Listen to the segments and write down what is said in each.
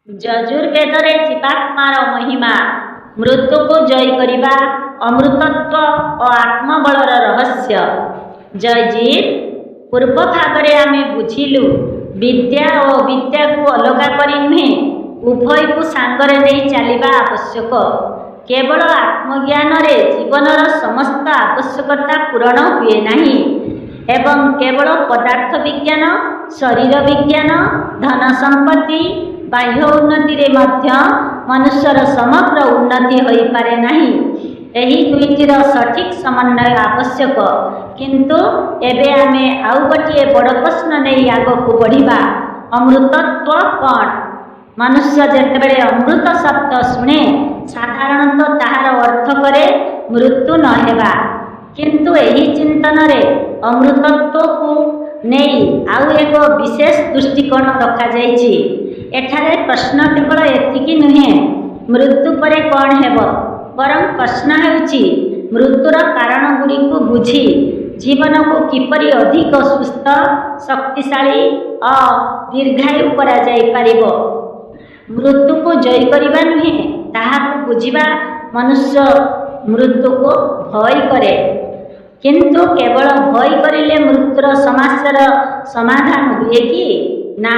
ଯଜୁର୍ବେଦରେ ଜୀବାତ୍ମାର ମହିମା, ମୃତ୍ୟୁକୁ ଜୟ କରିବା, ଅମୃତତ୍ୱ ଓ ଆତ୍ମବଳର ରହସ୍ୟ। ଜୟ ଜୀବ। ପୂର୍ବ ଭାଗରେ ଆମେ ବୁଝିଲୁ, ବିଦ୍ୟା ଓ ଅବିଦ୍ୟାକୁ ଅଲଗା କରି ନୁହେଁ, ଉଭୟକୁ ସାଙ୍ଗରେ ନେଇ ଚାଲିବା ଆବଶ୍ୟକ। କେବଳ ଆତ୍ମଜ୍ଞାନରେ ଜୀବନର ସମସ୍ତ ଆବଶ୍ୟକତା ପୂରଣ ହୁଏ ନାହିଁ ଏବଂ କେବଳ ପଦାର୍ଥ ବିଜ୍ଞାନ, ଶରୀର ବିଜ୍ଞାନ, ଧନ ସମ୍ପତ୍ତି, ବାହ୍ୟ ଉନ୍ନତିରେ ମଧ୍ୟ ମନୁଷ୍ୟର ସମଗ୍ର ଉନ୍ନତି ହୋଇପାରେ ନାହିଁ। ଏହି ଦୁଇଟିର ସଠିକ୍ ସମନ୍ୱୟ ଆବଶ୍ୟକ। କିନ୍ତୁ ଏବେ ଆମେ ଆଉ ଗୋଟିଏ ବଡ଼ ପ୍ରଶ୍ନ ନେଇ ଆଗକୁ ବଢ଼ିବା। ଅମୃତତ୍ୱ କ'ଣ? ମନୁଷ୍ୟ ଯେତେବେଳେ ଅମୃତ ଶବ୍ଦ ଶୁଣେ, ସାଧାରଣତଃ ତାହାର ଅର୍ଥ କରେ ମୃତ୍ୟୁ ନ ହେବା। କିନ୍ତୁ ଏହି ଚିନ୍ତନରେ ଅମୃତତ୍ୱକୁ ନେଇ ଆଉ ଏକ ବିଶେଷ ଦୃଷ୍ଟିକୋଣ ରଖାଯାଇଛି। ଏଠାରେ ପ୍ରଶ୍ନ କେବଳ ଏତିକି ନୁହେଁ, ମୃତ୍ୟୁ ପରେ କ'ଣ ହେବ? ବରଂ ପ୍ରଶ୍ନ ହେଉଛି, ମୃତ୍ୟୁର କାରଣଗୁଡ଼ିକୁ ବୁଝି ଜୀବନକୁ କିପରି ଅଧିକ ସୁସ୍ଥ, ଶକ୍ତିଶାଳୀ ଓ ଦୀର୍ଘାୟୁ କରାଯାଇପାରିବ। ମୃତ୍ୟୁକୁ ଜୟ କରିବା ନୁହେଁ, ତାହାକୁ ବୁଝିବା। ମନୁଷ୍ୟ ମୃତ୍ୟୁକୁ ଭୟ କରେ। କିନ୍ତୁ କେବଳ ଭୟ କରିଲେ ମୃତ୍ୟୁର ସମସ୍ୟାର ସମାଧାନ ହୁଏ କି? ନା।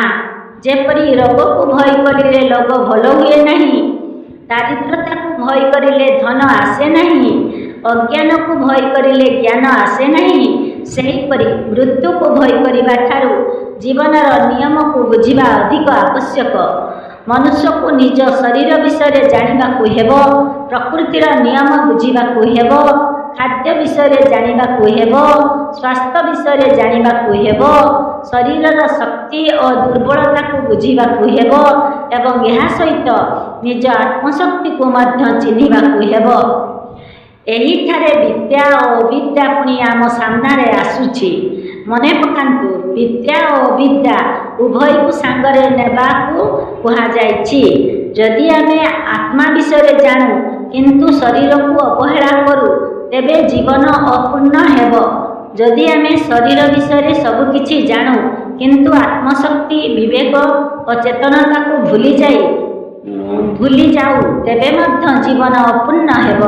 ଯେପରି ରୋଗକୁ ଭୟ କରିଲେ ରୋଗ ଭଲ ହୁଏ ନାହିଁ, ଦାରିଦ୍ରତାକୁ ଭୟ କରିଲେ ଧନ ଆସେ ନାହିଁ, ଅଜ୍ଞାନକୁ ଭୟ କରିଲେ ଜ୍ଞାନ ଆସେ ନାହିଁ, ସେହିପରି ମୃତ୍ୟୁକୁ ଭୟ କରିବା ଠାରୁ ଜୀବନର ନିୟମକୁ ବୁଝିବା ଅଧିକ ଆବଶ୍ୟକ। ମନୁଷ୍ୟକୁ ନିଜ ଶରୀର ବିଷୟରେ ଜାଣିବାକୁ ହେବ, ପ୍ରକୃତିର ନିୟମ ବୁଝିବାକୁ ହେବ, ଖାଦ୍ୟ ବିଷୟରେ ଜାଣିବାକୁ ହେବ, ସ୍ୱାସ୍ଥ୍ୟ ବିଷୟରେ ଜାଣିବାକୁ ହେବ, ଶରୀରର ଶକ୍ତି ଓ ଦୁର୍ବଳତାକୁ ବୁଝିବାକୁ ହେବ ଏବଂ ଏହା ସହିତ ନିଜ ଆତ୍ମଶକ୍ତିକୁ ମଧ୍ୟ ଚିହ୍ନିବାକୁ ହେବ। ଏହିଠାରେ ବିଦ୍ୟା ଓ ଅବିଦ୍ୟା ପୁଣି ଆମ ସାମ୍ନାରେ ଆସୁଛି। ମନେ ପକାନ୍ତୁ, ବିଦ୍ୟା ଓ ଅବିଦ୍ୟା ଉଭୟକୁ ସାଙ୍ଗରେ ନେବାକୁ କୁହାଯାଇଛି। ଯଦି ଆମେ ଆତ୍ମା ବିଷୟରେ ଜାଣୁ କିନ୍ତୁ ଶରୀରକୁ ଅବହେଳା କରୁ, ତେବେ ଜୀବନ ଅପୂର୍ଣ୍ଣ ହେବ। ଯଦି ଆମେ ଶରୀର ବିଷୟରେ ସବୁକିଛି ଜାଣୁ କିନ୍ତୁ ଆତ୍ମଶକ୍ତି, ବିବେକ ଓ ଚେତନତାକୁ ଭୁଲି ଯାଉ, ତେବେ ମଧ୍ୟ ଜୀବନ ଅପୂର୍ଣ୍ଣ ହେବ।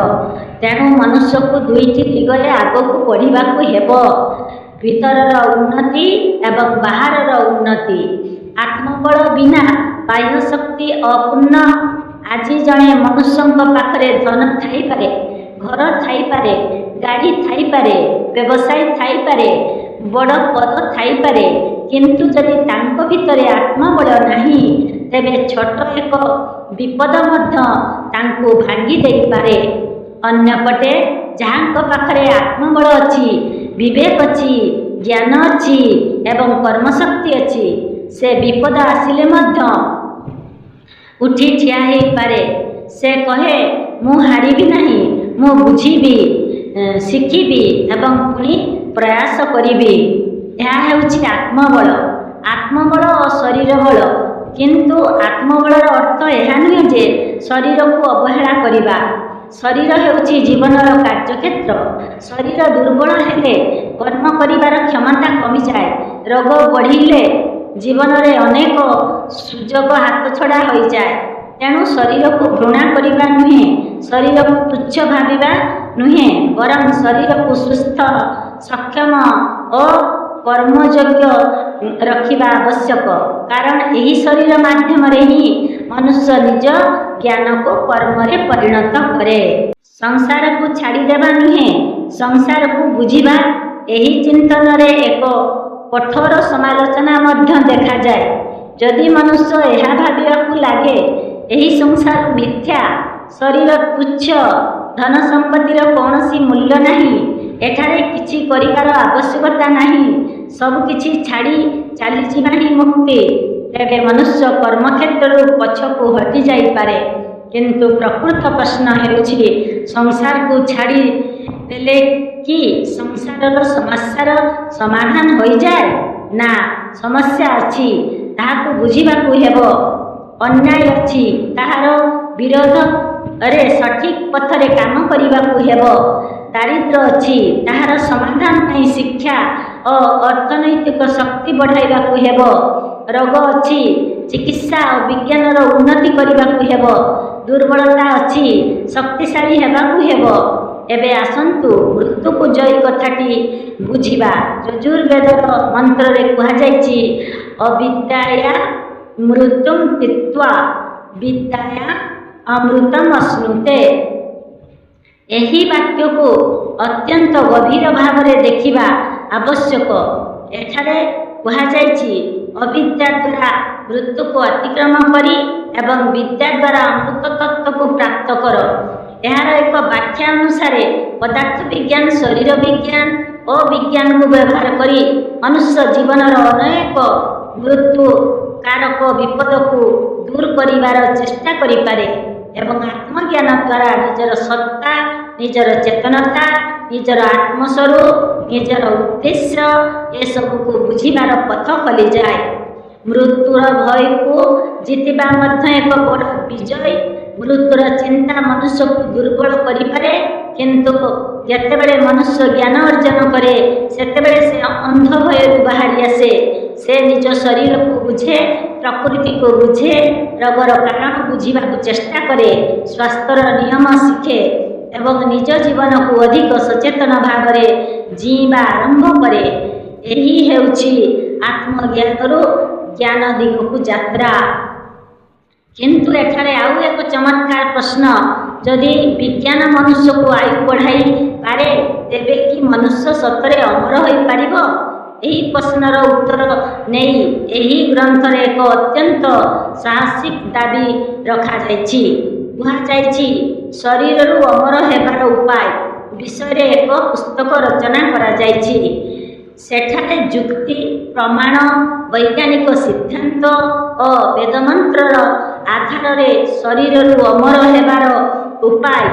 ତେଣୁ ମନୁଷ୍ୟକୁ ଦୁଇଟି ଦିଗରେ ଆଗକୁ ବଢ଼ିବାକୁ ହେବ, ଭିତରର ଉନ୍ନତି ଏବଂ ବାହାରର ଉନ୍ନତି। ଆତ୍ମବଳ ବିନା ବାହ୍ୟ ଶକ୍ତି ଅପୂର୍ଣ୍ଣ। ଆଜି ଜଣେ ମନୁଷ୍ୟଙ୍କ ପାଖରେ ଧନ ଥାଇପାରେ, ଘର ଥାଇପାରେ, ଗାଡ଼ି ଥାଇପାରେ, ବ୍ୟବସାୟ ଥାଇପାରେ, ବଡ଼ ପଦ ଥାଇପାରେ, କିନ୍ତୁ ଯଦି ତାଙ୍କ ଭିତରେ ଆତ୍ମବଳ ନାହିଁ, ତେବେ ଛୋଟ ଏକ ବିପଦ ମଧ୍ୟ ତାଙ୍କୁ ଭାଙ୍ଗି ଦେଇପାରେ। ଅନ୍ୟପଟେ ଯାହାଙ୍କ ପାଖରେ ଆତ୍ମବଳ ଅଛି, ବିବେକ ଅଛି, ଜ୍ଞାନ ଅଛି ଏବଂ କର୍ମଶକ୍ତି ଅଛି, ସେ ବିପଦ ଆସିଲେ ମଧ୍ୟ ଉଠି ଠିଆ ହେଇପାରେ। ସେ କହେ, "ମୁଁ ହାରିବି ନାହିଁ। ମୁଁ ବୁଝିବି, ଶିଖିବି ଏବଂ ପୁଣି ପ୍ରୟାସ କରିବି।" ଏହା ହେଉଛି ଆତ୍ମବଳ। ଆତ୍ମବଳ ଓ ଶରୀର ବଳ। କିନ୍ତୁ ଆତ୍ମବଳର ଅର୍ଥ ଏହା ନୁହେଁ ଯେ ଶରୀରକୁ ଅବହେଳା କରିବା। ଶରୀର ହେଉଛି ଜୀବନର କାର୍ଯ୍ୟକ୍ଷେତ୍ର। ଶରୀର ଦୁର୍ବଳ ହେଲେ କର୍ମ କରିବାର କ୍ଷମତା କମିଯାଏ। ରୋଗ ବଢ଼ିଲେ ଜୀବନରେ ଅନେକ ସୁଯୋଗ ହାତଛଡ଼ା ହୋଇଯାଏ। ତେଣୁ ଶରୀରକୁ ଘୃଣା କରିବା ନୁହେଁ, ଶରୀରକୁ ତୁଚ୍ଛ ଭାବିବା ନୁହେଁ, ବରଂ ଶରୀରକୁ ସୁସ୍ଥ, ସକ୍ଷମ ଓ କର୍ମଯୋଗ୍ୟ ରଖିବା ଆବଶ୍ୟକ। କାରଣ ଏହି ଶରୀର ମାଧ୍ୟମରେ ହିଁ ମନୁଷ୍ୟ ନିଜ ଜ୍ଞାନକୁ କର୍ମରେ ପରିଣତ କରେ। ସଂସାରକୁ ଛାଡ଼ିଦେବା ନୁହେଁ, ସଂସାରକୁ ବୁଝିବା। ଏହି ଚିନ୍ତନରେ ଏକ କଠୋର ସମାଲୋଚନା ମଧ୍ୟ ଦେଖାଯାଏ। ଯଦି ମନୁଷ୍ୟ ଏହା ଭାବିବାକୁ ଲାଗେ, ଏହି ସଂସାର ମିଥ୍ୟା, ଶରୀର ତୁଚ୍ଛ, ଧନ ସମ୍ପତ୍ତିର କୌଣସି ମୂଲ୍ୟ ନାହିଁ, ଏଠାରେ କିଛି କରିବାର ଆବଶ୍ୟକତା ନାହିଁ, ସବୁକିଛି ଛାଡ଼ି ଚାଲିଯିବା ହିଁ ମୁକ୍ତି, ତେବେ ମନୁଷ୍ୟ କର୍ମକ୍ଷେତ୍ରରୁ ପଛକୁ ହଟି ଯାଇପାରେ। କିନ୍ତୁ ପ୍ରକୃତ ପ୍ରଶ୍ନ ହେଉଛି, ସଂସାରକୁ ଛାଡ଼ି ଦେଲେ କି ସଂସାରର ସମସ୍ୟାର ସମାଧାନ ହୋଇଯାଏ? ନା। ସମସ୍ୟା ଅଛି, ତାହାକୁ ବୁଝିବାକୁ ହେବ। ଅନ୍ୟାୟ ଅଛି, ତାହାର ବିରୋଧରେ ସଠିକ୍ ପଥରେ କାମ କରିବାକୁ ହେବ। ଦାରିଦ୍ର୍ୟ ଅଛି, ତାହାର ସମାଧାନ ପାଇଁ ଶିକ୍ଷା ଓ ଅର୍ଥନୈତିକ ଶକ୍ତି ବଢ଼ାଇବାକୁ ହେବ। ରୋଗ ଅଛି, ଚିକିତ୍ସା ଓ ବିଜ୍ଞାନର ଉନ୍ନତି କରିବାକୁ ହେବ। ଦୁର୍ବଳତା ଅଛି, ଶକ୍ତିଶାଳୀ ହେବାକୁ ହେବ। ଏବେ ଆସନ୍ତୁ ମୃତ୍ୟୁକୁ ଜୟୀ କଥାଟି ବୁଝିବା। ଯଜୁର୍ବେଦର ମନ୍ତ୍ରରେ କୁହାଯାଇଛି, ଅବିଦ୍ୟୟା ମୃତ୍ୟୁଂ ଜିତ୍ୱା ବିଦ୍ୟୟା ଅମୃତମ୍ ଅଶ୍ନୁତେ। ଏହି ବାକ୍ୟକୁ ଅତ୍ୟନ୍ତ ଗଭୀର ଭାବରେ ଦେଖିବା ଆବଶ୍ୟକ। ଏଠାରେ କୁହାଯାଇଛି, ଅବିଦ୍ୟା ଦ୍ୱାରା ମୃତ୍ୟୁକୁ ଅତିକ୍ରମ କରି ଏବଂ ବିଦ୍ୟା ଦ୍ୱାରା ଅମୃତ ତତ୍ତ୍ୱକୁ ପ୍ରାପ୍ତ କର। ଏହାର ଏକ ବ୍ୟାଖ୍ୟା ଅନୁସାରେ ପଦାର୍ଥ ବିଜ୍ଞାନ, ଶରୀର ବିଜ୍ଞାନ ଓ ବିଜ୍ଞାନକୁ ବ୍ୟବହାର କରି ମନୁଷ୍ୟ ଜୀବନର ଅନେକ ମୃତ୍ୟୁ କାରକ ବିପଦକୁ ଦୂର କରିବାର ଚେଷ୍ଟା କରିପାରେ ଏବଂ ଆତ୍ମଜ୍ଞାନ ଦ୍ୱାରା ନିଜର ସତ୍ତା, ନିଜର ଚେତନତା, ନିଜର ଆତ୍ମସ୍ୱରୂପ, ନିଜର ଉଦ୍ଦେଶ୍ୟ ଏସବୁକୁ ବୁଝିବାର ପଥ ଖୋଲିଯାଏ। ମୃତ୍ୟୁର ଭୟକୁ ଜିତିବା ମଧ୍ୟ ଏକ ବଡ଼ ବିଜୟ। ମୃତ୍ୟୁର ଚିନ୍ତା ମନୁଷ୍ୟକୁ ଦୁର୍ବଳ କରିପାରେ, କିନ୍ତୁ ଯେତେବେଳେ ମନୁଷ୍ୟ ଜ୍ଞାନ ଅର୍ଜନ କରେ, ସେତେବେଳେ ସେ ଅନ୍ଧ ଭୟରୁ ବାହାରି ଆସେ। ସେ ନିଜ ଶରୀରକୁ ବୁଝେ, ପ୍ରକୃତିକୁ ବୁଝେ, ରୋଗର କାରଣ ବୁଝିବାକୁ ଚେଷ୍ଟା କରେ, ସ୍ୱାସ୍ଥ୍ୟର ନିୟମ ଶିଖେ ଏବଂ ନିଜ ଜୀବନକୁ ଅଧିକ ସଚେତନ ଭାବରେ ଜୀଇଁବା ଆରମ୍ଭ କରେ। ଏହି ହେଉଛି ଆତ୍ମଜ୍ଞାନରୁ ଜ୍ଞାନ ଦିଗକୁ ଯାତ୍ରା। କିନ୍ତୁ ଏଠାରେ ଆଉ ଏକ ଚମତ୍କାର ପ୍ରଶ୍ନ। ଯଦି ବିଜ୍ଞାନ ମନୁଷ୍ୟକୁ ଆୟୁ ବଢ଼ାଇ ପାରେ, ତେବେ କି ମନୁଷ୍ୟ ସତରେ ଅମର ହୋଇପାରିବ? ଏହି ପ୍ରଶ୍ନର ଉତ୍ତର ନେଇ ଏହି ଗ୍ରନ୍ଥରେ ଏକ ଅତ୍ୟନ୍ତ ସାହସିକ ଦାବି ରଖାଯାଇଛି। କୁହାଯାଇଛି, ଶରୀରରୁ ଅମର ହେବାର ଉପାୟ ବିଷୟରେ ଏକ ପୁସ୍ତକ ରଚନା କରାଯାଇଛି। ସେଠାରେ ଯୁକ୍ତି, ପ୍ରମାଣ, ବୈଜ୍ଞାନିକ ସିଦ୍ଧାନ୍ତ ଓ ବେଦମନ୍ତ୍ରର ଆଧାରରେ ଶରୀରରୁ ଅମର ହେବାର ଉପାୟ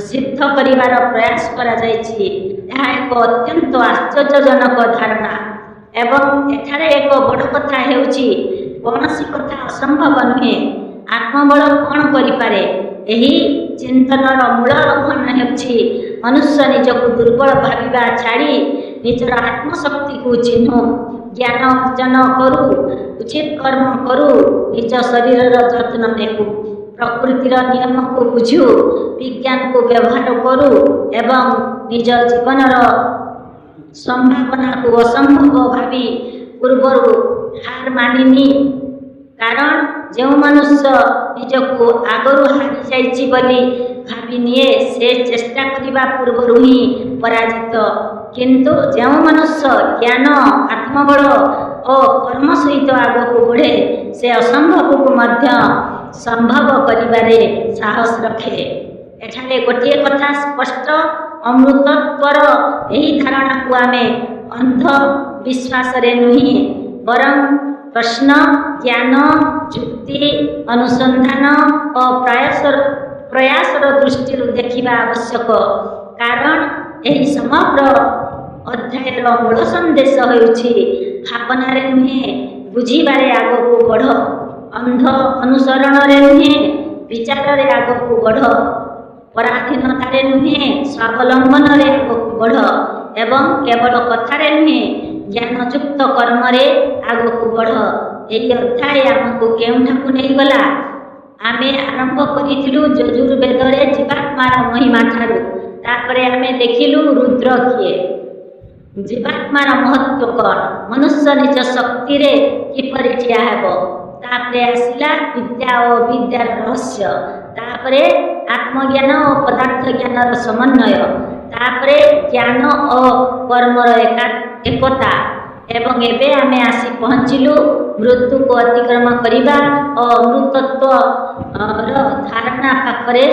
ସିଦ୍ଧ କରିବାର ପ୍ରୟାସ କରାଯାଇଛି। ଏହା ଏକ ଅତ୍ୟନ୍ତ ଆଶ୍ଚର୍ଯ୍ୟଜନକ ଧାରଣା। ଏବଂ ଏଠାରେ ଏକ ବଡ଼ କଥା ହେଉଛି, କୌଣସି କଥା ଅସମ୍ଭବ ନୁହେଁ। ଆତ୍ମବଳ କ'ଣ କରିପାରେ? ଏହି ଚିନ୍ତନର ମୂଳ ଆହ୍ୱାନ ହେଉଛି, ମନୁଷ୍ୟ ନିଜକୁ ଦୁର୍ବଳ ଭାବିବା ଛାଡ଼ି ନିଜର ଆତ୍ମଶକ୍ତିକୁ ଚିହ୍ନୁ, ଜ୍ଞାନ ଅର୍ଜନ କରୁ, ଉଚିତ କର୍ମ କରୁ, ନିଜ ଶରୀରର ଯତ୍ନ ନେଉ, ପ୍ରକୃତିର ନିୟମକୁ ବୁଝୁ, ବିଜ୍ଞାନକୁ ବ୍ୟବହାର କରୁ ଏବଂ ନିଜ ଜୀବନର ସମ୍ଭାବନାକୁ ଅସମ୍ଭବ ଭାବି ପୂର୍ବରୁ ହାର ମାନିନି। କାରଣ ଯେଉଁ ମନୁଷ୍ୟ ନିଜକୁ ଆଗରୁ ହାରିଯାଇଛି ବୋଲି ଭାବିନିଏ, ସେ ଚେଷ୍ଟା କରିବା ପୂର୍ବରୁ ହିଁ ପରାଜିତ। କିନ୍ତୁ ଯେଉଁ ମନୁଷ୍ୟ ଜ୍ଞାନ, ଆତ୍ମବଳ ଓ କର୍ମ ସହିତ ଆଗକୁ ବଢ଼େ, ସେ ଅସମ୍ଭବକୁ ମଧ୍ୟ ସମ୍ଭବ କରିବାରେ ସାହସ ରଖେ। ଏଠାରେ ଗୋଟିଏ କଥା ସ୍ପଷ୍ଟ। ଅମୃତତ୍ୱର ଏହି ଧାରଣାକୁ ଆମେ ଅନ୍ଧ ବିଶ୍ୱାସରେ ନୁହେଁ, ବରଂ ପ୍ରଶ୍ନ, ଜ୍ଞାନ, ଯୁକ୍ତି, ଅନୁସନ୍ଧାନ ଓ ପ୍ରୟାସର ଦୃଷ୍ଟିରୁ ଦେଖିବା ଆବଶ୍ୟକ। କାରଣ ଏହି ସମଗ୍ର ଅଧ୍ୟାୟର ମୂଳ ସନ୍ଦେଶ ହେଉଛି, ଭାବନାରେ ନୁହେଁ, ବୁଝିବାରେ ଆଗକୁ ବଢ଼। ଅନ୍ଧ ଅନୁସରଣରେ ନୁହେଁ, ବିଚାରରେ ଆଗକୁ ବଢ଼। ପରାଧୀନତାରେ ନୁହେଁ, ସ୍ୱାବଲମ୍ବନରେ ଆଗକୁ ବଢ଼ ଏବଂ କେବଳ କଥାରେ ନୁହେଁ, ଜ୍ଞାନଯୁକ୍ତ କର୍ମରେ ଆଗକୁ ବଢ଼। ଏହି ଅଧ୍ୟାୟ ଆମକୁ କେଉଁଠାକୁ ନେଇଗଲା? ଆମେ ଆରମ୍ଭ କରିଥିଲୁ ଯଜୁର୍ବେଦରେ ଜୀବାତ୍ମାର ମହିମା ଠାରୁ। ତାପରେ ଆମେ ଦେଖିଲୁ ରୁଦ୍ର କିଏ, ଜୀବାତ୍ମାର ମହତ୍ଵ କ'ଣ, ମନୁଷ୍ୟ ନିଜ ଶକ୍ତିରେ କିପରି ଠିଆ ହେବ। ତାପରେ ଆସିଲା ବିଦ୍ୟା ଓ ଅବିଦ୍ୟାର ରହସ୍ୟ। ତାପରେ ଆତ୍ମଜ୍ଞାନ ଓ ପଦାର୍ଥ ଜ୍ଞାନର ସମନ୍ୱୟ। ତାପରେ ଜ୍ଞାନ ଓ କର୍ମର ଏକତା। ଏବଂ ଏବେ ଆମେ ଆସି ପହଞ୍ଚିଲୁ ମୃତ୍ୟୁକୁ ଅତିକ୍ରମ କରିବା ଓ ଅମୃତତ୍ୱର ଧାରଣା ପାଖରେ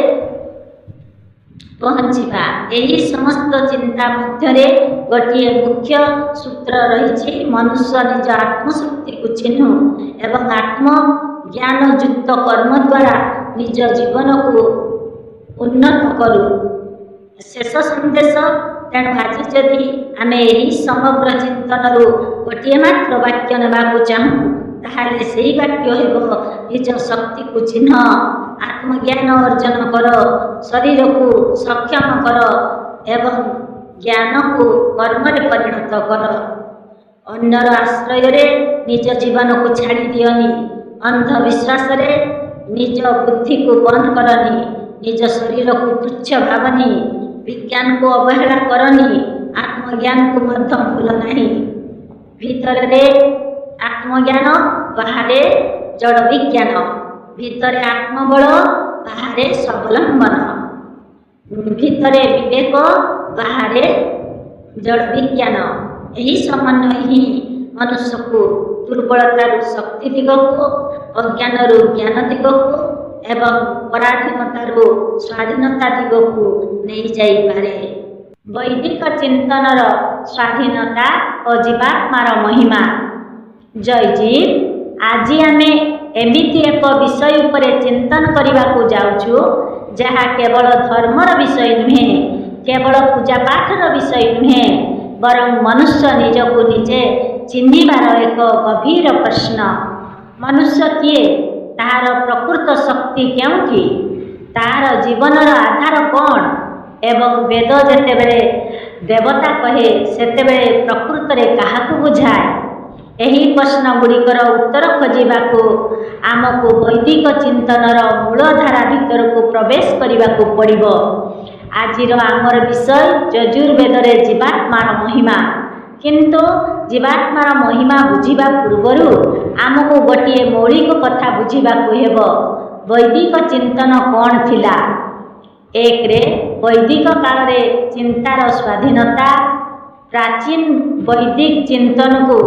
ପହଞ୍ଚିବା। ଏହି ସମସ୍ତ ଚିନ୍ତା ମଧ୍ୟରେ ଗୋଟିଏ ମୁଖ୍ୟ ସୂତ୍ର ରହିଛି। ମନୁଷ୍ୟ ନିଜ ଆତ୍ମଶକ୍ତିକୁ ଚିହ୍ନୁ ଏବଂ ଆତ୍ମ ଜ୍ଞାନଯୁକ୍ତ କର୍ମ ଦ୍ୱାରା ନିଜ ଜୀବନକୁ ଉନ୍ନତ କରୁ। ଶେଷ ସନ୍ଦେଶ। ତେଣୁ ଆଜି ଯଦି ଆମେ ଏହି ସମଗ୍ର ଚିନ୍ତନରୁ ଗୋଟିଏ ମାତ୍ର ବାକ୍ୟ ନେବାକୁ ଚାହୁଁ, ତାହେଲେ ସେହି ବାକ୍ୟ ହେବ, ନିଜ ଶକ୍ତିକୁ ଚିହ୍ନ, ଆତ୍ମଜ୍ଞାନ ଅର୍ଜନ କର, ଶରୀରକୁ ସକ୍ଷମ କର ଏବଂ ଜ୍ଞାନକୁ କର୍ମରେ ପରିଣତ କର। ଅନ୍ୟର ଆଶ୍ରୟରେ ନିଜ ଜୀବନକୁ ଛାଡ଼ି ଦିଅନି। ଅନ୍ଧବିଶ୍ୱାସରେ ନିଜ ବୁଦ୍ଧିକୁ ବନ୍ଦ କରନି, ନିଜ ଶରୀରକୁ ତୁଚ୍ଛ ଭାବନି, ବିଜ୍ଞାନକୁ ଅବହେଳା କରନି, ଆତ୍ମଜ୍ଞାନକୁ ମଧ୍ୟ ଭୁଲ ନାହିଁ। ଭିତରରେ ଆତ୍ମଜ୍ଞାନ, ବାହାରେ ଜଡ଼ ବିଜ୍ଞାନ। ଭିତରେ ଆତ୍ମବଳ, ବାହାରେ ସ୍ୱାବଲମ୍ବନ। ଭିତରେ ବିବେକ, ବାହାରେ ଜଡ଼ ବିଜ୍ଞାନ। ଏହି ସମନ୍ୱୟ ହିଁ ମନୁଷ୍ୟକୁ ଦୁର୍ବଳତାରୁ ଶକ୍ତି ଦିଗକୁ, ଅଜ୍ଞାନରୁ ଜ୍ଞାନ ଦିଗକୁ ଏବଂ ପରାଧୀନତାରୁ ସ୍ୱାଧୀନତା ଦିଗକୁ ନେଇଯାଇପାରେ। ବୈଦିକ ଚିନ୍ତନର ସ୍ୱାଧୀନତା ଓ ଜୀବାତ୍ମାର ମହିମା। ଜୟ ଜୀବ। ଆଜି ଆମେ ଏମିତି ଏକ ବିଷୟ ଉପରେ ଚିନ୍ତନ କରିବାକୁ ଯାଉଛୁ, ଯାହା କେବଳ ଧର୍ମର ବିଷୟ ନୁହେଁ, କେବଳ ପୂଜାପାଠର ବିଷୟ ନୁହେଁ, ବରଂ ମନୁଷ୍ୟ ନିଜକୁ ନିଜେ ଚିହ୍ନିବାର ଏକ ଗଭୀର ପ୍ରଶ୍ନ। ମନୁଷ୍ୟ କିଏ? ତାହାର ପ୍ରକୃତ ଶକ୍ତି କେଉଁଠି? ତାହାର ଜୀବନର ଆଧାର କ'ଣ? ଏବଂ ବେଦ ଯେତେବେଳେ ଦେବତା କହେ, ସେତେବେଳେ ପ୍ରକୃତରେ କାହାକୁ ବୁଝାଏ? ଏହି ପ୍ରଶ୍ନ ଗୁଡ଼ିକର ଉତ୍ତର ଖୋଜିବାକୁ ଆମକୁ ବୈଦିକ ଚିନ୍ତନର ମୂଳଧାରା ଭିତରକୁ ପ୍ରବେଶ କରିବାକୁ ପଡ଼ିବ। ଆଜିର ଆମର ବିଷୟ ଯଜୁର୍ବେଦରେ ଜୀବାତ୍ମାର ମହିମା। କିନ୍ତୁ ଜୀବାତ୍ମାର ମହିମା ବୁଝିବା ପୂର୍ବରୁ ଆମକୁ ଗୋଟିଏ ମୌଳିକ କଥା ବୁଝିବାକୁ ହେବ। ବୈଦିକ ଚିନ୍ତନ କ'ଣ ଥିଲା? ଏକରେ, ବୈଦିକ କାଳରେ ଚିନ୍ତାର ସ୍ୱାଧୀନତା। ପ୍ରାଚୀନ ବୈଦିକ ଚିନ୍ତନକୁ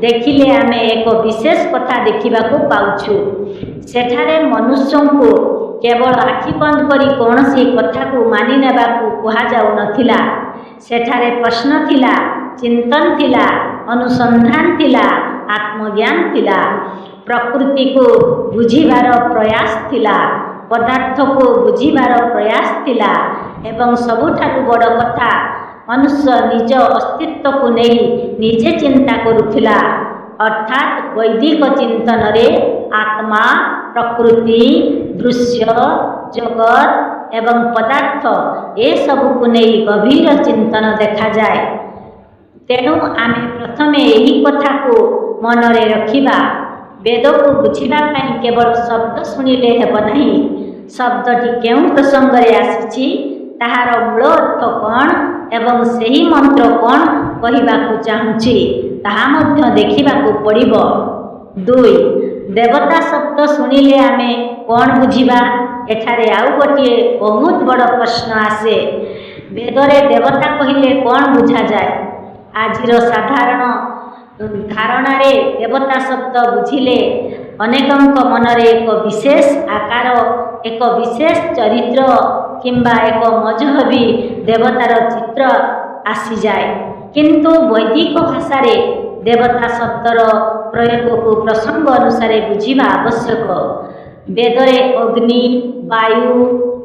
ଦେଖିଲେ ଆମେ ଏକ ବିଶେଷ କଥା ଦେଖିବାକୁ ପାଉଛୁ। ସେଠାରେ ମନୁଷ୍ୟଙ୍କୁ କେବଳ ଆଖି ବନ୍ଦ କରି କୌଣସି କଥାକୁ ମାନି ନେବାକୁ କୁହାଯାଉନଥିଲା। ସେଠାରେ ପ୍ରଶ୍ନ ଥିଲା, ଚିନ୍ତନ ଥିଲା, ଅନୁସନ୍ଧାନ ଥିଲା, ଆତ୍ମଜ୍ଞାନ ଥିଲା, ପ୍ରକୃତିକୁ ବୁଝିବାର ପ୍ରୟାସ ଥିଲା, ପଦାର୍ଥକୁ ବୁଝିବାର ପ୍ରୟାସ ଥିଲା ଏବଂ ସବୁଠାରୁ ବଡ଼ କଥା, ମନୁଷ୍ୟ ନିଜ ଅସ୍ତିତ୍ୱକୁ ନେଇ ନିଜେ ଚିନ୍ତା କରୁଥିଲା। ଅର୍ଥାତ୍ ବୈଦିକ ଚିନ୍ତନରେ ଆତ୍ମା, ପ୍ରକୃତି, ଦୃଶ୍ୟ ଜଗତ ଏବଂ ପଦାର୍ଥ, ଏସବୁକୁ ନେଇ ଗଭୀର ଚିନ୍ତନ ଦେଖାଯାଏ। ତେଣୁ ଆମେ ପ୍ରଥମେ ଏହି କଥାକୁ ମନରେ ରଖିବା, ବେଦକୁ ବୁଝିବା ପାଇଁ କେବଳ ଶବ୍ଦ ଶୁଣିଲେ ହେବ ନାହିଁ। ଶବ୍ଦଟି କେଉଁ ପ୍ରସଙ୍ଗରେ ଆସିଛି, ତାହାର ମୂଳ ଅର୍ଥ କ'ଣ ଏବଂ ସେହି ମନ୍ତ୍ର କ'ଣ କହିବାକୁ ଚାହୁଁଛି, ତାହା ମଧ୍ୟ ଦେଖିବାକୁ ପଡ଼ିବ। ଦୁଇ, ଦେବତା ଶବ୍ଦ ଶୁଣିଲେ ଆମେ କ'ଣ ବୁଝିବା? ଏଠାରେ ଆଉ ଗୋଟିଏ ବହୁତ ବଡ଼ ପ୍ରଶ୍ନ ଆସେ। ବେଦରେ ଦେବତା କହିଲେ କ'ଣ ବୁଝାଯାଏ? ଆଜିର ସାଧାରଣ ଧାରଣାରେ ଦେବତା ଶବ୍ଦ ବୁଝିଲେ ଅନେକଙ୍କ ମନରେ ଏକ ବିଶେଷ ଆକାର, ଏକ ବିଶେଷ ଚରିତ୍ର କିମ୍ବା ଏକ ମଜହବୀ ଦେବତାର ଚିତ୍ର ଆସିଯାଏ। କିନ୍ତୁ ବୈଦିକ ଭାଷାରେ ଦେବତା ଶବ୍ଦର ପ୍ରୟୋଗକୁ ପ୍ରସଙ୍ଗ ଅନୁସାରେ ବୁଝିବା ଆବଶ୍ୟକ। ବେଦରେ ଅଗ୍ନି, ବାୟୁ,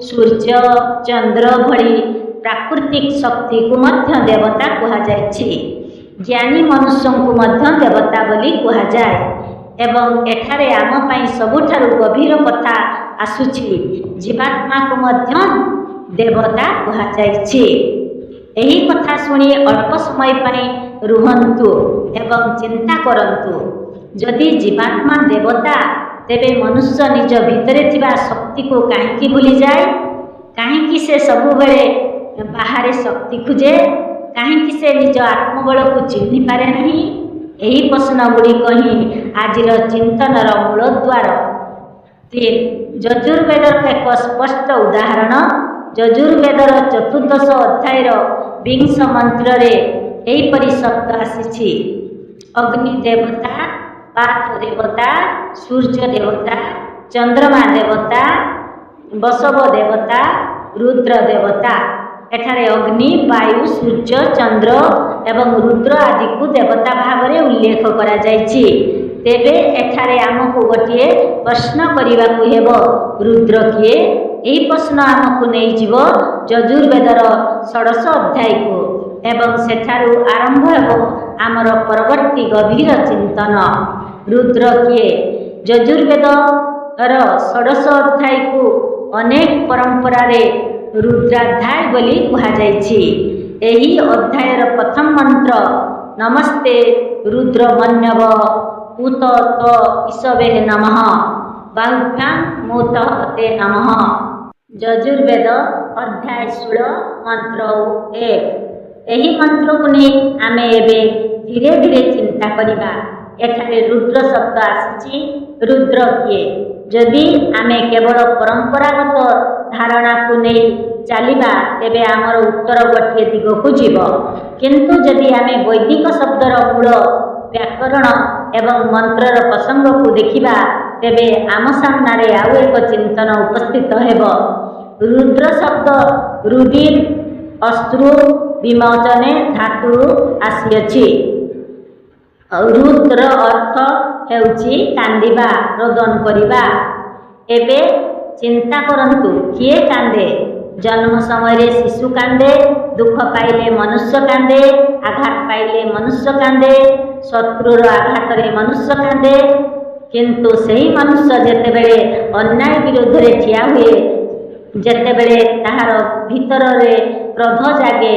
ସୂର୍ଯ୍ୟ, ଚନ୍ଦ୍ର ଭଳି ପ୍ରାକୃତିକ ଶକ୍ତିକୁ ମଧ୍ୟ ଦେବତା କୁହାଯାଇଛି। ଜ୍ଞାନୀ ମନୁଷ୍ୟଙ୍କୁ ମଧ୍ୟ ଦେବତା ବୋଲି କୁହାଯାଏ। ଏବଂ ଏଠାରେ ଆମ ପାଇଁ ସବୁଠାରୁ ଗଭୀର କଥା ଆସୁଛି, ଜୀବାତ୍ମାକୁ ମଧ୍ୟ ଦେବତା କୁହାଯାଇଛି। ଏହି କଥା ଶୁଣି ଅଳ୍ପ ସମୟ ପାଇଁ ରୁହନ୍ତୁ ଏବଂ ଚିନ୍ତା କରନ୍ତୁ। ଯଦି ଜୀବାତ୍ମା ଦେବତା, ତେବେ ମନୁଷ୍ୟ ନିଜ ଭିତରେ ଥିବା ଶକ୍ତିକୁ କାହିଁକି ଭୁଲିଯାଏ? କାହିଁକି ସେ ସବୁବେଳେ ବାହାରେ ଶକ୍ତି ଖୋଜେ? କାହିଁକି ସେ ନିଜ ଆତ୍ମବଳକୁ ଚିହ୍ନି ପାରେ ନାହିଁ? ଏହି ପ୍ରଶ୍ନ ଗୁଡ଼ିକ ହିଁ ଆଜିର ଚିନ୍ତନର ମୂଳଦ୍ୱାର। ତିନି, ଯଜୁର୍ବେଦର ଏକ ସ୍ପଷ୍ଟ ଉଦାହରଣ। ଯଜୁର୍ବେଦର ଚତୁର୍ଦ୍ଦଶ ଅଧ୍ୟାୟର ବିଂଶ ମନ୍ତ୍ରରେ ଏହିପରି ଶବ୍ଦ ଆସିଛି: ଅଗ୍ନି ଦେବତା, ବାତ ଦେବତା, ସୂର୍ଯ୍ୟ ଦେବତା, ଚନ୍ଦ୍ରମା ଦେବତା, ବସବ ଦେବତା, ରୁଦ୍ର ଦେବତା। ଏଠାରେ ଅଗ୍ନି, ବାୟୁ, ସୂର୍ଯ୍ୟ, ଚନ୍ଦ୍ର ଏବଂ ରୁଦ୍ର ଆଦିକୁ ଦେବତା ଭାବରେ ଉଲ୍ଲେଖ କରାଯାଇଛି। ତେବେ ଏଠାରେ ଆମକୁ ଗୋଟିଏ ପ୍ରଶ୍ନ କରିବାକୁ ହେବ, ରୁଦ୍ର କିଏ? ଏହି ପ୍ରଶ୍ନ ଆମକୁ ନେଇଯିବ ଯଜୁର୍ବେଦର ଷୋଡ଼ଶ ଅଧ୍ୟାୟକୁ ଏବଂ ସେଠାରୁ ଆରମ୍ଭ ହେବ ଆମର ପରବର୍ତ୍ତୀ ଗଭୀର ଚିନ୍ତନ। ରୁଦ୍ର କିଏ? ଯଜୁର୍ବେଦର ଷୋଡ଼ଶ ଅଧ୍ୟାୟକୁ ଅନେକ ପରମ୍ପରାରେ ରୁଦ୍ରାଧ୍ୟାୟ ବୋଲି କୁହାଯାଇଛି। ଏହି ଅଧ୍ୟାୟର ପ୍ରଥମ ମନ୍ତ୍ର "ନମସ୍ତେ ରୁଦ୍ରମନ୍ୟବ ଉତ ତ ଇଷବେ ନମଃ, ବାହୁଭ୍ୟାଂ ମୁତଃ ତେ ନମଃ। ଯଜୁର୍ବେଦ ଅଧ୍ୟାୟ 16, ମନ୍ତ୍ର 1। ଏହି ମନ୍ତ୍ରକୁ ନେଇ ଆମେ ଏବେ ଧୀରେ ଧୀରେ ଚିନ୍ତା କରିବା। ଏଠାରେ ରୁଦ୍ର ଶବ୍ଦ ଆସିଛି। ରୁଦ୍ର କିଏ? ଯଦି ଆମେ କେବଳ ପରମ୍ପରାଗତ ଧାରଣାକୁ ନେଇ ଚାଲିବା, ତେବେ ଆମର ଉତ୍ତର ଗୋଟିଏ ଦିଗକୁ ଯିବ। କିନ୍ତୁ ଯଦି ଆମେ ବୈଦିକ ଶବ୍ଦର ମୂଳ ବ୍ୟାକରଣ ଏବଂ ମନ୍ତ୍ରର ପ୍ରସଙ୍ଗକୁ ଦେଖିବା, ତେବେ ଆମ ସାମ୍ନାରେ ଆଉ ଏକ ଚିନ୍ତନ ଉପସ୍ଥିତ ହେବ। ରୁଦ୍ର ଶବ୍ଦ ରୁଦିର୍ ଅଶ୍ରୁ ବିମୋଚନେ ଧାତୁରୁ ଆସିଅଛି। ରୁଦ୍ର ଅର୍ଥ ହେଉଛି କାନ୍ଦିବା, ରୋଦନ କରିବା। ଏବେ ଚିନ୍ତା କରନ୍ତୁ, କିଏ କାନ୍ଦେ? ଜନ୍ମ ସମୟରେ ଶିଶୁ କାନ୍ଦେ, ଦୁଃଖ ପାଇଲେ ମନୁଷ୍ୟ କାନ୍ଦେ, ଆଘାତ ପାଇଲେ ମନୁଷ୍ୟ କାନ୍ଦେ, ଶତ୍ରୁର ଆଘାତରେ ମନୁଷ୍ୟ କାନ୍ଦେ। କିନ୍ତୁ ସେହି ମନୁଷ୍ୟ ଯେତେବେଳେ ଅନ୍ୟାୟ ବିରୁଦ୍ଧରେ ଠିଆ ହୁଏ, ଯେତେବେଳେ ତାହାର ଭିତରରେ କ୍ରୋଧ ଜାଗେ,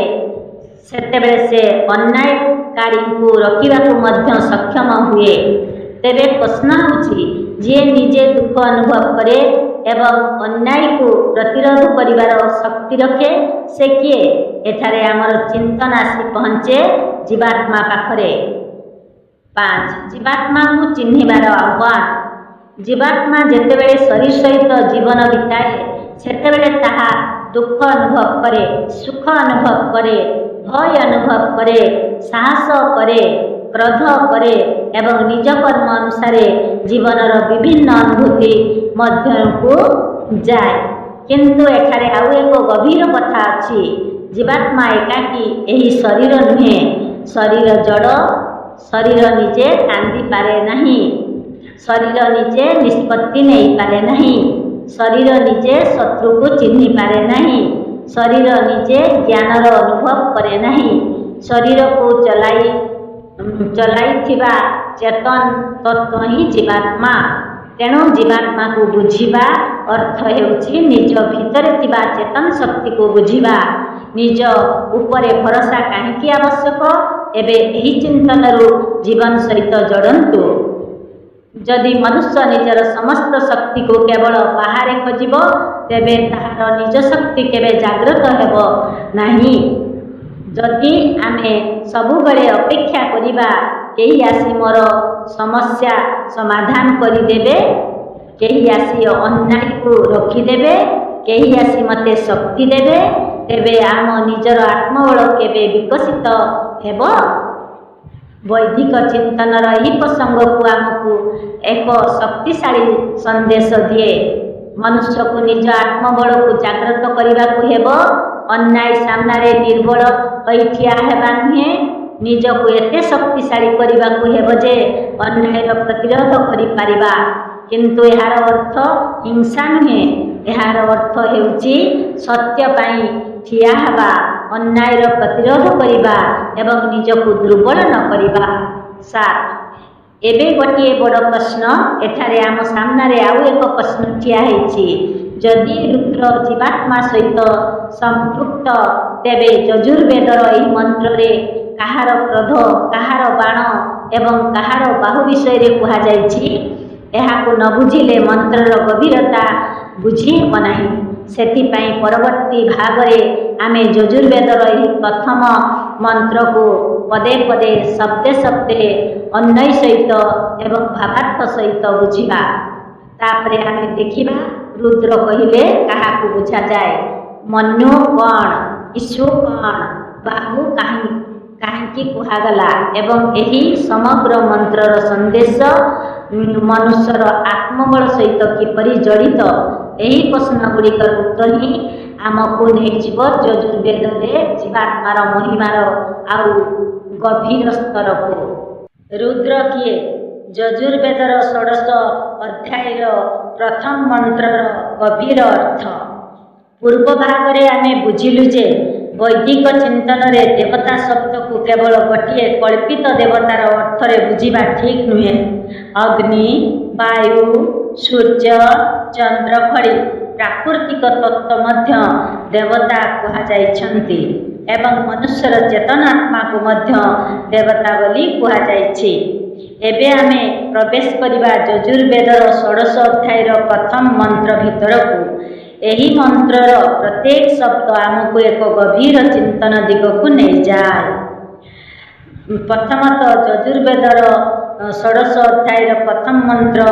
ସେତେବେଳେ ସେ ଅନ୍ୟାୟକାରୀଙ୍କୁ ରୋକିବାକୁ ମଧ୍ୟ ସକ୍ଷମ ହୁଏ। ତେବେ ପ୍ରଶ୍ନ ହେଉଛି, ଯିଏ ନିଜେ ଦୁଃଖ ଅନୁଭବ କରେ ଏବଂ ଅନ୍ୟାୟକୁ ପ୍ରତିରୋଧ କରିବାର ଶକ୍ତି ରଖେ, ସେ କିଏ? ଏଠାରେ ଆମର ଚିନ୍ତନ ଆସି ପହଞ୍ଚେ ଜୀବାତ୍ମା ପାଖରେ। 5। ଜୀବାତ୍ମାକୁ ଚିହ୍ନିବାର ଆହ୍ୱାନ। ଜୀବାତ୍ମା ଯେତେବେଳେ ଶରୀର ସହିତ ଜୀବନ ବିତାଏ, ସେତେବେଳେ ତାହା ଦୁଃଖ ଅନୁଭବ କରେ, ସୁଖ ଅନୁଭବ କରେ, ଭୟ ଅନୁଭବ କରେ, ସାହସ କରେ, କ୍ରୋଧ କରେ ଏବଂ ନିଜ କର୍ମ ଅନୁସାରେ ଜୀବନର ବିଭିନ୍ନ ଅନୁଭୂତି ମଧ୍ୟକୁ ଯାଏ। କିନ୍ତୁ ଏଠାରେ ଆଉ ଏକ ଗଭୀର କଥା ଅଛି। ଜୀବାତ୍ମା ଏକାକୀ ଏହି ଶରୀର ନୁହେଁ। ଶରୀର ଜଡ଼। ଶରୀର ନିଜେ କାନ୍ଦିପାରେ ନାହିଁ। ଶରୀର ନିଜେ ନିଷ୍ପତ୍ତି ନେଇପାରେ ନାହିଁ। ଶରୀର ନିଜେ ଶତ୍ରୁକୁ ଚିହ୍ନିପାରେ ନାହିଁ। ଶରୀର ନିଜେ ଜ୍ଞାନର ଅନୁଭବ କରେ ନାହିଁ। ଶରୀରକୁ ଚଲାଇଥିବା ଚେତନ ତତ୍ତ୍ୱ ହିଁ ଜୀବାତ୍ମା। ତେଣୁ ଜୀବାତ୍ମାକୁ ବୁଝିବା ଅର୍ଥ ହେଉଛି ନିଜ ଭିତରେ ଥିବା ଚେତନ ଶକ୍ତିକୁ ବୁଝିବା। ନିଜ ଉପରେ ଭରସା କାହିଁକି ଆବଶ୍ୟକ? ଏବେ ଏହି ଚିନ୍ତନରୁ ଜୀବନ ସହିତ ଯୋଡ଼ନ୍ତୁ। ଯଦି ମନୁଷ୍ୟ ନିଜର ସମସ୍ତ ଶକ୍ତିକୁ କେବଳ ବାହାରେ ଖୋଜିବ, ତେବେ ତାହାର ନିଜ ଶକ୍ତି କେବେ ଜାଗ୍ରତ ହେବ ନାହିଁ। ଯଦି ଆମେ ସବୁବେଳେ ଅପେକ୍ଷା କରିବା, କେହି ଆସି ମୋର ସମସ୍ୟା ସମାଧାନ କରିଦେବେ, କେହି ଆସି ଅନ୍ୟାୟକୁ ରୋକିଦେବେ, କେହି ଆସି ମୋତେ ଶକ୍ତି ଦେବେ, ତେବେ ଆମ ନିଜର ଆତ୍ମବଳ କେବେ ବିକଶିତ ହେବ? ବୈଦିକ ଚିନ୍ତନର ଏହି ପ୍ରସଙ୍ଗକୁ ଆମକୁ ଏକ ଶକ୍ତିଶାଳୀ ସନ୍ଦେଶ ଦିଏ। ମନୁଷ୍ୟକୁ ନିଜ ଆତ୍ମବଳକୁ ଜାଗ୍ରତ କରିବାକୁ ହେବ। ଅନ୍ୟାୟ ସାମ୍ନାରେ ଦୁର୍ବଳ ହୋଇ ଠିଆ ହେବା ନୁହେଁ, ନିଜକୁ ଏତେ ଶକ୍ତିଶାଳୀ କରିବାକୁ ହେବ ଯେ ଅନ୍ୟାୟର ପ୍ରତିରୋଧ କରିପାରିବା। କିନ୍ତୁ ଏହାର ଅର୍ଥ ହିଂସା ନୁହେଁ। ଏହାର ଅର୍ଥ ହେଉଛି ସତ୍ୟ ପାଇଁ ଠିଆ ହେବା, ଅନ୍ୟାୟର ପ୍ରତିରୋଧ କରିବା ଏବଂ ନିଜକୁ ଦୁର୍ବଳ ନ କରିବା। 7। ଏବେ ଗୋଟିଏ ବଡ଼ ପ୍ରଶ୍ନ। ଏଠାରେ ଆମ ସାମ୍ନାରେ ଆଉ ଏକ ପ୍ରଶ୍ନ ଠିଆ ହେଇଛି। ଯଦି ରୁଦ୍ର ଜୀବାତ୍ମା ସହିତ ସମ୍ପୃକ୍ତ, ତେବେ ଯଜୁର୍ବେଦର ଏହି ମନ୍ତ୍ରରେ କାହାର କ୍ରୋଧ, କାହାର ବାଣ ଏବଂ କାହାର ବାହୁ ବିଷୟରେ କୁହାଯାଇଛି? ଏହାକୁ ନ ବୁଝିଲେ ମନ୍ତ୍ରର ଗଭୀରତା ବୁଝି ହେବ ନାହିଁ। ସେଥିପାଇଁ ପରବର୍ତ୍ତୀ ଭାଗରେ ଆମେ ଯଜୁର୍ବେଦର ଏହି ପ୍ରଥମ ମନ୍ତ୍ରକୁ ପଦେ ପଦେ, ଶବ୍ଦେ ଶବ୍ଦେ, ଅନ୍ୱୟ ସହିତ ଏବଂ ଭାବାର୍ଥ ସହିତ ବୁଝିବା। ତାପରେ ଆମେ ଦେଖିବା ରୁଦ୍ର କହିଲେ କାହାକୁ ବୁଝାଯାଏ, ମନୁ କ'ଣ, ଇଷୁ କ'ଣ, ବାହୁ କାହିଁକି କୁହାଗଲା ଏବଂ ଏହି ସମଗ୍ର ମନ୍ତ୍ରର ସନ୍ଦେଶ ମନୁଷ୍ୟର ଆତ୍ମବଳ ସହିତ କିପରି ଜଡ଼ିତ। ଏହି ପ୍ରଶ୍ନଗୁଡ଼ିକର ଉତ୍ତର ହିଁ ଆମକୁ ନେଇଯିବ ଯଜୁର୍ବେଦରେ ଜୀବାତ୍ମାର ମହିମାର ଆଉ ଗଭୀର ସ୍ତରକୁ। ରୁଦ୍ର କିଏ? ଯଜୁର୍ବେଦର ଷୋଡ଼ଶ ଅଧ୍ୟାୟର ପ୍ରଥମ ମନ୍ତ୍ରର ଗଭୀର ଅର୍ଥ। ପୂର୍ବ ଭାଗରେ ଆମେ ବୁଝିଲୁ ଯେ ବୈଦିକ ଚିନ୍ତନରେ ଦେବତା ଶବ୍ଦକୁ କେବଳ ଗୋଟିଏ କଳ୍ପିତ ଦେବତାର ଅର୍ଥରେ ବୁଝିବା ଠିକ୍ ନୁହେଁ। ଅଗ୍ନି, ବାୟୁ, ସୂର୍ଯ୍ୟ, ଚନ୍ଦ୍ର ଭଳି ପ୍ରାକୃତିକ ତତ୍ତ୍ୱ ମଧ୍ୟ ଦେବତା କୁହାଯାଇଛନ୍ତି ଏବଂ ମନୁଷ୍ୟର ଚେତନ ଆତ୍ମାକୁ ମଧ୍ୟ ଦେବତା ବୋଲି କୁହାଯାଇଛି। ଏବେ ଆମେ ପ୍ରବେଶ କରିବା ଯଜୁର୍ବେଦର ଷୋଡ଼ଶ ଅଧ୍ୟାୟର ପ୍ରଥମ ମନ୍ତ୍ର ଭିତରକୁ। ଏହି ମନ୍ତ୍ରର ପ୍ରତ୍ୟେକ ଶବ୍ଦ ଆମକୁ ଏକ ଗଭୀର ଚିନ୍ତନ ଦିଗକୁ ନେଇଯାଏ। ପ୍ରଥମତଃ ଯଜୁର୍ବେଦର ଷୋଡ଼ଶ ଅଧ୍ୟାୟର ପ୍ରଥମ ମନ୍ତ୍ର,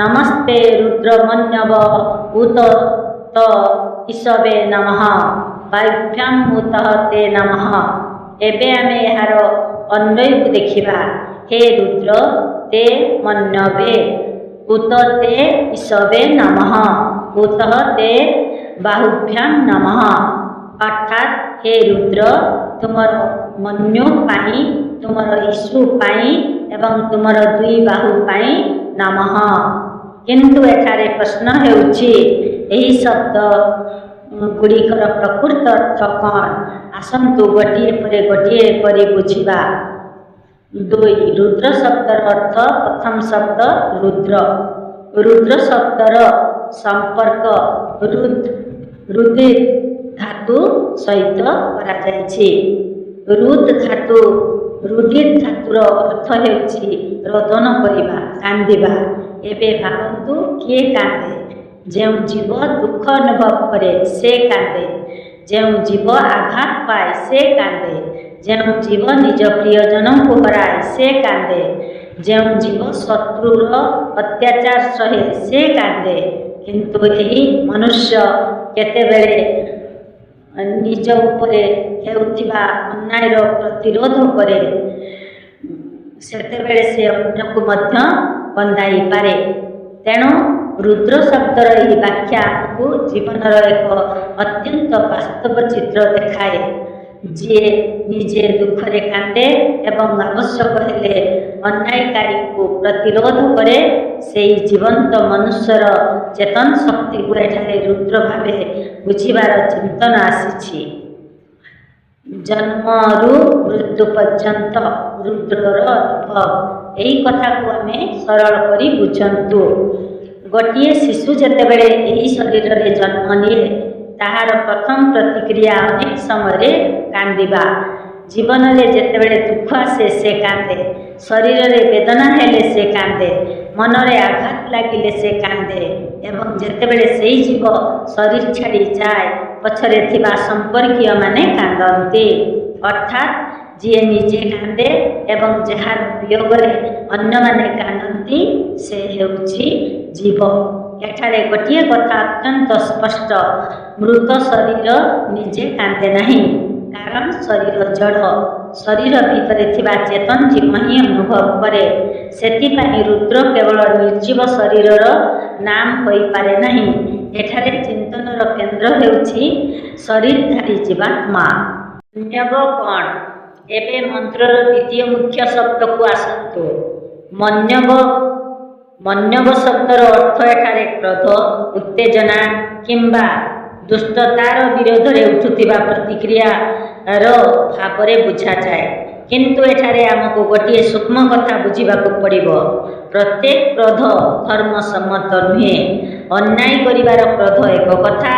ନମସ୍ତେ ରୁଦ୍ର ମନ୍ୟବ ଉତ ତ ଇଷବେ ନମଃ ବାହୁଭ୍ୟାମ ଉତଃ ତେ ନମଃ। ଏବେ ଆମେ ଏହାର ଅନ୍ୱୟକୁ ଦେଖିବା। ହେ ରୁଦ୍ର, ତେ ମନ୍ୟବେ, ଉତ ତେ ଇଷବେ ନମଃ, ଉତଃ ତେ ବାହୁଭ୍ୟାମ ନମଃ। ଅର୍ଥାତ୍ ହେ ରୁଦ୍ର, ତୁମର ମନ୍ୟୁ ପାଇଁ, ତୁମର ଇଷୁ ପାଇଁ ଏବଂ ତୁମର ଦୁଇ ବାହୁ ପାଇଁ ନମଃ। କିନ୍ତୁ ଏଠାରେ ପ୍ରଶ୍ନ ହେଉଛି, ଏହି ଶବ୍ଦ ଗୁଡ଼ିକର ପ୍ରକୃତ ଅର୍ଥ କ'ଣ? ଆସନ୍ତୁ ଗୋଟିଏ ପରେ ଗୋଟିଏ କରି ବୁଝିବା। ଦୁଇ, ରୁଦ୍ର ଶବ୍ଦର ଅର୍ଥ। ପ୍ରଥମ ଶବ୍ଦ ରୁଦ୍ର। ରୁଦ୍ର ଶବ୍ଦର ସମ୍ପର୍କ ରୁଦ୍, ରୁଦିତ୍ ଧାତୁ ସହିତ କରାଯାଇଛି। ରୁଦ୍ ଧାତୁ, ରୁଦିତ୍ ଧାତୁର ଅର୍ଥ ହେଉଛି ରୋଦନ କରିବା, କାନ୍ଦିବା। ଏବେ ଭାବନ୍ତୁ, କିଏ କାନ୍ଦେ? ଯେଉଁ ଜୀବ ଦୁଃଖ ଅନୁଭବ କରେ, ସେ କାନ୍ଦେ। ଯେଉଁ ଜୀବ ଆଘାତ ପାଏ, ସେ କାନ୍ଦେ। ଯେଉଁ ଜୀବ ନିଜ ପ୍ରିୟଜନଙ୍କୁ ହରାଏ, ସେ କାନ୍ଦେ। ଯେଉଁ ଜୀବ ଶତ୍ରୁର ଅତ୍ୟାଚାର ସହେ, ସେ କାନ୍ଦେ। କିନ୍ତୁ ଏହି ମନୁଷ୍ୟ କେତେବେଳେ ନିଜ ଉପରେ ହେଉଥିବା ଅନ୍ୟାୟର ପ୍ରତିରୋଧ କରେ, ସେତେବେଳେ ସେ ଅନ୍ୟକୁ ମଧ୍ୟ କନ୍ଦାଇପାରେ। ତେଣୁ ରୁଦ୍ର ଶବ୍ଦର ଏହି ବ୍ୟାଖ୍ୟା ଆମକୁ ଜୀବନର ଏକ ଅତ୍ୟନ୍ତ ବାସ୍ତବ ଚିତ୍ର ଦେଖାଏ। ଯିଏ ନିଜେ ଦୁଃଖରେ କାନ୍ଦେ ଏବଂ ଆବଶ୍ୟକ ହେଲେ ଅନ୍ୟାୟକାରୀକୁ ପ୍ରତିରୋଧ କରେ, ସେଇ ଜୀବନ୍ତ ମନୁଷ୍ୟର ଚେତନ ଶକ୍ତିକୁ ଏଠାରେ ରୁଦ୍ର ଭାବେ ବୁଝିବାର ଚିନ୍ତନ ଆସିଛି। ଜନ୍ମରୁ ମୃତ୍ୟୁ ପର୍ଯ୍ୟନ୍ତ ରୁଦ୍ରର ଅନୁଭବ। ଏହି କଥାକୁ ଆମେ ସରଳ କରି ବୁଝନ୍ତୁ। ଗୋଟିଏ ଶିଶୁ ଯେତେବେଳେ ଏହି ଶରୀରରେ ଜନ୍ମ ନିଏ, ତାହାର ପ୍ରଥମ ପ୍ରତିକ୍ରିୟା ଅନେକ ସମୟରେ କାନ୍ଦିବା। ଜୀବନରେ ଯେତେବେଳେ ଦୁଃଖ ଆସେ, ସେ କାନ୍ଦେ। ଶରୀରରେ ବେଦନା ହେଲେ ସେ କାନ୍ଦେ। ମନରେ ଆଘାତ ଲାଗିଲେ ସେ କାନ୍ଦେ। ଏବଂ ଯେତେବେଳେ ସେଇ ଜୀବ ଶରୀର ଛାଡ଼ି ଯାଏ, ପଛରେ ଥିବା ସମ୍ପର୍କୀୟମାନେ କାନ୍ଦନ୍ତି। ଅର୍ଥାତ୍ ଯିଏ ନିଜେ କାନ୍ଦେ ଏବଂ ଯାହାର ବିୟୋଗରେ ଅନ୍ୟମାନେ କାନ୍ଦନ୍ତି, ସେ ହେଉଛି ଜୀବ। ଏଠାରେ ଗୋଟିଏ କଥା ଅତ୍ୟନ୍ତ ସ୍ପଷ୍ଟ। ମୃତ ଶରୀର ନିଜେ କାନ୍ଦେ ନାହିଁ, କାରଣ ଶରୀର ଜଡ଼। ଶରୀର ଭିତରେ ଥିବା ଚେତନ ଜୀବ ହିଁ ଅନୁଭବ କରେ। ସେଥିପାଇଁ ରୁଦ୍ର କେବଳ ନିର୍ଜୀବ ଶରୀରର ନାମ ହୋଇପାରେ ନାହିଁ। ଏଠାରେ ଚିନ୍ତନର କେନ୍ଦ୍ର ହେଉଛି ଶରୀରଧାରୀ ଜୀବାତ୍ମା। ମନ୍ୟବ କ'ଣ? ଏବେ ମନ୍ତ୍ରର ଦ୍ୱିତୀୟ ମୁଖ୍ୟ ଶବ୍ଦକୁ ଆସନ୍ତୁ, ମନ୍ୟବ। ମନ୍ୟବ ଶବ୍ଦର ଅର୍ଥ ଏଠାରେ କ୍ରୋଧ, ଉତ୍ତେଜନା କିମ୍ବା ଦୁଷ୍ଟତାର ବିରୋଧରେ ଉଠୁଥିବା ପ୍ରତିକ୍ରିୟାର ଭାବରେ ବୁଝାଯାଏ। କିନ୍ତୁ ଏଠାରେ ଆମକୁ ଗୋଟିଏ ସୂକ୍ଷ୍ମ କଥା ବୁଝିବାକୁ ପଡ଼ିବ। ପ୍ରତ୍ୟେକ କ୍ରୋଧ ଧର୍ମସମ୍ମତ ନୁହେଁ। ଅନ୍ୟାୟ କରିବାର କ୍ରୋଧ ଏକ କଥା,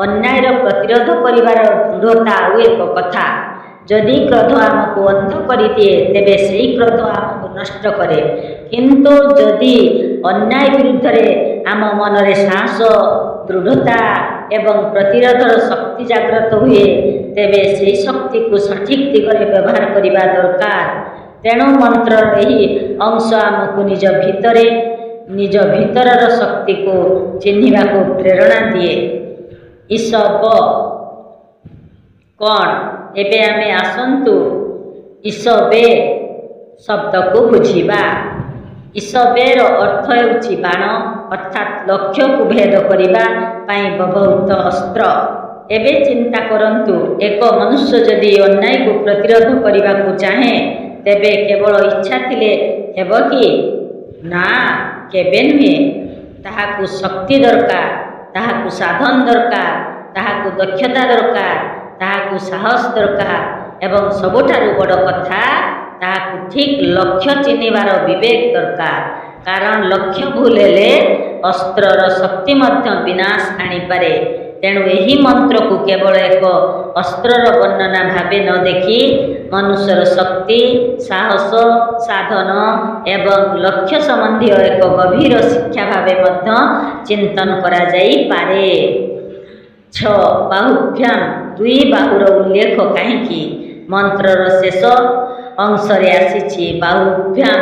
ଅନ୍ୟାୟର ପ୍ରତିରୋଧ କରିବାର ଦୃଢ଼ତା ଆଉ ଏକ କଥା। ଯଦି କ୍ରୋଧ ଆମକୁ ଅନ୍ଧ କରିଦିଏ, ତେବେ ସେହି କ୍ରୋଧ ଆମକୁ ନଷ୍ଟ କରେ। କିନ୍ତୁ ଯଦି ଅନ୍ୟାୟ ବିରୁଦ୍ଧରେ ଆମ ମନରେ ସାହସ, ଦୃଢ଼ତା ଏବଂ ପ୍ରତିରୋଧର ଶକ୍ତି ଜାଗ୍ରତ ହୁଏ, ତେବେ ସେହି ଶକ୍ତିକୁ ସଠିକ୍ ଦିଗରେ ବ୍ୟବହାର କରିବା ଦରକାର। ତେଣୁ ମନ୍ତ୍ରର ଏହି ଅଂଶ ଆମକୁ ନିଜ ଭିତରେ ନିଜ ଭିତରର ଶକ୍ତିକୁ ଚିହ୍ନିବାକୁ ପ୍ରେରଣା ଦିଏ। ଈଷବ କ'ଣ? ଏବେ ଆମେ ଆସନ୍ତୁ ଈଷବେ ଶବ୍ଦକୁ ବୁଝିବା। ଈଷବେର ଅର୍ଥ ହେଉଛି ବାଣ, ଅର୍ଥାତ୍ ଲକ୍ଷ୍ୟକୁ ଭେଦ କରିବା ପାଇଁ ବ୍ୟବହୃତ ଅସ୍ତ୍ର। ଏବେ ଚିନ୍ତା କରନ୍ତୁ, ଏକ ମନୁଷ୍ୟ ଯଦି ଅନ୍ୟାୟକୁ ପ୍ରତିରୋଧ କରିବାକୁ ଚାହେଁ, ତେବେ କେବଳ ଇଚ୍ଛା ଥିଲେ ହେବ କି? ନା, କେବେ ନୁହେଁ। ତାହାକୁ ଶକ୍ତି ଦରକାର, ତାହାକୁ ସାଧନ ଦରକାର, ତାହାକୁ ଦକ୍ଷତା ଦରକାର, ତାହାକୁ ସାହସ ଦରକାର ଏବଂ ସବୁଠାରୁ ବଡ଼ କଥା, ତାହାକୁ ଠିକ୍ ଲକ୍ଷ୍ୟ ଚିହ୍ନିବାର ବିବେକ ଦରକାର। କାରଣ ଲକ୍ଷ୍ୟ ଭୁଲ ହେଲେ ଅସ୍ତ୍ରର ଶକ୍ତି ମଧ୍ୟ ବିନାଶ ଆଣିପାରେ। ତେଣୁ ଏହି ମନ୍ତ୍ରକୁ କେବଳ ଏକ ଅସ୍ତ୍ରର ବର୍ଣ୍ଣନା ଭାବେ ନ ଦେଖି ମନୁଷ୍ୟର ଶକ୍ତି, ସାହସ, ସାଧନ ଏବଂ ଲକ୍ଷ୍ୟ ସମ୍ବନ୍ଧୀୟ ଏକ ଗଭୀର ଶିକ୍ଷା ଭାବେ ମଧ୍ୟ ଚିନ୍ତନ କରାଯାଇପାରେ। 6, ବାହୁଭ୍ୟାମ, ଦୁଇ ବାହୁର ଉଲ୍ଲେଖ କାହିଁକି? ମନ୍ତ୍ରର ଶେଷ ଅଂଶରେ ଆସିଛି ବାହୁଭ୍ୟାମ,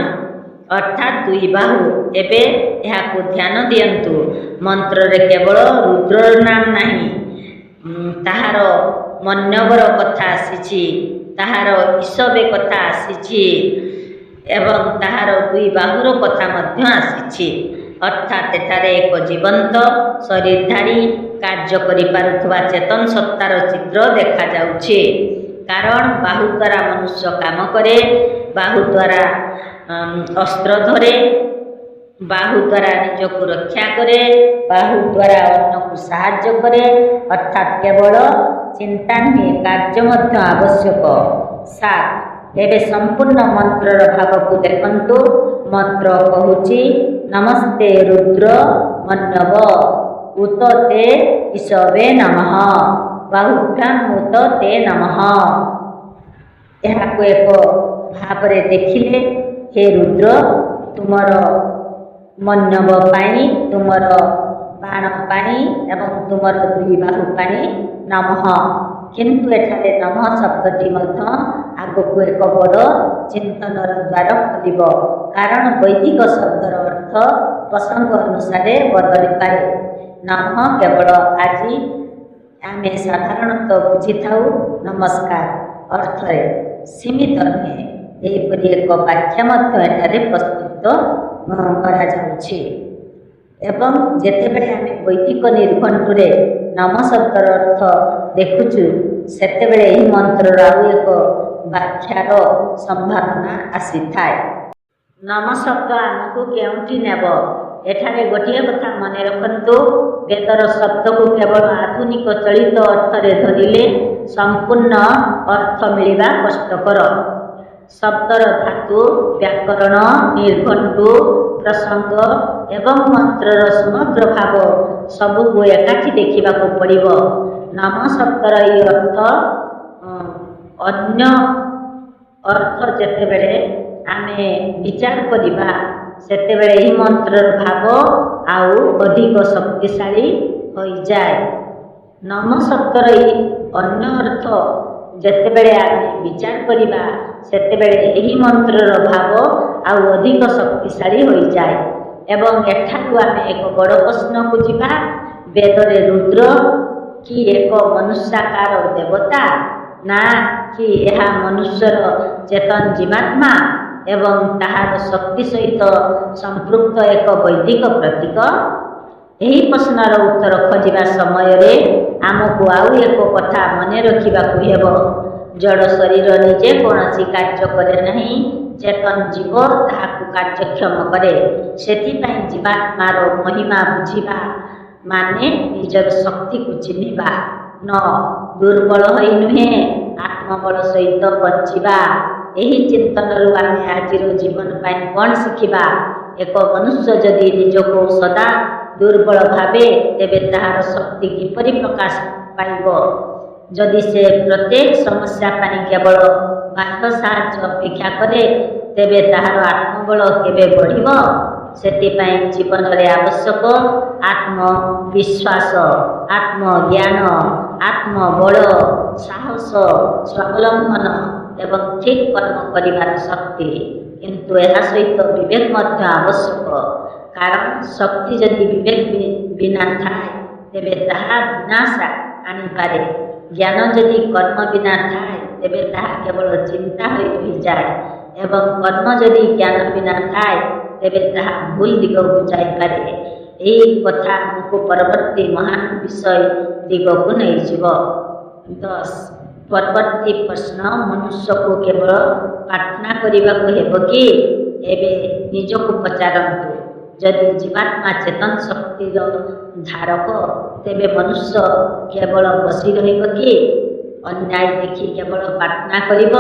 ଅର୍ଥାତ୍ ଦୁଇ ବାହୁ। ଏବେ ଏହାକୁ ଧ୍ୟାନ ଦିଅନ୍ତୁ। ମନ୍ତ୍ରରେ କେବଳ ରୁଦ୍ରର ନାମ ନାହିଁ, ତାହାର ମନ୍ୟବର କଥା ଆସିଛି, ତାହାର ଈଶବେ କଥା ଆସିଛି ଏବଂ ତାହାର ଦୁଇ ବାହୁର କଥା ମଧ୍ୟ ଆସିଛି। ଅର୍ଥାତ୍ ଏଠାରେ ଏକ ଜୀବନ୍ତ ଶରୀରଧାରୀ କାର୍ଯ୍ୟ କରିପାରୁଥିବା ଚେତନ ସତ୍ତାର ଚିତ୍ର ଦେଖାଯାଉଛି। କାରଣ ବାହୁ ଦ୍ୱାରା ମନୁଷ୍ୟ କାମ କରେ, ବାହୁ ଦ୍ୱାରା ଅସ୍ତ୍ର ଧରେ, ବାହୁ ଦ୍ୱାରା ନିଜକୁ ରକ୍ଷା କରେ, ବାହୁ ଦ୍ୱାରା ଅନ୍ୟକୁ ସାହାଯ୍ୟ କରେ। ଅର୍ଥାତ୍ କେବଳ ଚିନ୍ତା ନୁହେଁ, କାର୍ଯ୍ୟ ମଧ୍ୟ ଆବଶ୍ୟକ। 7, ଏବେ ସମ୍ପୂର୍ଣ୍ଣ ମନ୍ତ୍ରର ଭାବକୁ ଦେଖନ୍ତୁ। ମନ୍ତ୍ର କହୁଛି, ନମସ୍ତେ ରୁଦ୍ର ମନ୍ୟବ ଉତ ତେ ଈଶବେ ନମଃ, ବାହୁଭ୍ୟାମ ଉତ ତେ ନମଃ। ଏହାକୁ ଏକ ଭାବରେ ଦେଖିଲେ, ହେ ରୁଦ୍ର, ତୁମର ମନ୍ୟବ ପାଇଁ, ତୁମର ବାଣ ପାଇଁ ଏବଂ ତୁମର ଦୁଇ ବାହୁ ପାଇଁ ନମଃ। କିନ୍ତୁ ଏଠାରେ ନମଃ ଶବ୍ଦଟି ମଧ୍ୟ ଆଗକୁ ଏକ ବଡ଼ ଚିନ୍ତନର ଦ୍ୱାର ଖୋଲିବ, କାରଣ ବୈଦିକ ଶବ୍ଦର ଅର୍ଥ ପ୍ରସଙ୍ଗ ଅନୁସାରେ ବଦଳିପାରେ। ନମଃ କେବଳ ଆଜି ଆମେ ସାଧାରଣତଃ ବୁଝିଥାଉ ନମସ୍କାର ଅର୍ଥରେ ସୀମିତ ନୁହେଁ। ଏହିପରି ଏକ ବ୍ୟାଖ୍ୟା ମଧ୍ୟ ଏଠାରେ ପ୍ରସ୍ତୁତ କରାଯାଉଛି। ଏବଂ ଯେତେବେଳେ ଆମେ ବୈଦିକ ନିର୍ଘଣ୍ଟୁରେ ନମ ଶବ୍ଦର ଅର୍ଥ ଦେଖୁଛୁ, ସେତେବେଳେ ଏହି ମନ୍ତ୍ରର ଆଉ ଏକ ବ୍ୟାଖ୍ୟାର ସମ୍ଭାବନା ଆସିଥାଏ। ନମ ଶବ୍ଦ ଆମକୁ କେଉଁଠି ନେବ? ଏଠାରେ ଗୋଟିଏ କଥା ମନେ ରଖନ୍ତୁ, ବେଦର ଶବ୍ଦକୁ କେବଳ ଆଧୁନିକ ଚଳିତ ଅର୍ଥରେ ଧରିଲେ ସମ୍ପୂର୍ଣ୍ଣ ଅର୍ଥ ମିଳିବା କଷ୍ଟକର। ଶବ୍ଦର ଧାତୁ, ବ୍ୟାକରଣ, ନିର୍ଘଣ୍ଟୁ, ପ୍ରସଙ୍ଗ ଏବଂ ମନ୍ତ୍ରର ସମଗ୍ର ଭାବ ସବୁକୁ ଏକାଠି ଦେଖିବାକୁ ପଡ଼ିବ। ନମ ଶବ୍ଦର ଏହି ଅର୍ଥ ଅନ୍ୟ ଅର୍ଥ ଯେତେବେଳେ ଆମେ ବିଚାର କରିବା, ସେତେବେଳେ ଏହି ମନ୍ତ୍ରର ଭାବ ଆଉ ଅଧିକ ଶକ୍ତିଶାଳୀ ହୋଇଯାଏ। ନମ ଶବ୍ଦର ଏହି ଅନ୍ୟ ଅର୍ଥ ଯେତେବେଳେ ଆମେ ବିଚାର କରିବା, ସେତେବେଳେ ଏହି ମନ୍ତ୍ରର ଭାବ ଆଉ ଅଧିକ ଶକ୍ତିଶାଳୀ ହୋଇଯାଏ। ଏବଂ ଏଠାରୁ ଆମେ ଏକ ବଡ଼ ପ୍ରଶ୍ନକୁ ଯିବା। ବେଦରେ ରୁଦ୍ର କି ଏକ ମନୁଷ୍ୟାକାର ଦେବତା, ନା କି ଏହା ମନୁଷ୍ୟର ଚେତନ ଜୀବାତ୍ମା ଏବଂ ତାହାର ଶକ୍ତି ସହିତ ସମ୍ପୃକ୍ତ ଏକ ବୈଦିକ ପ୍ରତୀକ? ଏହି ପ୍ରଶ୍ନର ଉତ୍ତର ଖୋଜିବା ସମୟରେ ଆମକୁ ଆଉ ଏକ କଥା ମନେ ରଖିବାକୁ ହେବ। ଜଡ଼ ଶରୀର ନିଜେ କୌଣସି କାର୍ଯ୍ୟ କରେ ନାହିଁ, ଚେତନ ଜୀବ ତାହାକୁ କାର୍ଯ୍ୟକ୍ଷମ କରେ। ସେଥିପାଇଁ ଜୀବାତ୍ମାର ମହିମା ବୁଝିବା ମାନେ ନିଜର ଶକ୍ତିକୁ ଚିହ୍ନିବା। 9, ଦୁର୍ବଳ ହୋଇ ନୁହେଁ, ଆତ୍ମବଳ ସହିତ ବଞ୍ଚିବା। ଏହି ଚିନ୍ତନରୁ ଆମେ ଆଜିର ଜୀବନ ପାଇଁ କ'ଣ ଶିଖିବା? ଏକ ମନୁଷ୍ୟ ଯଦି ନିଜକୁ ସଦା ଦୁର୍ବଳ ଭାବେ, ତେବେ ତାହାର ଶକ୍ତି କିପରି ପ୍ରକାଶ ପାଇବ? ଯଦି ସେ ପ୍ରତ୍ୟେକ ସମସ୍ୟା ପାଇଁ କେବଳ ବାହ୍ୟ ସାହାଯ୍ୟ ଅପେକ୍ଷା କରେ, ତେବେ ତାହାର ଆତ୍ମବଳ କେବେ ବଢ଼ିବ? ସେଥିପାଇଁ ଜୀବନରେ ଆବଶ୍ୟକ ଆତ୍ମବିଶ୍ୱାସ, ଆତ୍ମଜ୍ଞାନ, ଆତ୍ମବଳ, ସାହସ, ସ୍ୱାବଲମ୍ବନ ଏବଂ ଠିକ୍ କର୍ମ କରିବାର ଶକ୍ତି। କିନ୍ତୁ ଏହା ସହିତ ବିବେକ ମଧ୍ୟ ଆବଶ୍ୟକ, କାରଣ ଶକ୍ତି ଯଦି ବିବେକ ବିନା ଥାଏ, ତେବେ ତାହା ବିନାଶ ଆଣିପାରେ। ଜ୍ଞାନ ଯଦି କର୍ମ ବିନା ଥାଏ, ତେବେ ତାହା କେବଳ ଚିନ୍ତା ହୋଇ ରହିଯାଏ ଏବଂ କର୍ମ ଯଦି ଜ୍ଞାନ ବିନା ଥାଏ, ତେବେ ତାହା ଭୁଲ ଦିଗକୁ ଯାଇପାରେ। ଏହି କଥା ଆମକୁ ପରବର୍ତ୍ତୀ ମହାନ ବିଷୟ ଦିଗକୁ ନେଇଯିବ। 10, ପରବର୍ତ୍ତୀ ପ୍ରଶ୍ନ, ମନୁଷ୍ୟକୁ କେବଳ ପ୍ରାର୍ଥନା କରିବାକୁ ହେବ କି? ଏବେ ନିଜକୁ ପଚାରନ୍ତୁ, ଯଦି ଜୀବାତ୍ମା ଚେତନ ଶକ୍ତିର ଧାରକ, ତେବେ ମନୁଷ୍ୟ କେବଳ ବସି ରହିବ କି? ଅନ୍ୟାୟ ଦେଖି କେବଳ ପ୍ରାର୍ଥନା କରିବ?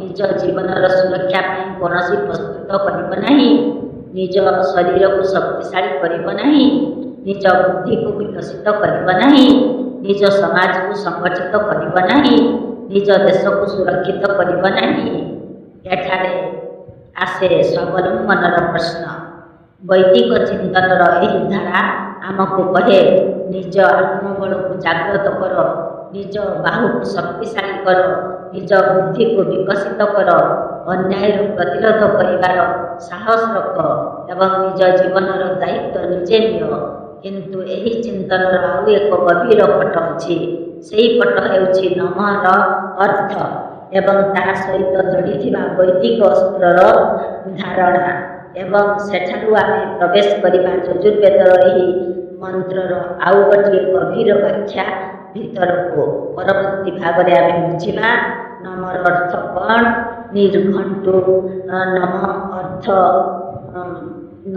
ନିଜ ଜୀବନର ସୁରକ୍ଷା ପାଇଁ କୌଣସି ପ୍ରସ୍ତୁତ କରିବ ନାହିଁ? ନିଜ ଶରୀରକୁ ଶକ୍ତିଶାଳୀ କରିବ ନାହିଁ? ନିଜ ବୁଦ୍ଧିକୁ ବିକଶିତ କରିବ ନାହିଁ? ନିଜ ସମାଜକୁ ସଂଗଠିତ କରିବ ନାହିଁ, ନିଜ ଦେଶକୁ ସୁରକ୍ଷିତ କରିବ ନାହିଁ? ଏଠାରେ ଆସେ ସ୍ୱାବଲମ୍ବନର ପ୍ରଶ୍ନ। ବୈଦିକ ଚିନ୍ତନର ଏହି ଧାରା ଆମକୁ କହେ, ନିଜ ଆତ୍ମବଳକୁ ଜାଗ୍ରତ କର, ନିଜ ବାହୁକୁ ଶକ୍ତିଶାଳୀ କର, ନିଜ ବୁଦ୍ଧିକୁ ବିକଶିତ କର, ଅନ୍ୟାୟର ପ୍ରତିରୋଧ କରିବାର ସାହସ ରଖ ଏବଂ ନିଜ ଜୀବନର ଦାୟିତ୍ୱ ନିଜେ ନିଅ। କିନ୍ତୁ ଏହି ଚିନ୍ତନର ଆଉ ଏକ ଗଭୀର ପଟ ଅଛି। ସେହି ପଟ ହେଉଛି ନମଃର ଅର୍ଥ ଏବଂ ତାହା ସହିତ ଯୋଡ଼ିଥିବା ବୈଦିକ ଅସ୍ତ୍ରର ଧାରଣା ଏବଂ ସେଠାରୁ ଆମେ ପ୍ରବେଶ କରିବା ଯଜୁର୍ବେଦର ଏହି ମନ୍ତ୍ରର ଆଉ ଗୋଟିଏ ଗଭୀର ବ୍ୟାଖ୍ୟା ଭିତରକୁ। ପରବର୍ତ୍ତୀ ଭାଗରେ ଆମେ ବୁଝିବା ନମର ଅର୍ଥ କ'ଣ, ନିର୍ଘଣ୍ଟୁ ନମ ଅର୍ଥ,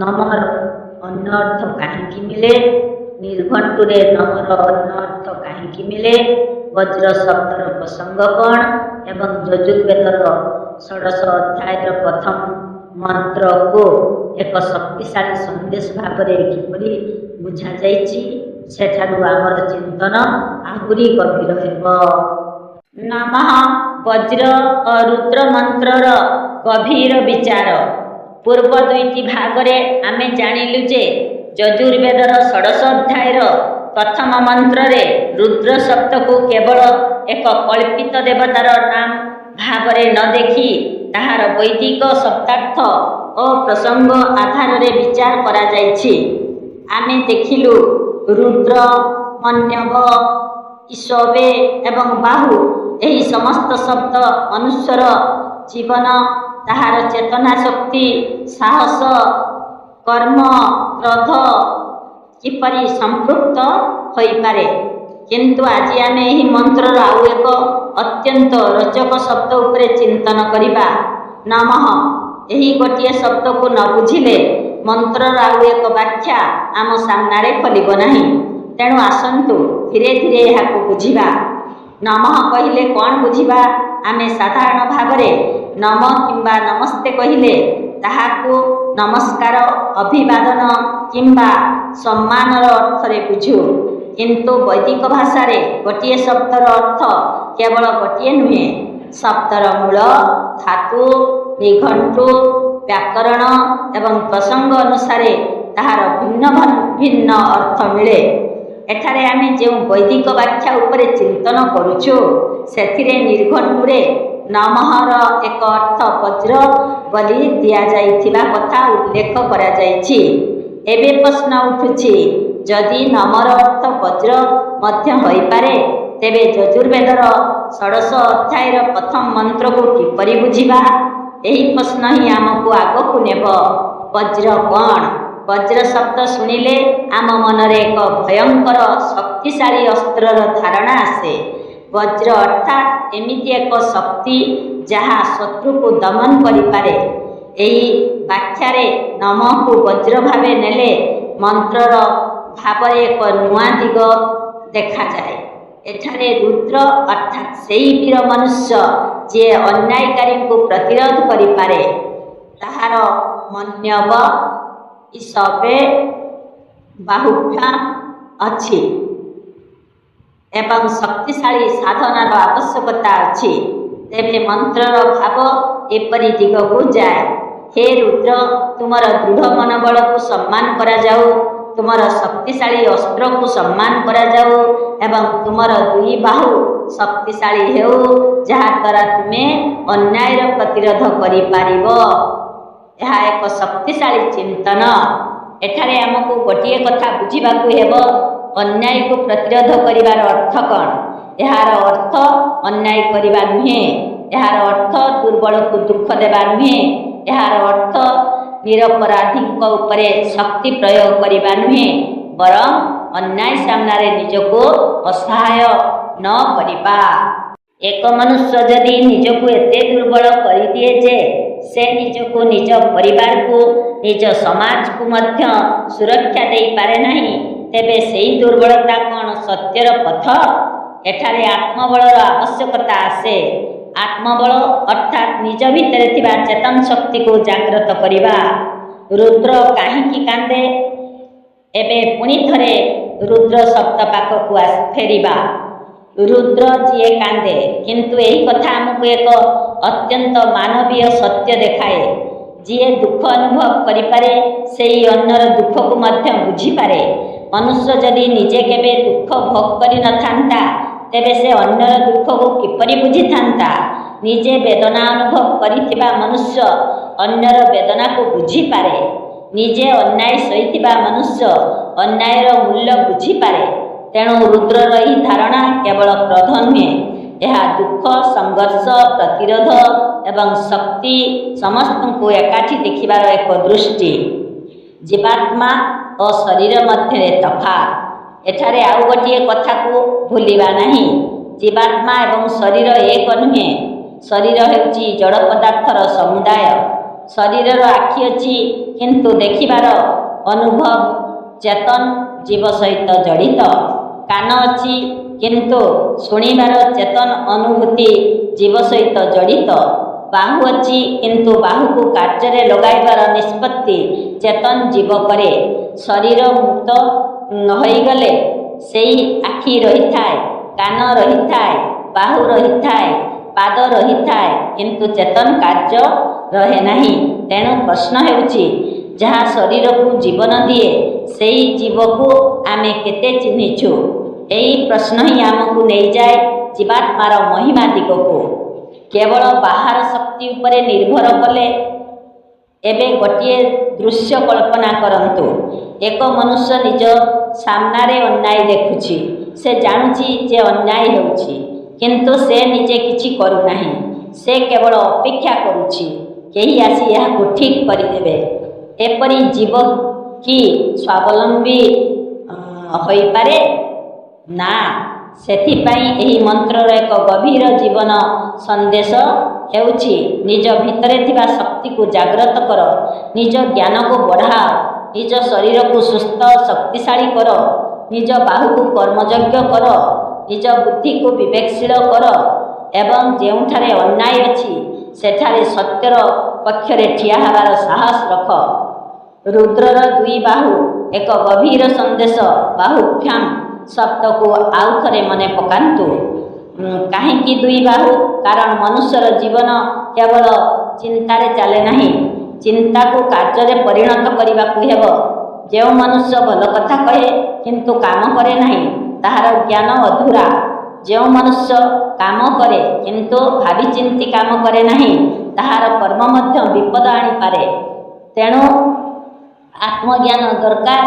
ନମର ଅନ୍ୟ ଅର୍ଥ କାହିଁକି ମିଳେ, ନିର୍ଘଣ୍ଟୁରେ ନମର ଅନ୍ୟ ଅର୍ଥ କାହିଁକି ମିଳେ, ବଜ୍ର ଶବ୍ଦର ପ୍ରସଙ୍ଗ କ'ଣ ଏବଂ ଯଜୁର୍ବେଦର ଷୋଡ଼ଶ ଅଧ୍ୟାୟର ପ୍ରଥମ ମନ୍ତ୍ରକୁ ଏକ ଶକ୍ତିଶାଳୀ ସନ୍ଦେଶ ଭାବରେ କିପରି ବୁଝାଯାଇଛି। ସେଠାରୁ ଆମର ଚିନ୍ତନ ଆହୁରି ଗଭୀର ହେବ। ନମଃ, ବଜ୍ର ଓ ରୁଦ୍ର ମନ୍ତ୍ରର ଗଭୀର ବିଚାର। ପୂର୍ବ ଦୁଇଟି ଭାଗରେ ଆମେ ଜାଣିଲୁ ଯେ ଯଜୁର୍ବେଦର ଷୋଡ଼ଶ ଅଧ୍ୟାୟର ପ୍ରଥମ ମନ୍ତ୍ରରେ ରୁଦ୍ର ଶବ୍ଦକୁ କେବଳ ଏକ କଳ୍ପିତ ଦେବତାର ନାମ ଭାବରେ ନ ଦେଖି ତାହାର ବୈଦିକ ଶବ୍ଦାର୍ଥ ଓ ପ୍ରସଙ୍ଗ ଆଧାରରେ ବିଚାର କରାଯାଇଛି। ଆମେ ଦେଖିଲୁ, ରୁଦ୍ର, ମନ୍ୟବ, ଇଷବେ ଏବଂ ବାହୁ, ଏହି ସମସ୍ତ ଶବ୍ଦ ମନୁଷ୍ୟର ଜୀବନ, ତାହାର ଚେତନା ଶକ୍ତି, ସାହସ, କର୍ମ, କ୍ରୋଧ କିପରି ସମ୍ପୃକ୍ତ ହୋଇପାରେ। କିନ୍ତୁ ଆଜି ଆମେ ଏହି ମନ୍ତ୍ରର ଆଉ ଏକ ଅତ୍ୟନ୍ତ ରୋଚକ ଶବ୍ଦ ଉପରେ ଚିନ୍ତନ କରିବା, ନମଃ। ଏହି ଗୋଟିଏ ଶବ୍ଦକୁ ନ ବୁଝିଲେ ମନ୍ତ୍ରର ଆଉ ଏକ ବ୍ୟାଖ୍ୟା ଆମ ସାମ୍ନାରେ ଖୋଲିବ ନାହିଁ। ତେଣୁ ଆସନ୍ତୁ ଧୀରେ ଧୀରେ ଏହାକୁ ବୁଝିବା। ନମଃ କହିଲେ କ'ଣ ବୁଝିବା? ଆମେ ସାଧାରଣ ଭାବରେ ନମ କିମ୍ବା ନମସ୍ତେ କହିଲେ ତାହାକୁ ନମସ୍କାର, ଅଭିବାଦନ କିମ୍ବା ସମ୍ମାନର ଅର୍ଥରେ ବୁଝୁ। କିନ୍ତୁ ବୈଦିକ ଭାଷାରେ ଗୋଟିଏ ଶବ୍ଦର ଅର୍ଥ କେବଳ ଗୋଟିଏ ନୁହେଁ। ଶବ୍ଦର ମୂଳ, ଧାତୁ, ନିଘଣ୍ଟୁ, ବ୍ୟାକରଣ ଏବଂ ପ୍ରସଙ୍ଗ ଅନୁସାରେ ତାହାର ଭିନ୍ନ ଭିନ୍ନ ଅର୍ଥ ମିଳେ। ଏଠାରେ ଆମେ ଯେଉଁ ବୈଦିକ ବ୍ୟାଖ୍ୟା ଉପରେ ଚିନ୍ତନ କରୁଛୁ, ସେଥିରେ ନିର୍ଘଣ୍ଟୁରେ ନମଃର ଏକ ଅର୍ଥ ବଜ୍ର ବୋଲି ଦିଆଯାଇଥିବା କଥା ଉଲ୍ଲେଖ କରାଯାଇଛି। ଏବେ ପ୍ରଶ୍ନ ଉଠୁଛି, ଯଦି ନମର ଅର୍ଥ ବଜ୍ର ମଧ୍ୟ ହୋଇପାରେ, ତେବେ ଯଜୁର୍ବେଦର ଷୋଡ଼ଶ ଅଧ୍ୟାୟର ପ୍ରଥମ ମନ୍ତ୍ରକୁ କିପରି ବୁଝିବା? ଏହି ପ୍ରଶ୍ନ ହିଁ ଆମକୁ ଆଗକୁ ନେବ। ବଜ୍ର କ'ଣ? ବଜ୍ର ଶବ୍ଦ ଶୁଣିଲେ ଆମ ମନରେ ଏକ ଭୟଙ୍କର ଶକ୍ତିଶାଳୀ ଅସ୍ତ୍ରର ଧାରଣା ଆସେ। ବଜ୍ର ଅର୍ଥାତ୍ ଏମିତି ଏକ ଶକ୍ତି ଯାହା ଶତ୍ରୁକୁ ଦମନ କରିପାରେ। ଏହି ବ୍ୟାଖ୍ୟାରେ ନମକୁ ବଜ୍ର ଭାବେ ନେଲେ ମନ୍ତ୍ରର ଭାବରେ ଏକ ନୂଆ ଦିଗ ଦେଖାଯାଏ। ଏଠାରେ ରୁଦ୍ର ଅର୍ଥାତ୍ ସେହି ବୀର ମନୁଷ୍ୟ ଯିଏ ଅନ୍ୟାୟକାରୀଙ୍କୁ ପ୍ରତିରୋଧ କରିପାରେ, ତାହାର ମନ୍ୟବ, ଇଷବେ, ବାହୁଭ୍ୟାମ୍ ଅଛି ଏବଂ ଶକ୍ତିଶାଳୀ ସାଧନାର ଆବଶ୍ୟକତା ଅଛି। ତେବେ ମନ୍ତ୍ରର ଭାବ ଏପରି ଦିଗକୁ ଯାଏ: ହେ ରୁଦ୍ର, ତୁମର ଦୃଢ଼ ମନୋବଳକୁ ସମ୍ମାନ କରାଯାଉ, ତୁମର ଶକ୍ତିଶାଳୀ ଅସ୍ତ୍ରକୁ ସମ୍ମାନ କରାଯାଉ ଏବଂ ତୁମର ଦୁଇ ବାହୁ ଶକ୍ତିଶାଳୀ ହେଉ, ଯାହାଦ୍ୱାରା ତୁମେ ଅନ୍ୟାୟର ପ୍ରତିରୋଧ କରିପାରିବ। ଏହା ଏକ ଶକ୍ତିଶାଳୀ ଚିନ୍ତନ। ଏଠାରେ ଆମକୁ ଗୋଟିଏ କଥା ବୁଝିବାକୁ ହେବ, ଅନ୍ୟାୟକୁ ପ୍ରତିରୋଧ କରିବାର ଅର୍ଥ କ'ଣ? ଏହାର ଅର୍ଥ ଅନ୍ୟାୟ କରିବା ନୁହେଁ। ଏହାର ଅର୍ଥ ଦୁର୍ବଳକୁ ଦୁଃଖ ଦେବା ନୁହେଁ। ଏହାର ଅର୍ଥ ନିରପରାଧୀଙ୍କ ଉପରେ ଶକ୍ତି ପ୍ରୟୋଗ କରିବା ନୁହେଁ, ବରଂ ଅନ୍ୟାୟ ସାମ୍ନାରେ ନିଜକୁ ଅସହାୟ ନ କରିବା। ଏକ ମନୁଷ୍ୟ ଯଦି ନିଜକୁ ଏତେ ଦୁର୍ବଳ କରିଦିଏ ଯେ ସେ ନିଜକୁ, ନିଜ ପରିବାରକୁ, ନିଜ ସମାଜକୁ ମଧ୍ୟ ସୁରକ୍ଷା ଦେଇପାରେ ନାହିଁ, ତେବେ ସେହି ଦୁର୍ବଳତା କ'ଣ ସତ୍ୟର ପଥ? ଏଠାରେ ଆତ୍ମବଳର ଆବଶ୍ୟକତା ଆସେ। ଆତ୍ମବଳ ଅର୍ଥାତ୍ ନିଜ ଭିତରେ ଥିବା ଚେତନ ଶକ୍ତିକୁ ଜାଗ୍ରତ କରିବା। ରୁଦ୍ର କାହିଁକି କାନ୍ଦେ? ଏବେ ପୁଣି ଥରେ ରୁଦ୍ର ଶବ୍ଦ ପାଖକୁ ଫେରିବା। ରୁଦ୍ର ଯିଏ କାନ୍ଦେ। କିନ୍ତୁ ଏହି କଥା ଆମକୁ ଏକ ଅତ୍ୟନ୍ତ ମାନବୀୟ ସତ୍ୟ ଦେଖାଏ। ଯିଏ ଦୁଃଖ ଅନୁଭବ କରିପାରେ, ସେଇ ଅନ୍ୟର ଦୁଃଖକୁ ମଧ୍ୟ ବୁଝିପାରେ। ମନୁଷ୍ୟ ଯଦି ନିଜେ କେବେ ଦୁଃଖ ଭୋଗ କରିନଥାନ୍ତା, ତେବେ ସେ ଅନ୍ୟର ଦୁଃଖକୁ କିପରି ବୁଝିଥାନ୍ତା? ନିଜେ ବେଦନା ଅନୁଭବ କରିଥିବା ମନୁଷ୍ୟ ଅନ୍ୟର ବେଦନାକୁ ବୁଝିପାରେ। ନିଜେ ଅନ୍ୟାୟ ସହିଥିବା ମନୁଷ୍ୟ ଅନ୍ୟାୟର ମୂଲ୍ୟ ବୁଝିପାରେ। ତେଣୁ ରୁଦ୍ରର ଏହି ଧାରଣା କେବଳ କ୍ରୋଧ ନୁହେଁ, ଏହା ଦୁଃଖ, ସଂଘର୍ଷ, ପ୍ରତିରୋଧ ଏବଂ ଶକ୍ତି ସମସ୍ତଙ୍କୁ ଏକାଠି ଦେଖିବାର ଏକ ଦୃଷ୍ଟି। ଜୀବାତ୍ମା ଓ ଶରୀର ମଧ୍ୟରେ ତଫାତ୍। ଏଠାରେ ଆଉ ଗୋଟିଏ କଥାକୁ ଭୁଲିବା ନାହିଁ। ଜୀବାତ୍ମା ଏବଂ ଶରୀର ଏକ ନୁହେଁ। ଶରୀର ହେଉଛି ଜଡ଼ ପଦାର୍ଥର ସମୁଦାୟ। ଶରୀରର ଆଖି ଅଛି, କିନ୍ତୁ ଦେଖିବାର ଅନୁଭବ ଚେତନ ଜୀବ ସହିତ ଜଡ଼ିତ। କାନ ଅଛି, କିନ୍ତୁ ଶୁଣିବାର ଚେତନ ଅନୁଭୂତି ଜୀବ ସହିତ ଜଡ଼ିତ। ବାହୁ ଅଛି, କିନ୍ତୁ ବାହୁକୁ କାର୍ଯ୍ୟରେ ଲଗାଇବାର ନିଷ୍ପତ୍ତି ଚେତନ ଜୀବ କରେ। ଶରୀର ମୃତ ହୋଇଗଲେ ସେଇ ଆଖି ରହିଥାଏ, କାନ ରହିଥାଏ, ବାହୁ ରହିଥାଏ, ପାଦ ରହିଥାଏ, କିନ୍ତୁ ଚେତନ କାର୍ଯ୍ୟ ରହେ ନାହିଁ। ତେଣୁ ପ୍ରଶ୍ନ ହେଉଛି, ଯାହା ଶରୀରକୁ ଜୀବନ ଦିଏ, ସେଇ ଜୀବକୁ ଆମେ କେତେ ଚିହ୍ନିଛୁ? ଏହି ପ୍ରଶ୍ନ ହିଁ ଆମକୁ ନେଇଯାଏ ଜୀବାତ୍ମାର ମହିମା ଦିଗକୁ। କେବଳ ବାହାର ଶକ୍ତି ଉପରେ ନିର୍ଭର କଲେ। ଏବେ ଗୋଟିଏ ଦୃଶ୍ୟ କଳ୍ପନା କରନ୍ତୁ। ଏକ ମନୁଷ୍ୟ ନିଜ ସାମ୍ନାରେ ଅନ୍ୟାୟ ଦେଖୁଛି। ସେ ଜାଣୁଛି ଯେ ଅନ୍ୟାୟ ହେଉଛି, କିନ୍ତୁ ସେ ନିଜେ କିଛି କରୁନାହିଁ। ସେ କେବଳ ଅପେକ୍ଷା କରୁଛି, କେହି ଆସି ଏହାକୁ ଠିକ୍ କରିଦେବେ। ଏପରି ଜୀବ କି ସ୍ୱାବଲମ୍ବୀ ହୋଇପାରେ? ନା। ସେଥିପାଇଁ ଏହି ମନ୍ତ୍ରର ଏକ ଗଭୀର ଜୀବନ ସନ୍ଦେଶ ହେଉଛି, ନିଜ ଭିତରେ ଥିବା ଶକ୍ତିକୁ ଜାଗ୍ରତ କର, ନିଜ ଜ୍ଞାନକୁ ବଢ଼ାଅ, ନିଜ ଶରୀରକୁ ସୁସ୍ଥ ଶକ୍ତିଶାଳୀ କର, ନିଜ ବାହୁକୁ କର୍ମଯୋଗ୍ୟ କର, ନିଜ ବୁଦ୍ଧିକୁ ବିବେକଶୀଳ କର ଏବଂ ଯେଉଁଠାରେ ଅନ୍ୟାୟ ଅଛି, ସେଠାରେ ସତ୍ୟର ପକ୍ଷରେ ଠିଆ ହେବାର ସାହସ ରଖ। ରୁଦ୍ରର ଦୁଇ ବାହୁ, ଏକ ଗଭୀର ସନ୍ଦେଶ। ବାହୁଭ୍ୟାମ୍ ଶବ୍ଦକୁ ଆଉ ଥରେ ମନେ ପକାନ୍ତୁ। କାହିଁକି ଦୁଇ ବାହୁ? କାରଣ ମନୁଷ୍ୟର ଜୀବନ କେବଳ ଚିନ୍ତାରେ ଚାଲେ ନାହିଁ। ଚିନ୍ତାକୁ କାର୍ଯ୍ୟରେ ପରିଣତ କରିବାକୁ ହେବ। ଯେଉଁ ମନୁଷ୍ୟ ଭଲ କଥା କହେ କିନ୍ତୁ କାମ କରେ ନାହିଁ, ତାହାର ଜ୍ଞାନ ଅଧୁରା। ଯେଉଁ ମନୁଷ୍ୟ କାମ କରେ କିନ୍ତୁ ଭାବିଚିନ୍ତି କାମ କରେ ନାହିଁ, ତାହାର କର୍ମ ମଧ୍ୟ ବିପଦ ଆଣିପାରେ। ତେଣୁ ଆତ୍ମଜ୍ଞାନ ଦରକାର,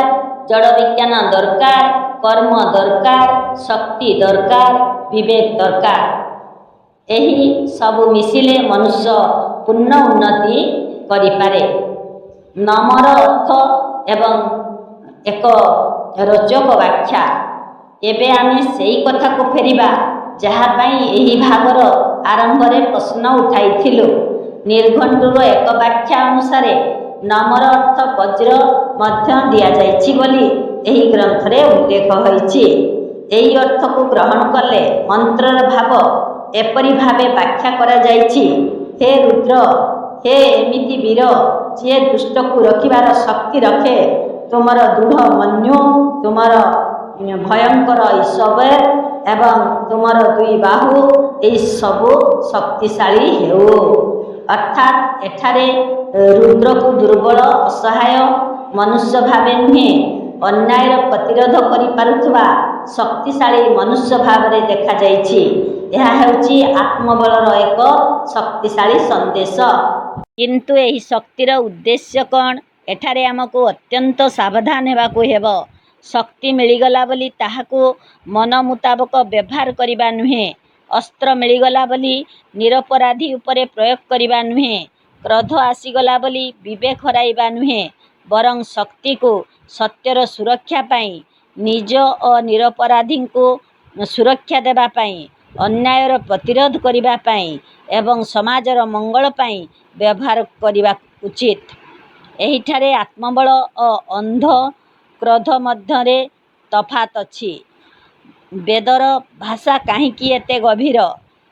ଜଡ଼ ବିଜ୍ଞାନ ଦରକାର, କର୍ମ ଦରକାର, ଶକ୍ତି ଦରକାର, ବିବେକ ଦରକାର। ଏହି ସବୁ ମିଶିଲେ ମନୁଷ୍ୟ ପୂର୍ଣ୍ଣ ଉନ୍ନତି କରିପାରେ। ନମର ଅର୍ଥ ଏବଂ ଏକ ରୋଚକ ବ୍ୟାଖ୍ୟା। ଏବେ ଆମେ ସେଇ କଥାକୁ ଫେରିବା, ଯାହା ପାଇଁ ଏହି ଭାଗର ଆରମ୍ଭରେ ପ୍ରଶ୍ନ ଉଠାଇଥିଲୁ। ନିର୍ଘଣ୍ଟୁର ଏକ ବ୍ୟାଖ୍ୟା ଅନୁସାରେ ନମର ଅର୍ଥ ବଜ୍ର ମଧ୍ୟ ଦିଆଯାଇଛି ବୋଲି ଏହି ଗ୍ରନ୍ଥରେ ଉଲ୍ଲେଖ ହୋଇଛି। ଏହି ଅର୍ଥକୁ ଗ୍ରହଣ କଲେ ମନ୍ତ୍ରର ଭାବ ଏପରି ଭାବେ ବ୍ୟାଖ୍ୟା କରାଯାଇଛି, ହେ ରୁଦ୍ର, ହେ ଏମିତି ବୀର, ଯିଏ ଦୁଷ୍ଟକୁ ରୋକିବାର ଶକ୍ତି ରଖେ, ତୁମର ଦୃଢ଼ ମନ୍ୟୁ, ତୁମର ଭୟଙ୍କର ଈଶବେର ଏବଂ ତୁମର ଦୁଇ ବାହୁ, ଏହି ସବୁ ଶକ୍ତିଶାଳୀ ହେଉ। ଅର୍ଥାତ୍ ଏଠାରେ ରୁଦ୍ରକୁ ଦୁର୍ବଳ ଅସହାୟ ମନୁଷ୍ୟ ଭାବେ ନୁହେଁ, ଅନ୍ୟାୟର ପ୍ରତିରୋଧ କରିପାରୁଥିବା ଶକ୍ତିଶାଳୀ ମନୁଷ୍ୟ ଭାବରେ ଦେଖାଯାଇଛି। ଏହା ହେଉଛି ଆତ୍ମବଳର ଏକ ଶକ୍ତିଶାଳୀ ସନ୍ଦେଶ। କିନ୍ତୁ ଏହି ଶକ୍ତିର ଉଦ୍ଦେଶ୍ୟ କ'ଣ? ଏଠାରେ ଆମକୁ ଅତ୍ୟନ୍ତ ସାବଧାନ ହେବାକୁ ହେବ। ଶକ୍ତି ମିଳିଗଲା ବୋଲି ତାହାକୁ ମନ ମୁତାବକ ବ୍ୟବହାର କରିବା ନୁହେଁ। ଅସ୍ତ୍ର ମିଳିଗଲା ବୋଲି ନିରପରାଧୀ ଉପରେ ପ୍ରୟୋଗ କରିବା ନୁହେଁ। କ୍ରୋଧ ଆସିଗଲା ବୋଲି ବିବେକ ହରାଇବା ନୁହେଁ। ବରଂ ଶକ୍ତିକୁ ସତ୍ୟର ସୁରକ୍ଷା ପାଇଁ, ନିଜ ଓ ନିରପରାଧୀଙ୍କୁ ସୁରକ୍ଷା ଦେବା ପାଇଁ, ଅନ୍ୟାୟର ପ୍ରତିରୋଧ କରିବା ପାଇଁ ଏବଂ ସମାଜର ମଙ୍ଗଳ ପାଇଁ ବ୍ୟବହାର କରିବା ଉଚିତ। ଏହିଠାରେ ଆତ୍ମବଳ ଓ ଅନ୍ଧ କ୍ରୋଧ ମଧ୍ୟରେ ତଫାତ୍ ଅଛି। ବେଦର ଭାଷା କାହିଁକି ଏତେ ଗଭୀର?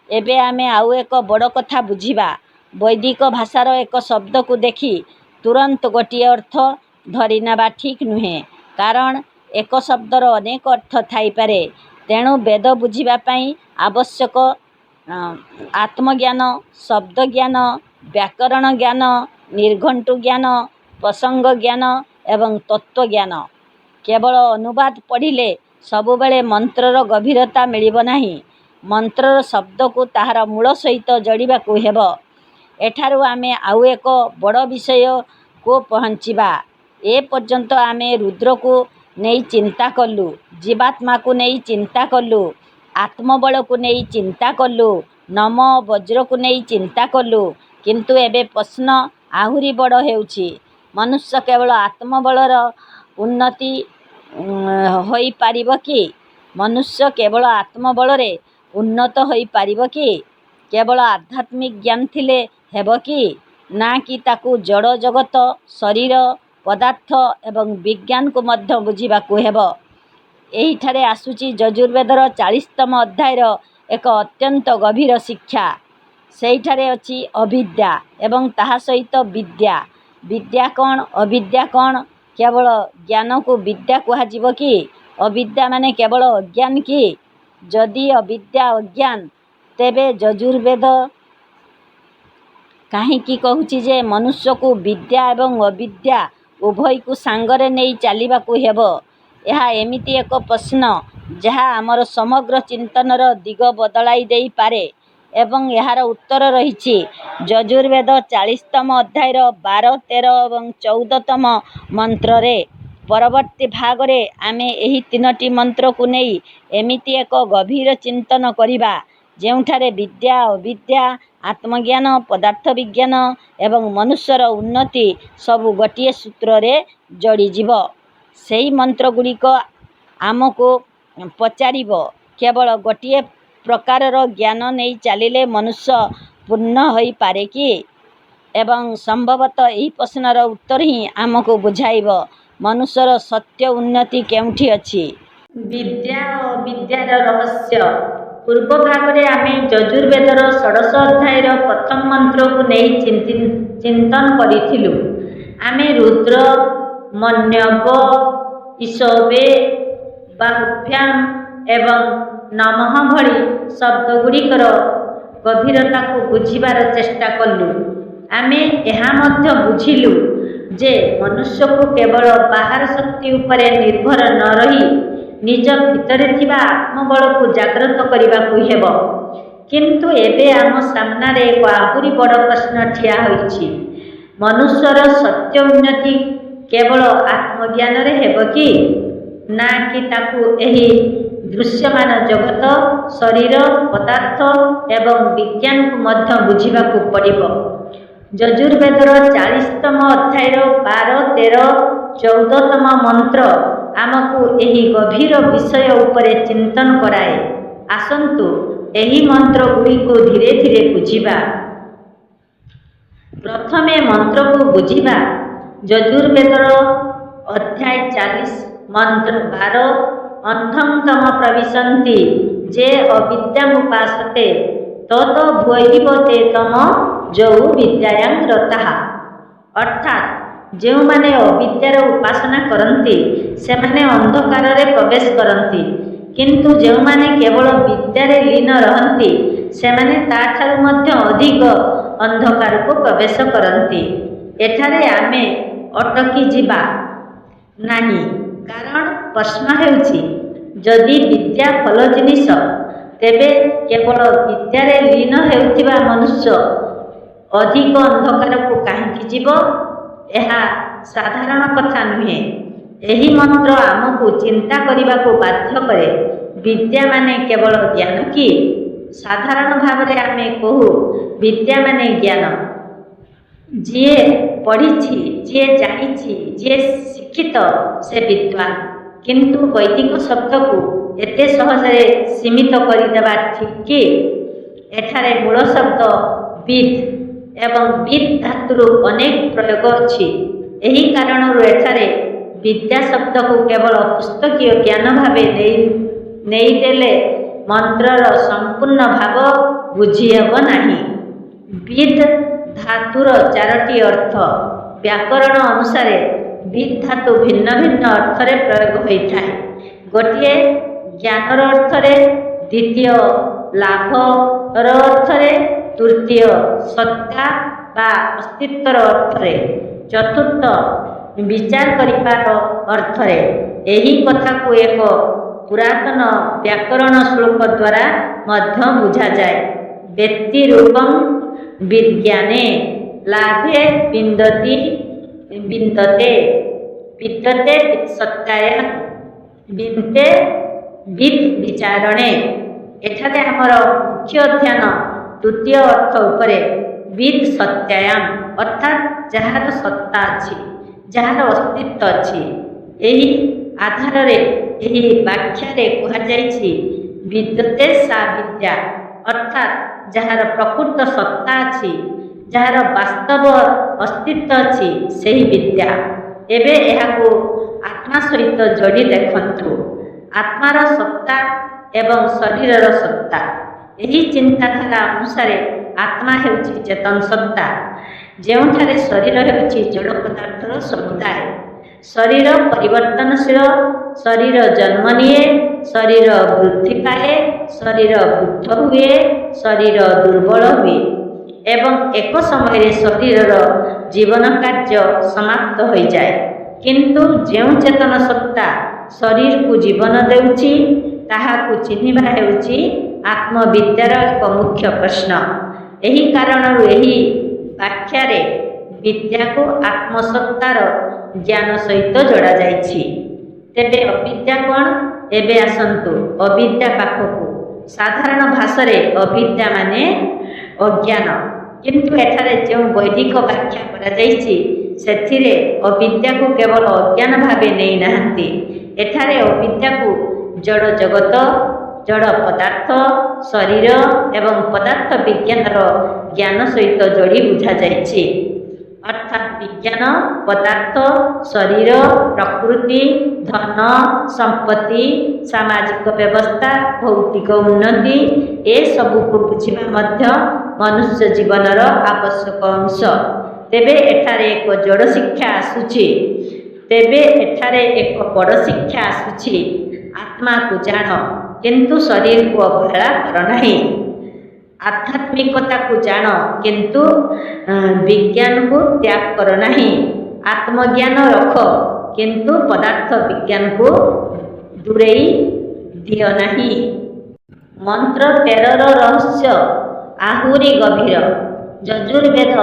ଏବେ ଆମେ ଆଉ ଏକ ବଡ଼ କଥା ବୁଝିବା। ବୈଦିକ ଭାଷାର ଏକ ଶବ୍ଦକୁ ଦେଖି ତୁରନ୍ତ ଗୋଟିଏ ଅର୍ଥ ଧରିନେବା ଠିକ୍ ନୁହେଁ। କାରଣ ଏକ ଶବ୍ଦର ଅନେକ ଅର୍ଥ ଥାଇପାରେ। ତେଣୁ ବେଦ ବୁଝିବା ପାଇଁ ଆବଶ୍ୟକ ଆତ୍ମଜ୍ଞାନ, ଶବ୍ଦ ଜ୍ଞାନ, ବ୍ୟାକରଣ ଜ୍ଞାନ, ନିର୍ଘଣ୍ଟୁ ଜ୍ଞାନ, ପ୍ରସଙ୍ଗ ଜ୍ଞାନ ଏବଂ ତତ୍ତ୍ୱଜ୍ଞାନ। କେବଳ ଅନୁବାଦ ପଢ଼ିଲେ ସବୁବେଳେ ମନ୍ତ୍ରର ଗଭୀରତା ମିଳିବ ନାହିଁ। ମନ୍ତ୍ରର ଶବ୍ଦକୁ ତାହାର ମୂଳ ସହିତ ଯୋଡ଼ିବାକୁ ହେବ। ଏଠାରୁ ଆମେ ଆଉ ଏକ ବଡ଼ ବିଷୟକୁ ପହଞ୍ଚିବା। ଏପର୍ଯ୍ୟନ୍ତ ଆମେ ରୁଦ୍ରକୁ ନେଇ ଚିନ୍ତା କଲୁ, ଜୀବାତ୍ମାକୁ ନେଇ ଚିନ୍ତା କଲୁ, ଆତ୍ମବଳକୁ ନେଇ ଚିନ୍ତା କଲୁ, ନମ ଓ ବଜ୍ରକୁ ନେଇ ଚିନ୍ତା କଲୁ। କିନ୍ତୁ ଏବେ ପ୍ରଶ୍ନ ଆହୁରି ବଡ଼ ହେଉଛି, ମନୁଷ୍ୟ କେବଳ ଆତ୍ମବଳରେ ଉନ୍ନତି ହୋଇପାରିବ କି? ମନୁଷ୍ୟ କେବଳ ଆତ୍ମବଳରେ ଉନ୍ନତ ହୋଇପାରିବ କି? କେବଳ ଆଧ୍ୟାତ୍ମିକ ଜ୍ଞାନ ଥିଲେ ହେବ କି? ନା କି ତାକୁ ଜଡ଼ ଜଗତ, ଶରୀର, ପଦାର୍ଥ ଏବଂ ବିଜ୍ଞାନକୁ ମଧ୍ୟ ବୁଝିବାକୁ ହେବ? ଏହିଠାରେ ଆସୁଛି ଯଜୁର୍ବେଦର 40ତମ ଅଧ୍ୟାୟର ଏକ ଅତ୍ୟନ୍ତ ଗଭୀର ଶିକ୍ଷା। ସେହିଠାରେ ଅଛି ଅବିଦ୍ୟା ଏବଂ ତାହା ସହିତ ବିଦ୍ୟା। ବିଦ୍ୟା କ'ଣ? ଅବିଦ୍ୟା କ'ଣ? କେବଳ ଜ୍ଞାନକୁ ବିଦ୍ୟା କୁହାଯିବ କି? ଅବିଦ୍ୟା ମାନେ କେବଳ ଅଜ୍ଞାନ କି? ଯଦି ଅବିଦ୍ୟା ଅଜ୍ଞାନ, ତେବେ ଯଜୁର୍ବେଦ କାହିଁକି କହୁଛି ଯେ ମନୁଷ୍ୟକୁ ବିଦ୍ୟା ଏବଂ ଅବିଦ୍ୟା ଉଭୟକୁ ସାଙ୍ଗରେ ନେଇ ଚାଲିବାକୁ ହେବ? ଏହା ଏମିତି ଏକ ପ୍ରଶ୍ନ, ଯାହା ଆମର ସମଗ୍ର ଚିନ୍ତନର ଦିଗ ବଦଳାଇ ଦେଇପାରେ। ଏବଂ ଏହାର ଉତ୍ତର ରହିଛି ଯଜୁର୍ବେଦ 40ତମ ଅଧ୍ୟାୟର 12, 13 ଏବଂ 14ତମ ମନ୍ତ୍ରରେ। ପରବର୍ତ୍ତୀ ଭାଗରେ ଆମେ ଏହି ତିନୋଟି ମନ୍ତ୍ରକୁ ନେଇ ଏମିତି ଏକ ଗଭୀର ଚିନ୍ତନ କରିବା, ଯେଉଁଠାରେ ବିଦ୍ୟା, ଅବିଦ୍ୟା, ଆତ୍ମଜ୍ଞାନ, ପଦାର୍ଥ ବିଜ୍ଞାନ ଏବଂ ମନୁଷ୍ୟର ଉନ୍ନତି ସବୁ ଗୋଟିଏ ସୂତ୍ରରେ ଯୋଡ଼ିଯିବ। ସେହି ମନ୍ତ୍ରଗୁଡ଼ିକ ଆମକୁ ପଚାରିବ, କେବଳ ଗୋଟିଏ ପ୍ରକାରର ଜ୍ଞାନ ନେଇ ଚାଲିଲେ ମନୁଷ୍ୟ ପୂର୍ଣ୍ଣ ହୋଇପାରେ କି? ଏବଂ ସମ୍ଭବତଃ ଏହି ପ୍ରଶ୍ନର ଉତ୍ତର ହିଁ ଆମକୁ ବୁଝାଇବ, ମନୁଷ୍ୟର ସତ୍ୟ ଉନ୍ନତି କେଉଁଠି ଅଛି। ବିଦ୍ୟା ଓ ଅବିଦ୍ୟାର ରହସ୍ୟ। ପୂର୍ବ ଭାଗରେ ଆମେ ଯଜୁର୍ବେଦର ଷୋଡ଼ଶ ଅଧ୍ୟାୟର ପ୍ରଥମ ମନ୍ତ୍ରକୁ ନେଇ ଚିନ୍ତନ କରିଥିଲୁ। ଆମେ ରୁଦ୍ର, ମନ୍ୟବ, ଇଷବେ, ବାହୁଭ୍ୟାମ୍ ଏବଂ ନମଃ ଭଳି ଶବ୍ଦଗୁଡ଼ିକର ଗଭୀରତାକୁ ବୁଝିବାର ଚେଷ୍ଟା କଲୁ। ଆମେ ଏହା ମଧ୍ୟ ବୁଝିଲୁ ଯେ ମନୁଷ୍ୟକୁ କେବଳ ବାହାର ଶକ୍ତି ଉପରେ ନିର୍ଭର ନ ରହି ନିଜ ଭିତରେ ଥିବା ଆତ୍ମବଳକୁ ଜାଗ୍ରତ କରିବାକୁ ହେବ। କିନ୍ତୁ ଏବେ ଆମ ସାମ୍ନାରେ ଏକ ଆହୁରି ବଡ଼ ପ୍ରଶ୍ନ ଠିଆ ହୋଇଛି, ମନୁଷ୍ୟର ସତ୍ୟ ଉନ୍ନତି କେବଳ ଆତ୍ମଜ୍ଞାନରେ ହେବ କି? ନା କି ତାକୁ ଏହି ଦୃଶ୍ୟମାନ ଜଗତ, ଶରୀର, ପଦାର୍ଥ ଏବଂ ବିଜ୍ଞାନକୁ ମଧ୍ୟ ବୁଝିବାକୁ ପଡ଼ିବ? ଯଜୁର୍ବେଦର 40ତମ ଅଧ୍ୟାୟର 12, 13, 14ତମ ମନ୍ତ୍ର ଆମକୁ ଏହି ଗଭୀର ବିଷୟ ଉପରେ ଚିନ୍ତନ କରାଏ। ଆସନ୍ତୁ, ଏହି ମନ୍ତ୍ରଗୁଡ଼ିକୁ ଧୀରେ ଧୀରେ ବୁଝିବା। ପ୍ରଥମେ ମନ୍ତ୍ରକୁ ବୁଝିବା। ଯଜୁର୍ବେଦର ଅଧ୍ୟାୟ 40, ମନ୍ତ୍ର 12, ଅନ୍ଧଂ ତମଃ ପ୍ରବିଶନ୍ତି ଯେ ଅବିଦ୍ୟାମୁପାସତେ ତତୋ ଭୂୟ ଏବ ତେ ତମୋ ଯୌ ବିଦ୍ୟାୟାଂ ରତାଃ। ଅର୍ଥାତ୍, ଯେଉଁମାନେ ଅବିଦ୍ୟାର ଉପାସନା କରନ୍ତି, ସେମାନେ ଅନ୍ଧକାରରେ ପ୍ରବେଶ କରନ୍ତି। କିନ୍ତୁ ଯେଉଁମାନେ କେବଳ ବିଦ୍ୟାରେ ଲୀନ ରହନ୍ତି, ସେମାନେ ତା'ଠାରୁ ମଧ୍ୟ ଅଧିକ ଅନ୍ଧକାରକୁ ପ୍ରବେଶ କରନ୍ତି। ଏଠାରେ ଆମେ ଅଟକିଯିବା ନାହିଁ, କାରଣ ପ୍ରଶ୍ନ ହେଉଛି, ଯଦି ବିଦ୍ୟା ଭଲ ଜିନିଷ, ତେବେ କେବଳ ବିଦ୍ୟାରେ ଲୀନ ହେଉଥିବା ମନୁଷ୍ୟ ଅଧିକ ଅନ୍ଧକାରକୁ କାହିଁକି ଯିବ? ଏହା ସାଧାରଣ କଥା ନୁହେଁ। ଏହି ମନ୍ତ୍ର ଆମକୁ ଚିନ୍ତା କରିବାକୁ ବାଧ୍ୟ କରେ। ବିଦ୍ୟା ମାନେ କେବଳ ଜ୍ଞାନ କି? ସାଧାରଣ ଭାବରେ ଆମେ କହୁ, ବିଦ୍ୟା ମାନେ ଜ୍ଞାନ। ଯିଏ ପଢ଼ିଛି, ଯିଏ ଜାଣିଛି, ଯିଏ ଶିକ୍ଷିତ, ସେ ବିଦ୍ୱାନ। କିନ୍ତୁ ବୈଦିକ ଶବ୍ଦକୁ ଏତେ ସହଜରେ ସୀମିତ କରିଦେବା ଠିକ୍ କି? ଏଠାରେ ମୂଳ ଶବ୍ଦ ବିଦ୍ ଏବଂ ବିଦ୍ ଧାତୁର ଅନେକ ପ୍ରୟୋଗ ଅଛି। ଏହି କାରଣରୁ ଏଠାରେ ବିଦ୍ୟା ଶବ୍ଦକୁ କେବଳ ପୁସ୍ତକୀୟ ଜ୍ଞାନ ଭାବେ ନେଇଦେଲେ ମନ୍ତ୍ରର ସମ୍ପୂର୍ଣ୍ଣ ଭାବ ବୁଝିହେବ ନାହିଁ। ବିଦ୍ ଧାତୁର ଚାରୋଟି ଅର୍ଥ। ବ୍ୟାକରଣ ଅନୁସାରେ ବିଦ୍ ଧାତୁ ଭିନ୍ନ ଭିନ୍ନ ଅର୍ଥରେ ପ୍ରୟୋଗ ହୋଇଥାଏ। ଗୋଟିଏ ଜ୍ଞାନର ଅର୍ଥରେ, ଦ୍ୱିତୀୟ ଲାଭର ଅର୍ଥରେ, ତୃତୀୟ ସତ୍ତା ବା ଅସ୍ତିତ୍ୱର ଅର୍ଥରେ, ଚତୁର୍ଥ ବିଚାର କରିବାର ଅର୍ଥରେ। ଏହି କଥାକୁ ଏକ ପୁରାତନ ବ୍ୟାକରଣ ଶ୍ଲୋକ ଦ୍ୱାରା ମଧ୍ୟ ବୁଝାଯାଏ। ବେତ୍ତି ରୂପଂ ବିଦ୍‌ଜ୍ଞାନେ ଲାଭେ ବିନ୍ଦତି ବିନ୍ଦତେ ବିଦ୍ୟତେ ସତ୍ତାୟାଂ ବିନ୍ତେ ବିଦ୍ ବିଚାରଣେ। ଏଠାରେ ଆମର ମୁଖ୍ୟ ଧ୍ୟାନ ତୃତୀୟ ଅର୍ଥ ଉପରେ, ବିଦ୍ ସତ୍ତାୟାଂ, ଅର୍ଥାତ୍ ଯାହାର ସତ୍ତା ଅଛି, ଯାହାର ଅସ୍ତିତ୍ୱ ଅଛି। ଏହି ଆଧାରରେ ଏହି ବ୍ୟାଖ୍ୟାରେ କୁହାଯାଇଛି, ବିଦ୍ୟତେ ସା ବିଦ୍ୟା, ଅର୍ଥାତ୍ ଯାହାର ପ୍ରକୃତ ସତ୍ତା ଅଛି, ଯାହାର ବାସ୍ତବ ଅସ୍ତିତ୍ୱ ଅଛି, ସେହି ବିଦ୍ୟା। ଏବେ ଏହାକୁ ଆତ୍ମା ସହିତ ଯୋଡ଼ି ଦେଖନ୍ତୁ। ଆତ୍ମାର ସତ୍ତା ଏବଂ ଶରୀରର ସତ୍ତା। ଏହି ଚିନ୍ତାଧାରା ଅନୁସାରେ ଆତ୍ମା ହେଉଛି ଚେତନ ସତ୍ତା, ଯେଉଁଠାରେ ଶରୀର ହେଉଛି ଜଡ଼ ପଦାର୍ଥର ସମୁଦାୟ। ଶରୀର ପରିବର୍ତ୍ତନଶୀଳ। ଶରୀର ଜନ୍ମ ନିଏ, ଶରୀର ବୃଦ୍ଧି ପାଏ, ଶରୀର ବୃଦ୍ଧ ହୁଏ, ଶରୀର ଦୁର୍ବଳ ହୁଏ ଏବଂ ଏକ ସମୟରେ ଶରୀରର ଜୀବନ କାର୍ଯ୍ୟ ସମାପ୍ତ ହୋଇଯାଏ। କିନ୍ତୁ ଯେଉଁ ଚେତନ ସତ୍ତା ଶରୀରକୁ ଜୀବନ ଦେଉଛି, ତାହାକୁ ଚିହ୍ନିବା ହେଉଛି ଆତ୍ମବିଦ୍ୟାର ଏକ ମୁଖ୍ୟ ପ୍ରଶ୍ନ। ଏହି କାରଣରୁ ଏହି ବ୍ୟାଖ୍ୟାରେ ବିଦ୍ୟାକୁ ଆତ୍ମସତ୍ତାର ଜ୍ଞାନ ସହିତ ଯୋଡ଼ାଯାଇଛି। ତେବେ ଅବିଦ୍ୟା କ'ଣ? ଏବେ ଆସନ୍ତୁ ଅବିଦ୍ୟା ପାଖକୁ। ସାଧାରଣ ଭାଷାରେ ଅବିଦ୍ୟା ମାନେ ଅଜ୍ଞାନ। କିନ୍ତୁ ଏଠାରେ ଯେଉଁ ବୈଦିକ ବ୍ୟାଖ୍ୟା କରାଯାଇଛି, ସେଥିରେ ଅବିଦ୍ୟାକୁ କେବଳ ଅଜ୍ଞାନ ଭାବେ ନେଇନାହାନ୍ତି। ଏଠାରେ ଅବିଦ୍ୟାକୁ ଜଡ଼ ଜଗତ, ଜଡ଼ ପଦାର୍ଥ, ଶରୀର ଏବଂ ପଦାର୍ଥ ବିଜ୍ଞାନର ଜ୍ଞାନ ସହିତ ଯୋଡ଼ି ବୁଝାଯାଇଛି। ଅର୍ଥାତ୍ ବିଜ୍ଞାନ, ପଦାର୍ଥ, ଶରୀର, ପ୍ରକୃତି, ଧନ, ସମ୍ପତ୍ତି, ସାମାଜିକ ବ୍ୟବସ୍ଥା, ଭୌତିକ ଉନ୍ନତି, ଏସବୁକୁ ବୁଝିବା ମଧ୍ୟ ମନୁଷ୍ୟ ଜୀବନର ଆବଶ୍ୟକ ଅଂଶ। ତେବେ ଏଠାରେ ଏକ ବଡ଼ ଶିକ୍ଷା ଆସୁଛି। ଆତ୍ମାକୁ ଜାଣ, କିନ୍ତୁ ଶରୀରକୁ ଅବହେଳା କର ନାହିଁ। ଆଧ୍ୟାତ୍ମିକତାକୁ ଜାଣ, କିନ୍ତୁ ବିଜ୍ଞାନକୁ ତ୍ୟାଗ କର ନାହିଁ। ଆତ୍ମଜ୍ଞାନ ରଖ, କିନ୍ତୁ ପଦାର୍ଥ ବିଜ୍ଞାନକୁ ଦୂରେଇ ଦିଅ ନାହିଁ। ମନ୍ତ୍ର 13ର ରହସ୍ୟ ଆହୁରି ଗଭୀର। ଯଜୁର୍ବେଦ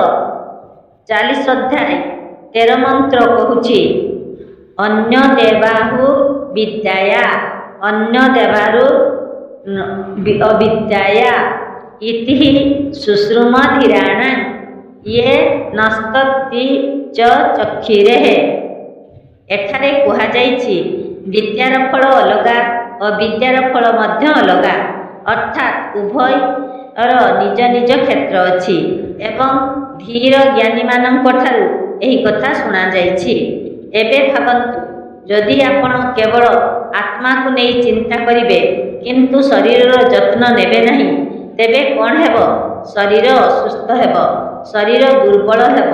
40 ଅଧ୍ୟାୟ 13 ମନ୍ତ୍ର କହୁଛି, ଅନ୍ୟ ଦେବାହୁର୍ବିଦ୍ୟୟା ଅନ୍ୟ ଦେବାହୁରବିଦ୍ୟୟା ଇତି ସୁଷୁମ୍ନ ଧୀରାଣାଂ ୟେ ନସ୍ତଦ୍ବିଚକ୍ଷିରେ। ଏଠାରେ କୁହାଯାଇଛି, ବିଦ୍ୟାର ଫଳ ଅଲଗା, ଅବିଦ୍ୟାର ଫଳ ମଧ୍ୟ ଅଲଗା। ଅର୍ଥାତ୍ ଉଭୟର ନିଜ ନିଜ କ୍ଷେତ୍ର ଅଛି ଏବଂ ଧୀର ଜ୍ଞାନୀମାନଙ୍କଠାରୁ ଏହି କଥା ଶୁଣାଯାଇଛି। ଏବେ ଭାବନ୍ତୁ, ଯଦି ଆପଣ କେବଳ ଆତ୍ମାକୁ ନେଇ ଚିନ୍ତା କରିବେ, କିନ୍ତୁ ଶରୀରର ଯତ୍ନ ନେବେ ନାହିଁ, ତେବେ କ'ଣ ହେବ? ଶରୀର ଅସୁସ୍ଥ ହେବ, ଶରୀର ଦୁର୍ବଳ ହେବ,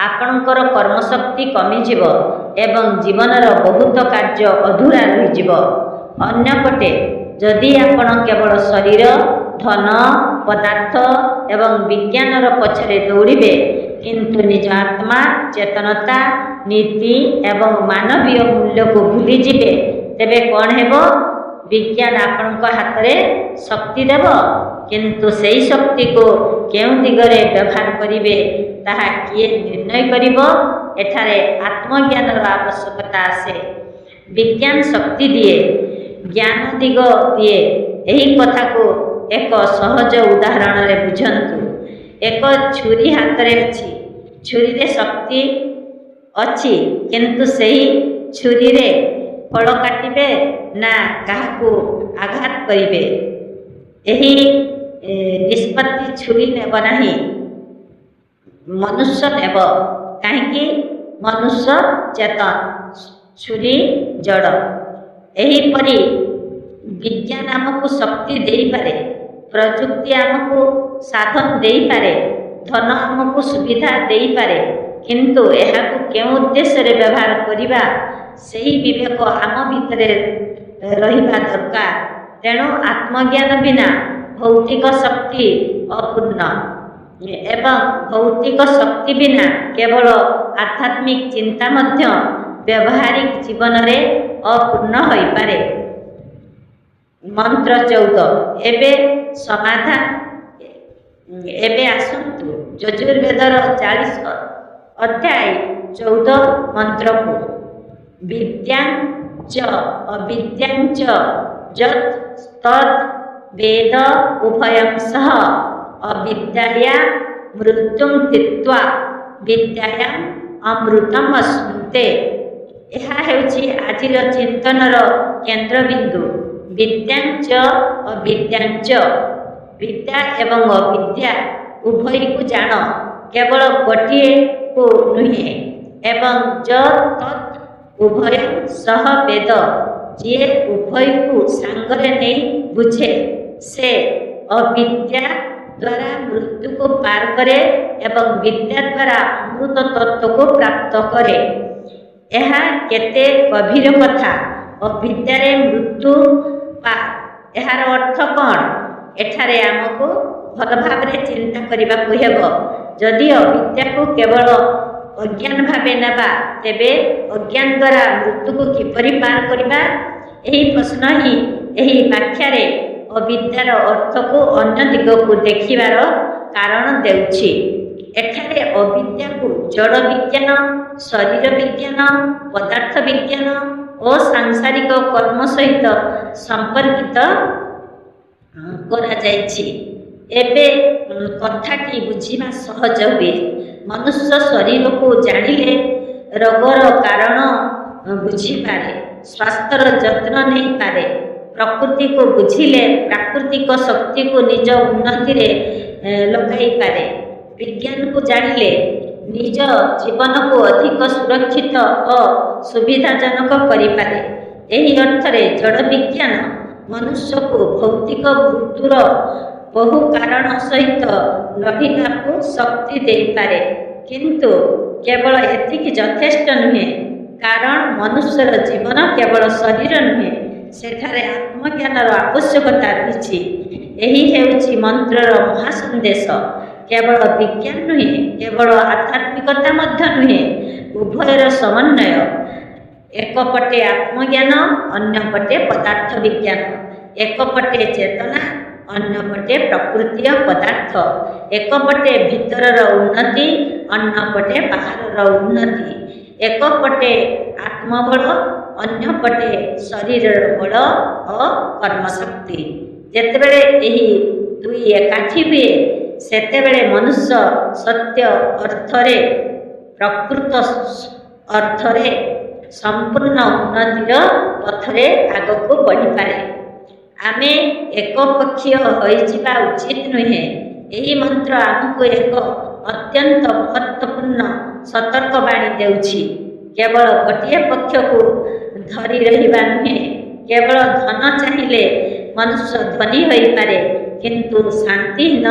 ଆପଣଙ୍କର କର୍ମଶକ୍ତି କମିଯିବ ଏବଂ ଜୀବନର ବହୁତ କାର୍ଯ୍ୟ ଅଧୁରା ରହିଯିବ। ଅନ୍ୟପଟେ ଯଦି ଆପଣ କେବଳ ଶରୀର, ଧନ, ପଦାର୍ଥ ଏବଂ ବିଜ୍ଞାନର ପଛରେ ଦୌଡ଼ିବେ, କିନ୍ତୁ ନିଜ ଆତ୍ମା, ଚେତନତା, ନୀତି ଏବଂ ମାନବୀୟ ମୂଲ୍ୟକୁ ଭୁଲିଯିବେ, ତେବେ କ'ଣ ହେବ? ବିଜ୍ଞାନ ଆପଣଙ୍କ ହାତରେ ଶକ୍ତି ଦେବ, କିନ୍ତୁ ସେହି ଶକ୍ତିକୁ କେଉଁ ଦିଗରେ ବ୍ୟବହାର କରିବେ, ତାହା କିଏ ନିର୍ଣ୍ଣୟ କରିବ? ଏଠାରେ ଆତ୍ମଜ୍ଞାନର ଆବଶ୍ୟକତା ଆସେ। ବିଜ୍ଞାନ ଶକ୍ତି ଦିଏ, ଜ୍ଞାନ ଦିଗ ଦିଏ। ଏହି କଥାକୁ ଏକ ସହଜ ଉଦାହରଣରେ ବୁଝନ୍ତୁ। ଏକ ଛୁରୀ ହାତରେ ଅଛି। ଛୁରୀରେ ଶକ୍ତି ଅଛି, କିନ୍ତୁ ସେହି ଛୁରୀରେ ଫଳ କାଟିବେ ନା କାହାକୁ ଆଘାତ କରିବେ, ଏହି ନିଷ୍ପତ୍ତି ଛୁରୀ ନେବ ନାହିଁ, ମନୁଷ୍ୟ ନେବ। କାହିଁକି? ମନୁଷ୍ୟ ଚେତନ, ଛୁରୀ ଜଡ଼। ଏହିପରି ବିଜ୍ଞାନ ଆମକୁ ଶକ୍ତି ଦେଇପାରେ, ପ୍ରଯୁକ୍ତି ଆମକୁ ସାଧନ ଦେଇପାରେ, ଧନ ଆମକୁ ସୁବିଧା ଦେଇପାରେ, କିନ୍ତୁ ଏହାକୁ କେଉଁ ଉଦ୍ଦେଶ୍ୟରେ ବ୍ୟବହାର କରିବା, ସେହି ବିବେକ ଆମ ଭିତରେ ରହିବା ଦରକାର। ତେଣୁ ଆତ୍ମଜ୍ଞାନ ବିନା ଭୌତିକ ଶକ୍ତି ଅପୂର୍ଣ୍ଣ ଏବଂ ଭୌତିକ ଶକ୍ତି ବିନା କେବଳ ଆଧ୍ୟାତ୍ମିକ ଚିନ୍ତା ମଧ୍ୟ ବ୍ୟବହାରିକ ଜୀବନରେ ଅପୂର୍ଣ୍ଣ ହୋଇପାରେ। ମନ୍ତ୍ର 14। ଏବେ ସମାଧାନ। ଏବେ ଆସନ୍ତୁ ଯଜୁର୍ବେଦର 40 ଅଧ୍ୟାୟ 14 ମନ୍ତ୍ରକୁ। ବିଦ୍ୟାଂ ଚ ଅବିଦ୍ୟାଂ ଚ ଯତ୍ ତଦ୍ ବେଦ ଉଭୟଂ ସହ ଅବିଦ୍ୟୟା ମୃତ୍ୟୁଂ ହିତ୍ୱା ବିଦ୍ୟୟା ଅମୃତମ୍ ଅଶ୍ନୁତେ। ଏହା ହେଉଛି ଆଜିର ଚିନ୍ତନର କେନ୍ଦ୍ରବିନ୍ଦୁ। ବିଦ୍ୟାଂ ଚ ଅବିଦ୍ୟାଂ ଚ। ବିଦ୍ୟା ଏବଂ ଅବିଦ୍ୟା ଉଭୟକୁ ଜାଣ, କେବଳ ଗୋଟିଏକୁ ନୁହେଁ। ଏବଂ ଯତ୍ ତତ୍ ଉଭୟଂ ସହ ବେଦ। ଯିଏ ଉଭୟକୁ ସାଙ୍ଗରେ ନେଇ ବୁଝେ, ସେ ଅବିଦ୍ୟା ଦ୍ୱାରା ମୃତ୍ୟୁକୁ ପାର କରେ ଏବଂ ବିଦ୍ୟା ଦ୍ୱାରା ଅମୃତ ତତ୍ତ୍ୱକୁ ପ୍ରାପ୍ତ କରେ। ଏହା କେତେ ଗଭୀର କଥା! ଅବିଦ୍ୟାରେ ମୃତ୍ୟୁ ପାର, ଏହାର ଅର୍ଥ କ'ଣ? ଏଠାରେ ଆମକୁ ଭଲ ଭାବରେ ଚିନ୍ତା କରିବାକୁ ହେବ। ଯଦି ଅବିଦ୍ୟାକୁ କେବଳ ଅଜ୍ଞାନ ଭାବେ ନେବା, ତେବେ ଅଜ୍ଞାନ ଦ୍ୱାରା ମୃତ୍ୟୁକୁ କିପରି ପାର କରିବା? ଏହି ପ୍ରଶ୍ନ ହିଁ ଏହି ବ୍ୟାଖ୍ୟାରେ ଅବିଦ୍ୟାର ଅର୍ଥକୁ ଅନ୍ୟ ଦିଗକୁ ଦେଖିବାର କାରଣ ଦେଉଛି। ଏଠାରେ ଅବିଦ୍ୟାକୁ ଜଡ଼ ବିଜ୍ଞାନ, ଶରୀର ବିଜ୍ଞାନ, ପଦାର୍ଥ ବିଜ୍ଞାନ ଓ ସାଂସାରିକ କର୍ମ ସହିତ ସମ୍ପର୍କିତ କରାଯାଇଛି। ଏବେ କଥାଟି ବୁଝିବା ସହଜ ହୁଏ। ମନୁଷ୍ୟ ଶରୀରକୁ ଜାଣିଲେ ରୋଗର କାରଣ ବୁଝିପାରେ, ସ୍ୱାସ୍ଥ୍ୟର ଯତ୍ନ ନେଇପାରେ। ପ୍ରକୃତିକୁ ବୁଝିଲେ ପ୍ରାକୃତିକ ଶକ୍ତିକୁ ନିଜ ଉନ୍ନତିରେ ଲଗାଇପାରେ। ବିଜ୍ଞାନକୁ ଜାଣିଲେ ନିଜ ଜୀବନକୁ ଅଧିକ ସୁରକ୍ଷିତ ଓ ସୁବିଧାଜନକ କରିପାରେ। ଏହି ଅର୍ଥରେ ଜଡ଼ ବିଜ୍ଞାନ ମନୁଷ୍ୟକୁ ଭୌତିକ ମୃତ୍ୟୁର ବହୁ କାରଣ ସହିତ ଲଢ଼ିବାକୁ ଶକ୍ତି ଦେଇପାରେ। କିନ୍ତୁ କେବଳ ଏତିକି ଯଥେଷ୍ଟ ନୁହେଁ, କାରଣ ମନୁଷ୍ୟର ଜୀବନ କେବଳ ଶରୀର ନୁହେଁ, ସେଠାରେ ଆତ୍ମଜ୍ଞାନର ଆବଶ୍ୟକତା ରହିଛି। ଏହି ହେଉଛି ମନ୍ତ୍ରର ମହାସନ୍ଦେଶ। କେବଳ ବିଜ୍ଞାନ ନୁହେଁ, କେବଳ ଆଧ୍ୟାତ୍ମିକତା ମଧ୍ୟ ନୁହେଁ, ଉଭୟର ସମନ୍ୱୟ। ଏକପଟେ ଆତ୍ମଜ୍ଞାନ, ଅନ୍ୟପଟେ ପଦାର୍ଥ ବିଜ୍ଞାନ। ଏକପଟେ ଚେତନା, ଅନ୍ୟପଟେ ପ୍ରକୃତି ଓ ପଦାର୍ଥ। ଏକପଟେ ଭିତରର ଉନ୍ନତି, ଅନ୍ୟପଟେ ବାହାରର ଉନ୍ନତି। ଏକପଟେ ଆତ୍ମବଳ, ଅନ୍ୟପଟେ ଶରୀରର ବଳ ଓ କର୍ମଶକ୍ତି। ଯେତେବେଳେ ଏହି ଦୁଇ ଏକାଠି ହୁଏ, ସେତେବେଳେ ମନୁଷ୍ୟ ସତ୍ୟ ଅର୍ଥରେ, ପ୍ରକୃତ ଅର୍ଥରେ ସମ୍ପୂର୍ଣ୍ଣ ଉନ୍ନତିର ପଥରେ ଆଗକୁ ବଢ଼ିପାରେ। ଆମେ ଏକପକ୍ଷୀୟ ହୋଇଯିବା ଉଚିତ ନୁହେଁ। ଏହି ମନ୍ତ୍ର ଆମକୁ ଏକ ଅତ୍ୟନ୍ତ ମହତ୍ତ୍ୱପୂର୍ଣ୍ଣ ସତର୍କବାଣୀ ଦେଉଛି। କେବଳ ଗୋଟିଏ ପକ୍ଷକୁ ଧରି ରହିବା ନୁହେଁ। କେବଳ ଧନ ଚାହିଁଲେ ମନୁଷ୍ୟ ଧନୀ ହୋଇପାରେ, କିନ୍ତୁ ଶାନ୍ତିହୀନ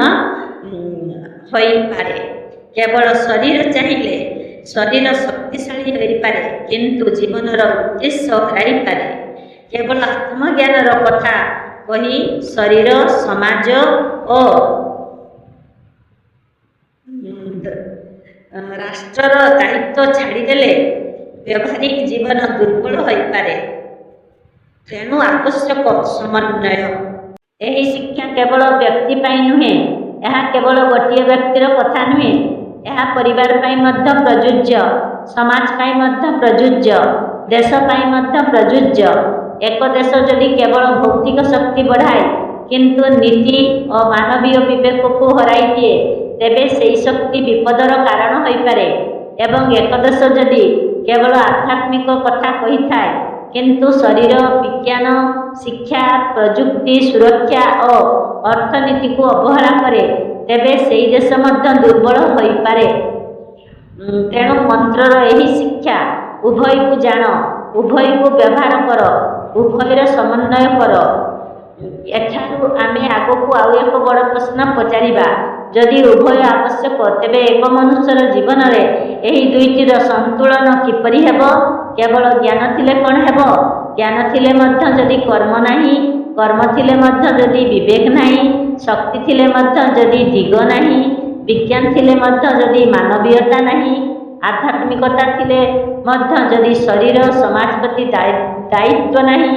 ହୋଇପାରେ। କେବଳ ଶରୀର ଚାହିଁଲେ ଶରୀର ଶକ୍ତିଶାଳୀ ହୋଇପାରେ, କିନ୍ତୁ ଜୀବନର ଉଦ୍ଦେଶ୍ୟ ହରାଇପାରେ। କେବଳ ଆତ୍ମଜ୍ଞାନର କଥା କହି ଶରୀର, ସମାଜ ଓ ରାଷ୍ଟ୍ରର ଦାୟିତ୍ୱ ଛାଡ଼ିଦେଲେ ବ୍ୟବହାରିକ ଜୀବନ ଦୁର୍ବଳ ହୋଇପାରେ। ତେଣୁ ଆବଶ୍ୟକ ସମନ୍ୱୟ। ଏହି ଶିକ୍ଷା କେବଳ ବ୍ୟକ୍ତି ପାଇଁ ନୁହେଁ। ଏହା କେବଳ ଗୋଟିଏ ବ୍ୟକ୍ତିର କଥା ନୁହେଁ। ଏହା ପରିବାର ପାଇଁ ମଧ୍ୟ ପ୍ରଯୁଜ୍ୟ, ସମାଜ ପାଇଁ ମଧ୍ୟ ପ୍ରଯୁଜ୍ୟ, ଦେଶ ପାଇଁ ମଧ୍ୟ ପ୍ରଯୁଜ୍ୟ। ଏକ ଦେଶ ଯଦି କେବଳ ଭୌତିକ ଶକ୍ତି ବଢ଼ାଏ, କିନ୍ତୁ ନୀତି ଓ ମାନବୀୟ ବିବେକକୁ ହରାଇ ଦିଏ, ତେବେ ସେହି ଶକ୍ତି ବିପଦର କାରଣ ହୋଇପାରେ। ଏବଂ ଏକ ଦେଶ ଯଦି କେବଳ ଆଧ୍ୟାତ୍ମିକ କଥା କହିଥାଏ, କିନ୍ତୁ ଶରୀର, ବିଜ୍ଞାନ, ଶିକ୍ଷା, ପ୍ରଯୁକ୍ତି, ସୁରକ୍ଷା ଓ ଅର୍ଥନୀତିକୁ ଅବହେଳା କରେ, ତେବେ ସେହି ଦେଶ ମଧ୍ୟ ଦୁର୍ବଳ ହୋଇପାରେ। ତେଣୁ ମନ୍ତ୍ରର ଏହି ଶିକ୍ଷା, ଉଭୟକୁ ଜାଣ, ଉଭୟକୁ ବ୍ୟବହାର କର, ଉଭୟର ସମନ୍ୱୟ କର। ଏଠାରୁ ଆମେ ଆଗକୁ ଆଉ ଏକ ବଡ଼ ପ୍ରଶ୍ନ ପଚାରିବା। ଯଦି ଉଭୟ ଆବଶ୍ୟକ, ତେବେ ଏକ ମନୁଷ୍ୟର ଜୀବନରେ ଏହି ଦୁଇଟିର ସନ୍ତୁଳନ କିପରି ହେବ? କେବଳ ଜ୍ଞାନ ଥିଲେ କ'ଣ ହେବ? ଜ୍ଞାନ ଥିଲେ ମଧ୍ୟ ଯଦି କର୍ମ ନାହିଁ, କର୍ମ ଥିଲେ ମଧ୍ୟ ଯଦି ବିବେକ ନାହିଁ, ଶକ୍ତି ଥିଲେ ମଧ୍ୟ ଯଦି ଦିଗ ନାହିଁ, ବିଜ୍ଞାନ ଥିଲେ ମଧ୍ୟ ଯଦି ମାନବୀୟତା ନାହିଁ, ଆଧ୍ୟାତ୍ମିକତା ଥିଲେ ମଧ୍ୟ ଯଦି ଶରୀର ସମାଜ ପ୍ରତି ଦାୟିତ୍ୱ ନାହିଁ,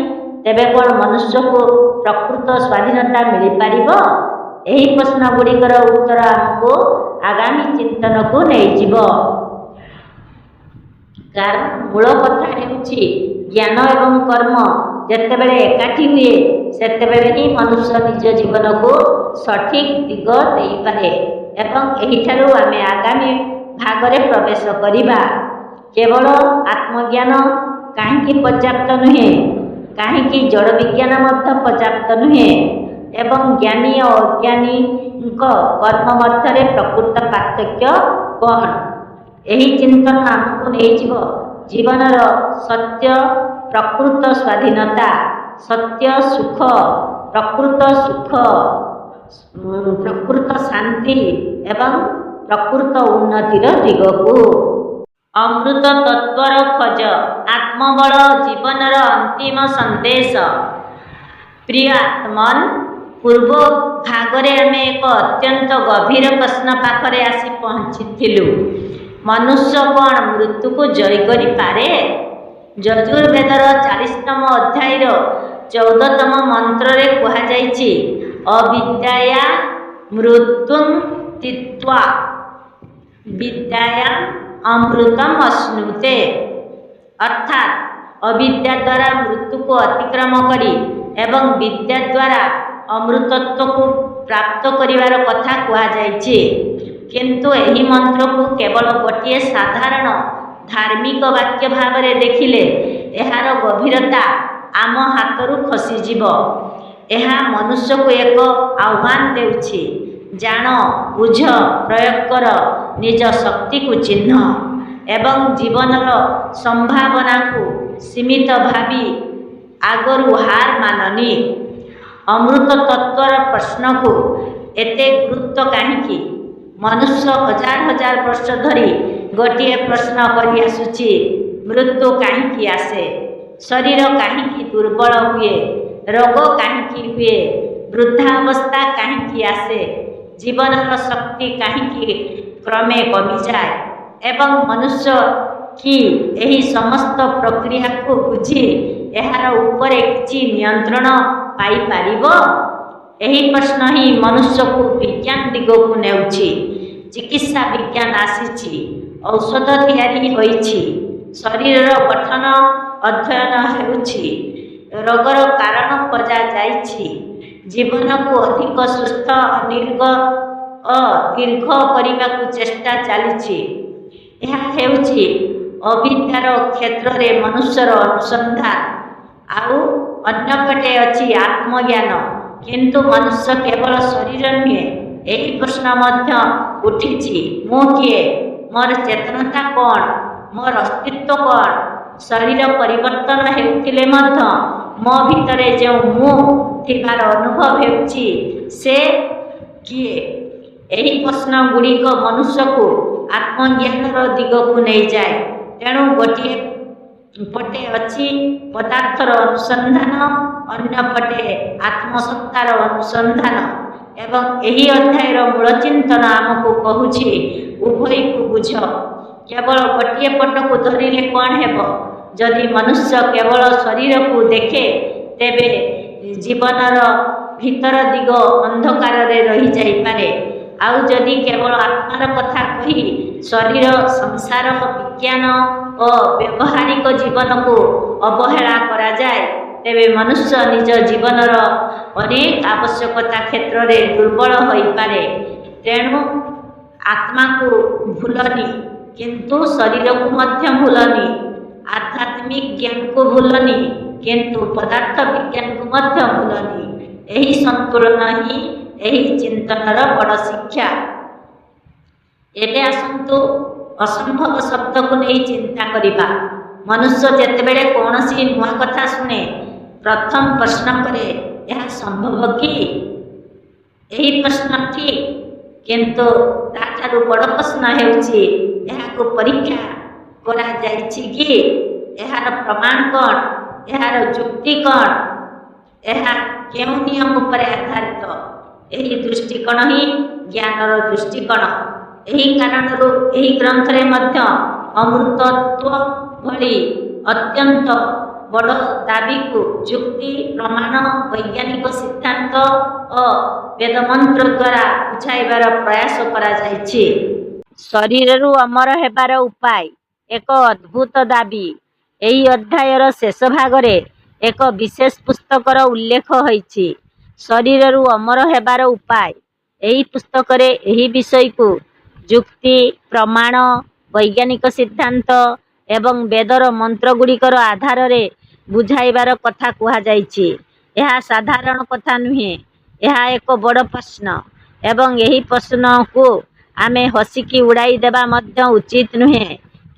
ତେବେ କ'ଣ ମନୁଷ୍ୟକୁ ପ୍ରକୃତ ସ୍ୱାଧୀନତା ମିଳିପାରିବ? ଏହି ପ୍ରଶ୍ନ ଗୁଡ଼ିକର ଉତ୍ତର ଆମକୁ ଆଗାମୀ ଚିନ୍ତନକୁ ନେଇଯିବ। କାରଣ ମୂଳ କଥା ହେଉଛି, ଜ୍ଞାନ ଏବଂ କର୍ମ ଯେତେବେଳେ ଏକାଠି ହୁଏ, ସେତେବେଳେ ହିଁ ମନୁଷ୍ୟ ନିଜ ଜୀବନକୁ ସଠିକ୍ ଦିଗ ଦେଇପାରେ। ଏବଂ ଏହିଠାରୁ ଆମେ ଆଗାମୀ ଭାଗରେ ପ୍ରବେଶ କରିବା। କେବଳ ଆତ୍ମଜ୍ଞାନ କାହିଁକି ପର୍ଯ୍ୟାପ୍ତ ନୁହେଁ? କାହିଁକି ଜଡ଼ ବିଜ୍ଞାନ ମଧ୍ୟ ପର୍ଯ୍ୟାପ୍ତ ନୁହେଁ? ଏବଂ ଜ୍ଞାନୀ ଓ ଅଜ୍ଞାନୀଙ୍କ କର୍ମ ମଧ୍ୟରେ ପ୍ରକୃତ ପାର୍ଥକ୍ୟ କ'ଣ? ଏହି ଚିନ୍ତନ ଆମକୁ ନେଇଯିବ ଜୀବନର ସତ୍ୟ, ପ୍ରକୃତ ସ୍ୱାଧୀନତା, ସତ୍ୟ ସୁଖ, ପ୍ରକୃତ ସୁଖ, ପ୍ରକୃତ ଶାନ୍ତି ଏବଂ ପ୍ରକୃତ ଉନ୍ନତିର ଦିଗକୁ। ଅମୃତ ତତ୍ତ୍ୱର ଖୋଜ, ଆତ୍ମବଳ, ଜୀବନର ଅନ୍ତିମ ସନ୍ଦେଶ। ପ୍ରିୟ ଆତ୍ମନ୍, ପୂର୍ବ ଭାଗରେ ଆମେ ଏକ ଅତ୍ୟନ୍ତ ଗଭୀର ପ୍ରଶ୍ନ ପାଖରେ ଆସି ପହଞ୍ଚିଥିଲୁ। ମନୁଷ୍ୟ କ'ଣ ମୃତ୍ୟୁକୁ ଜୟ କରିପାରେ? ଯଜୁର୍ବେଦର 40ତମ ଅଧ୍ୟାୟର 14ତମ ମନ୍ତ୍ରରେ କୁହାଯାଇଛି, "ଅବିଦ୍ୟୟା ମୃତ୍ୟୁଂ ଜିତ୍ୱା ବିଦ୍ୟୟା ଅମୃତମ୍ ଅଶ୍ନୁତେ।" ଅର୍ଥାତ୍ ଅବିଦ୍ୟା ଦ୍ୱାରା ମୃତ୍ୟୁକୁ ଅତିକ୍ରମ କରି ଏବଂ ବିଦ୍ୟା ଦ୍ୱାରା ଅମୃତତ୍ୱକୁ ପ୍ରାପ୍ତ କରିବାର କଥା କୁହାଯାଇଛି। କିନ୍ତୁ ଏହି ମନ୍ତ୍ରକୁ କେବଳ ଗୋଟିଏ ସାଧାରଣ ଧାର୍ମିକ ବାକ୍ୟ ଭାବରେ ଦେଖିଲେ ଏହାର ଗଭୀରତା ଆମ ହାତରୁ ଖସିଯିବ। ଏହା ମନୁଷ୍ୟକୁ ଏକ ଆହ୍ୱାନ ଦେଉଛି, ଜାଣ, ବୁଝ, ପ୍ରୟୋଗ କର, ନିଜ ଶକ୍ତିକୁ ଚିହ୍ନ ଏବଂ ଜୀବନର ସମ୍ଭାବନାକୁ ସୀମିତ ଭାବି ଆଗରୁ ହାର ମାନନି। ଅମୃତ ତତ୍ତ୍ୱର ପ୍ରଶ୍ନକୁ ଏତେ ଗୁରୁତ୍ୱ କାହିଁକି? ମନୁଷ୍ୟ ହଜାର ହଜାର ବର୍ଷ ଧରି ଗୋଟିଏ ପ୍ରଶ୍ନ କରିଆସୁଛି, ମୃତ୍ୟୁ କାହିଁକି ଆସେ? ଶରୀର କାହିଁକି ଦୁର୍ବଳ ହୁଏ? ରୋଗ କାହିଁକି ହୁଏ? ବୃଦ୍ଧାବସ୍ଥା କାହିଁକି ଆସେ? ଜୀବନର ଶକ୍ତି କାହିଁକି କ୍ରମେ କମିଯାଏ? ଏବଂ ମନୁଷ୍ୟ କି ଏହି ସମସ୍ତ ପ୍ରକ୍ରିୟାକୁ ବୁଝି ଏହାର ଉପରେ କିଛି ନିୟନ୍ତ୍ରଣ ପାଇପାରିବ? ଏହି ପ୍ରଶ୍ନ ହିଁ ମନୁଷ୍ୟକୁ ବିଜ୍ଞାନ ଦିଗକୁ ନେଉଛି। ଚିକିତ୍ସା ବିଜ୍ଞାନ ଆସିଛି, ଔଷଧ ତିଆରି ହୋଇଛି, ଶରୀରର ଗଠନ ଅଧ୍ୟୟନ ହେଉଛି, ରୋଗର କାରଣ ଖୋଜାଯାଇଛି, ଜୀବନକୁ ଅଧିକ ସୁସ୍ଥ ଓ ଦୀର୍ଘ କରିବାକୁ ଚେଷ୍ଟା ଚାଲିଛି। ଏହା ହେଉଛି ଅବିଦ୍ୟାର କ୍ଷେତ୍ରରେ ମନୁଷ୍ୟର ଅନୁସନ୍ଧାନ। ଆଉ ଅନ୍ୟପଟେ ଅଛି ଆତ୍ମଜ୍ଞାନ। କିନ୍ତୁ ମନୁଷ୍ୟ କେବଳ ଶରୀର ନୁହେଁ, ଏହି ପ୍ରଶ୍ନ ମଧ୍ୟ ଉଠିଛି, ମୁଁ କିଏ? ମୋର ଚେତନତା କ'ଣ? ମୋର ଅସ୍ତିତ୍ୱ କ'ଣ? ଶରୀର ପରିବର୍ତ୍ତନ ହେଉଥିଲେ ମଧ୍ୟ ମୋ ଭିତରେ ଯେଉଁ ମୁଁ ଥିବାର ଅନୁଭବ ହେଉଛି, ସେ କିଏ? ଏହି ପ୍ରଶ୍ନ ଗୁଡ଼ିକ ମନୁଷ୍ୟକୁ ଆତ୍ମଜ୍ଞାନର ଦିଗକୁ ନେଇଯାଏ। ତେଣୁ ଗୋଟିଏ ପଟେ ଅଛି ପଦାର୍ଥର ଅନୁସନ୍ଧାନ, ଅନ୍ୟ ପଟେ ଆତ୍ମସତ୍ତାର ଅନୁସନ୍ଧାନ। ଏବଂ ଏହି ଅଧ୍ୟାୟର ମୂଳ ଚିନ୍ତନ ଆମକୁ କହୁଛି, ଉଭୟକୁ ବୁଝ। କେବଳ ଗୋଟିଏ ପଟକୁ ଧରିଲେ କ'ଣ ହେବ? ଯଦି ମନୁଷ୍ୟ କେବଳ ଶରୀରକୁ ଦେଖେ, ତେବେ ଜୀବନର ଭିତର ଦିଗ ଅନ୍ଧକାରରେ ରହିଯାଇପାରେ। ଆଉ ଯଦି କେବଳ ଆତ୍ମାର କଥା କହି ଶରୀର, ସଂସାର, ବିଜ୍ଞାନ ଓ ବ୍ୟବହାରିକ ଜୀବନକୁ ଅବହେଳା କରାଯାଏ, ତେବେ ମନୁଷ୍ୟ ନିଜ ଜୀବନର ଅନେକ ଆବଶ୍ୟକତା କ୍ଷେତ୍ରରେ ଦୁର୍ବଳ ହୋଇପାରେ। ତେଣୁ ଆତ୍ମାକୁ ଭୁଲନି, କିନ୍ତୁ ଶରୀରକୁ ମଧ୍ୟ ଭୁଲନି। ଆଧ୍ୟାତ୍ମିକ ଜ୍ଞାନକୁ ଭୁଲନି, କିନ୍ତୁ ପଦାର୍ଥ ବିଜ୍ଞାନକୁ ମଧ୍ୟ ଭୁଲନି। ଏହି ସନ୍ତୁଳନ ହିଁ ଏହି ଚିନ୍ତନର ବଡ଼ ଶିକ୍ଷା। ଏବେ ଆସନ୍ତୁ ଅସମ୍ଭବ ଶବ୍ଦକୁ ନେଇ ଚିନ୍ତା କରିବା। ମନୁଷ୍ୟ ଯେତେବେଳେ କୌଣସି ନୂଆ କଥା ଶୁଣେ, ପ୍ରଥମ ପ୍ରଶ୍ନ କରେ, ଏହା ସମ୍ଭବ କି? ଏହି ପ୍ରଶ୍ନ ଠିକ୍, କିନ୍ତୁ ତାଠାରୁ ବଡ଼ ପ୍ରଶ୍ନ ହେଉଛି, ଏହାକୁ ପରୀକ୍ଷା କରାଯାଇଛି କି? ଏହାର ପ୍ରମାଣ କ'ଣ? ଏହାର ଯୁକ୍ତି କ'ଣ? ଏହା କେଉଁ ନିୟମ ଉପରେ ଆଧାରିତ? ଏହି ଦୃଷ୍ଟିକୋଣ ହିଁ ଜ୍ଞାନର ଦୃଷ୍ଟିକୋଣ। ଏହି କାରଣରୁ ଏହି ଗ୍ରନ୍ଥରେ ମଧ୍ୟ ଅମୃତତ୍ୱ ଭଳି ଅତ୍ୟନ୍ତ ବଡ଼ ଦାବିକୁ ଯୁକ୍ତି, ପ୍ରମାଣ, ବୈଜ୍ଞାନିକ ସିଦ୍ଧାନ୍ତ ଓ ବେଦମନ୍ତ୍ର ଦ୍ୱାରା ବୁଝାଇବାର ପ୍ରୟାସ କରାଯାଇଛି। ଶରୀରରୁ ଅମର ହେବାର ଉପାୟ, ଏକ ଅଦ୍ଭୁତ ଦାବି। ଏହି ଅଧ୍ୟାୟର ଶେଷ ଭାଗରେ ଏକ ବିଶେଷ ପୁସ୍ତକର ଉଲ୍ଲେଖ ହୋଇଛି, ଶରୀରରୁ ଅମର ହେବାର ଉପାୟ। ଏହି ପୁସ୍ତକରେ ଏହି ବିଷୟକୁ ଯୁକ୍ତି, ପ୍ରମାଣ, ବୈଜ୍ଞାନିକ ସିଦ୍ଧାନ୍ତ ଏବଂ ବେଦର ମନ୍ତ୍ରଗୁଡ଼ିକର ଆଧାରରେ ବୁଝାଇବାର କଥା କୁହାଯାଇଛି। ଏହା ସାଧାରଣ କଥା ନୁହେଁ। ଏହା ଏକ ବଡ଼ ପ୍ରଶ୍ନ ଏବଂ ଏହି ପ୍ରଶ୍ନକୁ ଆମେ ହସିକି ଉଡ଼ାଇ ଦେବା ମଧ୍ୟ ଉଚିତ ନୁହେଁ,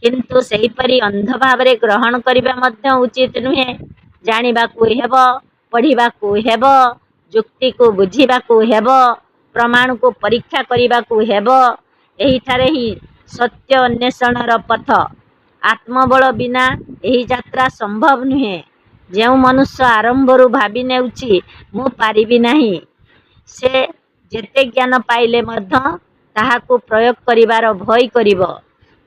କିନ୍ତୁ ସେହିପରି ଅନ୍ଧ ଭାବରେ ଗ୍ରହଣ କରିବା ମଧ୍ୟ ଉଚିତ ନୁହେଁ। ଜାଣିବାକୁ ହେବ, ପଢ଼ିବାକୁ ହେବ, ଯୁକ୍ତିକୁ ବୁଝିବାକୁ ହେବ, ପ୍ରମାଣକୁ ପରୀକ୍ଷା କରିବାକୁ ହେବ। ଏହିଠାରେ ହିଁ ସତ୍ୟ ଅନ୍ୱେଷଣର ପଥ। ଆତ୍ମବଳ ବିନା ଏହି ଯାତ୍ରା ସମ୍ଭବ ନୁହେଁ। ଯେଉଁ ମନୁଷ୍ୟ ଆରମ୍ଭରୁ ଭାବି ନେଉଛି, ମୁଁ ପାରିବି ନାହିଁ, ସେ ଯେତେ ଜ୍ଞାନ ପାଇଲେ ମଧ୍ୟ ତାହାକୁ ପ୍ରୟୋଗ କରିବାର ଭୟ କରିବ।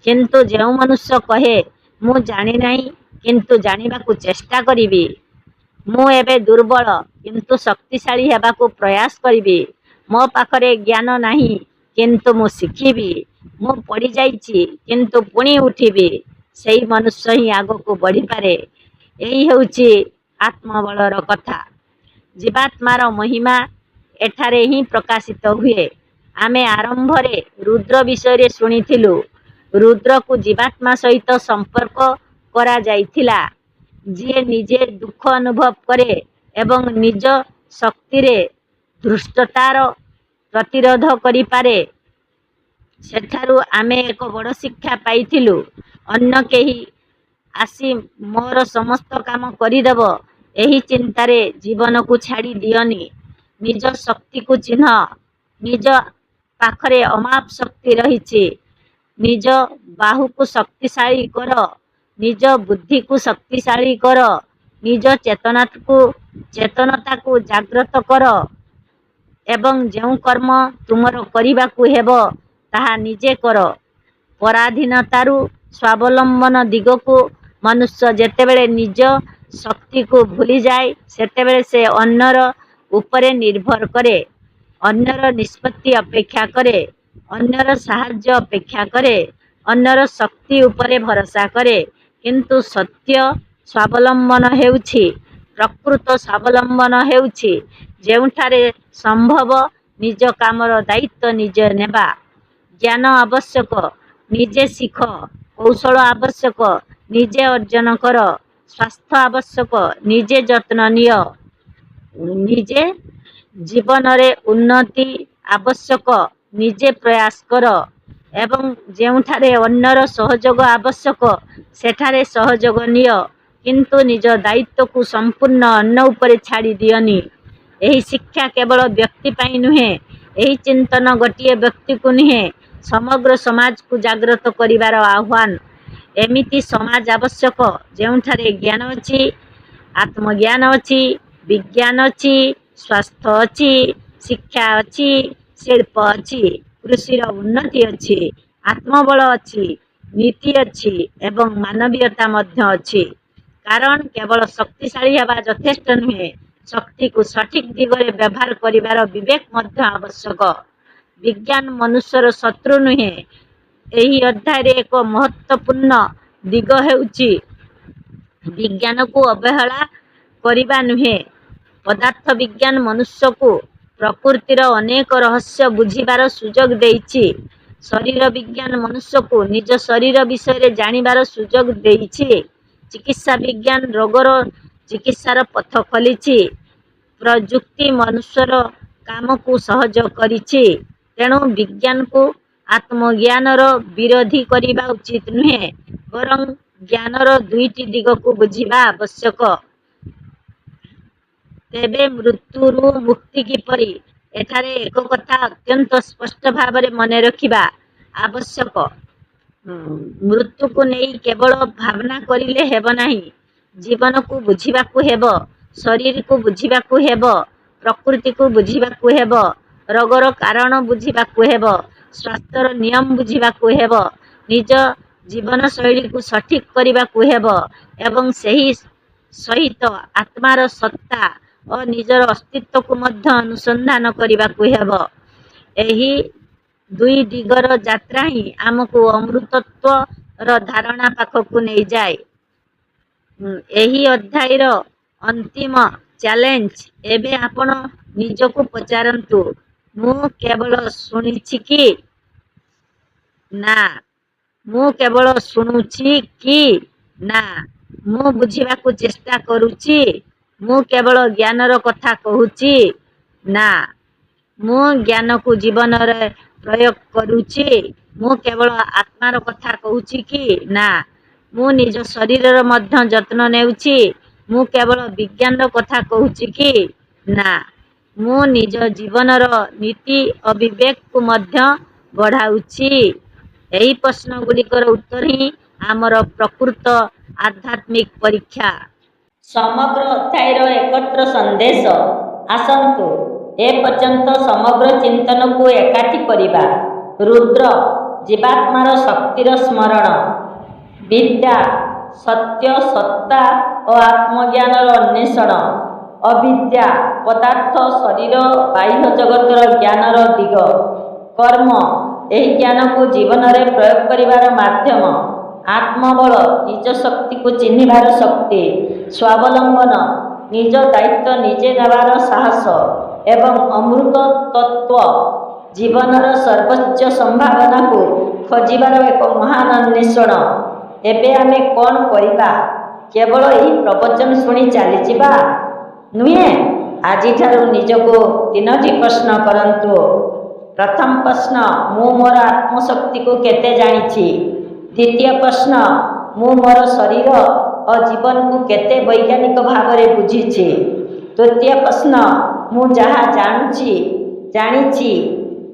କିନ୍ତୁ ଯେଉଁ ମନୁଷ୍ୟ କହେ, ମୁଁ ଜାଣିନାହିଁ, କିନ୍ତୁ ଜାଣିବାକୁ ଚେଷ୍ଟା କରିବି। ମୁଁ ଏବେ ଦୁର୍ବଳ, କିନ୍ତୁ ଶକ୍ତିଶାଳୀ ହେବାକୁ ପ୍ରୟାସ କରିବି। ମୋ ପାଖରେ ଜ୍ଞାନ ନାହିଁ, କିନ୍ତୁ ମୁଁ ଶିଖିବି। ମୁଁ ପଡ଼ିଯାଇଛି, କିନ୍ତୁ ପୁଣି ଉଠିବି। ସେହି ମନୁଷ୍ୟ ହିଁ ଆଗକୁ ବଢ଼ିପାରେ। ଏହି ହେଉଛି ଆତ୍ମବଳର କଥା। ଜୀବାତ୍ମାର ମହିମା ଏଠାରେ ହିଁ ପ୍ରକାଶିତ ହୁଏ। ଆମେ ଆରମ୍ଭରେ ରୁଦ୍ର ବିଷୟରେ ଶୁଣିଥିଲୁ। ରୁଦ୍ରକୁ ଜୀବାତ୍ମା ସହିତ ସମ୍ପର୍କ କରାଯାଇଥିଲା, ଯିଏ ନିଜେ ଦୁଃଖ ଅନୁଭବ କରେ ଏବଂ ନିଜ ଶକ୍ତିରେ ଧୃଷ୍ଟତାର ପ୍ରତିରୋଧ କରିପାରେ। ସେଠାରୁ ଆମେ ଏକ ବଡ଼ ଶିକ୍ଷା ପାଇଥିଲୁ। ଅନ୍ୟ କେହି ଆସି ମୋର ସମସ୍ତ କାମ କରିଦେବ, ଏହି ଚିନ୍ତାରେ ଜୀବନକୁ ଛାଡ଼ି ଦିଅନି। ନିଜ ଶକ୍ତିକୁ ଚିହ୍ନ। ନିଜ ପାଖରେ ଅମାପ ଶକ୍ତି ରହିଛି। ନିଜ ବାହୁକୁ ଶକ୍ତିଶାଳୀ କର, ନିଜ ବୁଦ୍ଧିକୁ ଶକ୍ତିଶାଳୀ କର, ନିଜ ଚେତନତାକୁ ଜାଗ୍ରତ କର ଏବଂ ଯେଉଁ କର୍ମ ତୁମର କରିବାକୁ ହେବ, ତାହା ନିଜେ କର। ପରାଧୀନତାରୁ ସ୍ୱାବଲମ୍ବନ ଦିଗକୁ ମନୁଷ୍ୟ ଯେତେବେଳେ ନିଜ ଶକ୍ତିକୁ ଭୁଲିଯାଏ, ସେତେବେଳେ ସେ ଅନ୍ୟର ଉପରେ ନିର୍ଭର କରେ, ଅନ୍ୟର ନିଷ୍ପତ୍ତି ଅପେକ୍ଷା କରେ, ଅନ୍ୟର ସାହାଯ୍ୟ ଅପେକ୍ଷା କରେ, ଅନ୍ୟର ଶକ୍ତି ଉପରେ ଭରସା କରେ। କିନ୍ତୁ ସତ୍ୟ ସ୍ୱାବଲମ୍ବନ ହେଉଛି, ପ୍ରକୃତ ସ୍ୱାବଲମ୍ବନ ହେଉଛି, ଯେଉଁଠାରେ ସମ୍ଭବ, ନିଜ କାମର ଦାୟିତ୍ୱ ନିଜେ ନେବା। ଜ୍ଞାନ ଆବଶ୍ୟକ, ନିଜେ ଶିଖ। କୌଶଳ ଆବଶ୍ୟକ, ନିଜେ ଅର୍ଜନ କର। ସ୍ୱାସ୍ଥ୍ୟ ଆବଶ୍ୟକ, ନିଜେ ଯତ୍ନ ନିଅ। ନିଜେ ଜୀବନରେ ଉନ୍ନତି ଆବଶ୍ୟକ, ନିଜେ ପ୍ରୟାସ କର। ଏବଂ ଯେଉଁଠାରେ ଅନ୍ୟର ସହଯୋଗ ଆବଶ୍ୟକ, ସେଠାରେ ସହଯୋଗ ନିଅ, କିନ୍ତୁ ନିଜ ଦାୟିତ୍ୱକୁ ସମ୍ପୂର୍ଣ୍ଣ ଅନ୍ୟ ଉପରେ ଛାଡ଼ି ଦିଅନି। ଏହି ଶିକ୍ଷା କେବଳ ବ୍ୟକ୍ତି ପାଇଁ ନୁହେଁ। ଏହି ଚିନ୍ତନ ଗୋଟିଏ ବ୍ୟକ୍ତିକୁ ନୁହେଁ, ସମଗ୍ର ସମାଜକୁ ଜାଗ୍ରତ କରିବାର ଆହ୍ୱାନ। ଏମିତି ସମାଜ ଆବଶ୍ୟକ, ଯେଉଁଠାରେ ଜ୍ଞାନ ଅଛି, ଆତ୍ମଜ୍ଞାନ ଅଛି, ବିଜ୍ଞାନ ଅଛି, ସ୍ୱାସ୍ଥ୍ୟ ଅଛି, ଶିକ୍ଷା ଅଛି, ଶିଳ୍ପ ଅଛି, କୃଷିର ଉନ୍ନତି ଅଛି, ଆତ୍ମବଳ ଅଛି, ନୀତି ଅଛି ଏବଂ ମାନବୀୟତା ମଧ୍ୟ ଅଛି। କାରଣ କେବଳ ଶକ୍ତିଶାଳୀ ହେବା ଯଥେଷ୍ଟ ନୁହେଁ, ଶକ୍ତିକୁ ସଠିକ୍ ଦିଗରେ ବ୍ୟବହାର କରିବାର ବିବେକ ମଧ୍ୟ ଆବଶ୍ୟକ। ବିଜ୍ଞାନ ମନୁଷ୍ୟର ଶତ୍ରୁ ନୁହେଁ। ଏହି ଅଧ୍ୟାୟରେ ଏକ ମହତ୍ତ୍ୱପୂର୍ଣ୍ଣ ଦିଗ ହେଉଛି ବିଜ୍ଞାନକୁ ଅବହେଳା କରିବା ନୁହେଁ। ପଦାର୍ଥ ବିଜ୍ଞାନ ମନୁଷ୍ୟକୁ ପ୍ରକୃତିର ଅନେକ ରହସ୍ୟ ବୁଝିବାର ସୁଯୋଗ ଦେଇଛି। ଶରୀର ବିଜ୍ଞାନ ମନୁଷ୍ୟକୁ ନିଜ ଶରୀର ବିଷୟରେ ଜାଣିବାର ସୁଯୋଗ ଦେଇଛି। ଚିକିତ୍ସା ବିଜ୍ଞାନ ରୋଗର ଚିକିତ୍ସାର ପଥ ଖୋଲିଛି। ପ୍ରଯୁକ୍ତି ମନୁଷ୍ୟର କାମକୁ ସହଜ କରିଛି। ତେଣୁ ବିଜ୍ଞାନକୁ ଆତ୍ମଜ୍ଞାନର ବିରୋଧୀ କରିବା ଉଚିତ ନୁହେଁ, ବରଂ ଜ୍ଞାନର ଦୁଇଟି ଦିଗକୁ ବୁଝିବା ଆବଶ୍ୟକ। ତେବେ ମୃତ୍ୟୁରୁ ମୁକ୍ତି କିପରି? ଏଠାରେ ଏକ କଥା ଅତ୍ୟନ୍ତ ସ୍ପଷ୍ଟ ଭାବରେ ମନେ ରଖିବା ଆବଶ୍ୟକ। ମୃତ୍ୟୁକୁ ନେଇ କେବଳ ଭାବନା କରିଲେ ହେବ ନାହିଁ। ଜୀବନକୁ ବୁଝିବାକୁ ହେବ, ଶରୀରକୁ ବୁଝିବାକୁ ହେବ, ପ୍ରକୃତିକୁ ବୁଝିବାକୁ ହେବ, ରୋଗର କାରଣ ବୁଝିବାକୁ ହେବ, ସ୍ୱାସ୍ଥ୍ୟର ନିୟମ ବୁଝିବାକୁ ହେବ, ନିଜ ଜୀବନଶୈଳୀକୁ ସଠିକ୍ କରିବାକୁ ହେବ ଏବଂ ସେହି ସହିତ ଆତ୍ମାର ସତ୍ତା ଓ ନିଜର ଅସ୍ତିତ୍ୱକୁ ମଧ୍ୟ ଅନୁସନ୍ଧାନ କରିବାକୁ ହେବ। ଏହି ଦୁଇ ଦିଗର ଯାତ୍ରା ହିଁ ଆମକୁ ଅମୃତତ୍ୱର ଧାରଣା ପାଖକୁ ନେଇଯାଏ। ଏହି ଅଧ୍ୟାୟର ଅନ୍ତିମ ଚ୍ୟାଲେଞ୍ଜ, ଏବେ ଆପଣ ନିଜକୁ ପଚାରନ୍ତୁ, ମୁଁ କେବଳ ଶୁଣିଛି କି? ନା। ମୁଁ କେବଳ ଶୁଣୁଛି କି? ନା। ମୁଁ ବୁଝିବାକୁ ଚେଷ୍ଟା କରୁଛି? ମୁଁ କେବଳ ଜ୍ଞାନର କଥା କହୁଛି? ନା। ମୁଁ ଜ୍ଞାନକୁ ଜୀବନରେ ପ୍ରୟୋଗ କରୁଛି? ମୁଁ କେବଳ ଆତ୍ମାର କଥା କହୁଛି କି? ନା। ମୁଁ ନିଜ ଶରୀରର ମଧ୍ୟ ଯତ୍ନ ନେଉଛି? ମୁଁ କେବଳ ବିଜ୍ଞାନର କଥା କହୁଛି କି? ନା। ମୁଁ ନିଜ ଜୀବନର ନୀତି ଓ ବିବେକକୁ ମଧ୍ୟ ବଢ଼ାଉଛି? ଏହି ପ୍ରଶ୍ନଗୁଡ଼ିକର ଉତ୍ତର ହିଁ ଆମର ପ୍ରକୃତ ଆଧ୍ୟାତ୍ମିକ ପରୀକ୍ଷା। ସମଗ୍ର ଅଧ୍ୟାୟର ଏକତ୍ର ସନ୍ଦେଶ। ଆସନ୍ତୁ, ଏ ପର୍ଯ୍ୟନ୍ତ ସମଗ୍ର ଚିନ୍ତନକୁ ଏକାଠି କରିବା। ରୁଦ୍ର, ଜୀବାତ୍ମାର ଶକ୍ତିର ସ୍ମରଣ। ବିଦ୍ୟା, ସତ୍ୟ, ସତ୍ତା ଓ ଆତ୍ମଜ୍ଞାନର ଅନ୍ୱେଷଣ। ଅବିଦ୍ୟା, ପଦାର୍ଥ, ଶରୀର, ବାହ୍ୟ ଜଗତର ଜ୍ଞାନର ଦିଗ। କର୍ମ, ଏହି ଜ୍ଞାନକୁ ଜୀବନରେ ପ୍ରୟୋଗ କରିବାର ମାଧ୍ୟମ। ଆତ୍ମବଳ, ନିଜ ଶକ୍ତିକୁ ଚିହ୍ନିବାର ଶକ୍ତି। ସ୍ୱାବଲମ୍ବନ, ନିଜ ଦାୟିତ୍ୱ ନିଜେ ନେବାର ସାହସ। ଏବଂ ଅମୃତ ତତ୍ତ୍ୱ, ଜୀବନର ସର୍ବୋଚ୍ଚ ସମ୍ଭାବନାକୁ ଖୋଜିବାର ଏକ ମହାନ ଅନ୍ୱେଷଣ। ଏବେ ଆମେ କ'ଣ କରିବା? କେବଳ ଏହି ପ୍ରବଚନ ଶୁଣି ଚାଲିଯିବା ନୁହେଁ। ଆଜିଠାରୁ ନିଜକୁ ତିନୋଟି ପ୍ରଶ୍ନ କରନ୍ତୁ। ପ୍ରଥମ ପ୍ରଶ୍ନ, ମୁଁ ମୋର ଆତ୍ମଶକ୍ତିକୁ କେତେ ଜାଣିଛି? ଦ୍ୱିତୀୟ ପ୍ରଶ୍ନ, ମୁଁ ମୋର ଶରୀର ଓ ଜୀବନକୁ କେତେ ବୈଜ୍ଞାନିକ ଭାବରେ ବୁଝିଛି? ତୃତୀୟ ପ୍ରଶ୍ନ, ମୁଁ ଯାହା ଜାଣୁଛି, ଜାଣିଛି,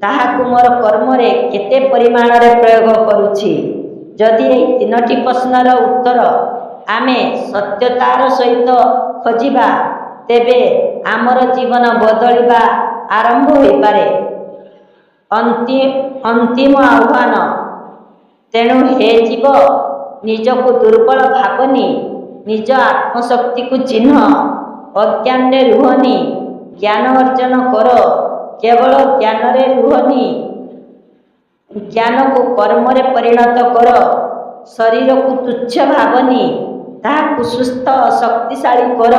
ତାହାକୁ ମୋର କର୍ମରେ କେତେ ପରିମାଣରେ ପ୍ରୟୋଗ କରୁଛି? ଯଦି ଏହି ତିନୋଟି ପ୍ରଶ୍ନର ଉତ୍ତର ଆମେ ସତ୍ୟତାର ସହିତ ଖୋଜିବା, ତେବେ ଆମର ଜୀବନ ବଦଳିବା ଆରମ୍ଭ ହୋଇପାରେ। ଅନ୍ତିମ ଆହ୍ୱାନ। ତେଣୁ ହେ ଜୀବ, ନିଜକୁ ଦୁର୍ବଳ ଭାବନି। ନିଜ ଆତ୍ମଶକ୍ତିକୁ ଚିହ୍ନ। ଅଜ୍ଞାନରେ ରୁହନି, ଜ୍ଞାନ ଅର୍ଜନ କର। କେବଳ ଜ୍ଞାନରେ ରୁହନି, ଜ୍ଞାନକୁ କର୍ମରେ ପରିଣତ କର। ଶରୀରକୁ ତୁଚ୍ଛ ଭାବନି, ତାହାକୁ ସୁସ୍ଥ ଓ ଶକ୍ତିଶାଳୀ କର।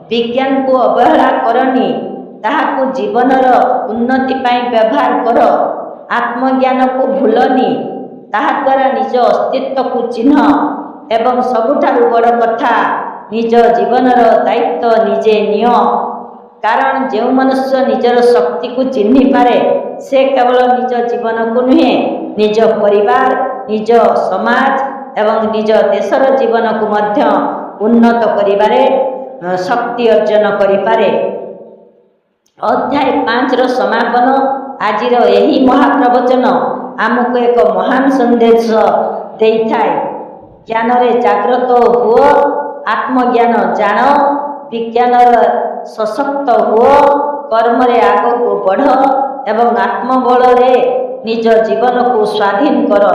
ବିଜ୍ଞାନକୁ ଅବହେଳା କରନି, ତାହାକୁ ଜୀବନର ଉନ୍ନତି ପାଇଁ ବ୍ୟବହାର କର। ଆତ୍ମଜ୍ଞାନକୁ ଭୁଲନି, ତାହାଦ୍ୱାରା ନିଜ ଅସ୍ତିତ୍ୱକୁ ଚିହ୍ନ। ଏବଂ ସବୁଠାରୁ ବଡ଼ କଥା, ନିଜ ଜୀବନର ଦାୟିତ୍ୱ ନିଜେ ନିଅ। କାରଣ ଯେଉଁ ମନୁଷ୍ୟ ନିଜର ଶକ୍ତିକୁ ଚିହ୍ନିପାରେ, ସେ କେବଳ ନିଜ ଜୀବନକୁ ନୁହେଁ, ନିଜ ପରିବାର, ନିଜ ସମାଜ ଏବଂ ନିଜ ଦେଶର ଜୀବନକୁ ମଧ୍ୟ ଉନ୍ନତ କରିବାରେ ଶକ୍ତି ଅର୍ଜନ କରିପାରେ। ଅଧ୍ୟାୟ 5ର ସମାପନ। ଆଜିର ଏହି ମହାପ୍ରବଚନ ଆମକୁ ଏକ ମହାନ ସନ୍ଦେଶ ଦେଇଥାଏ। ଜ୍ଞାନରେ ଜାଗ୍ରତ ହୁଅ, ଆତ୍ମଜ୍ଞାନ ଜାଣ, ବିଜ୍ଞାନର ସଶକ୍ତ ହୁଅ, କର୍ମରେ ଆଗକୁ ବଢ଼ ଏବଂ ଆତ୍ମବଳରେ ନିଜ ଜୀବନକୁ ସ୍ୱାଧୀନ କର।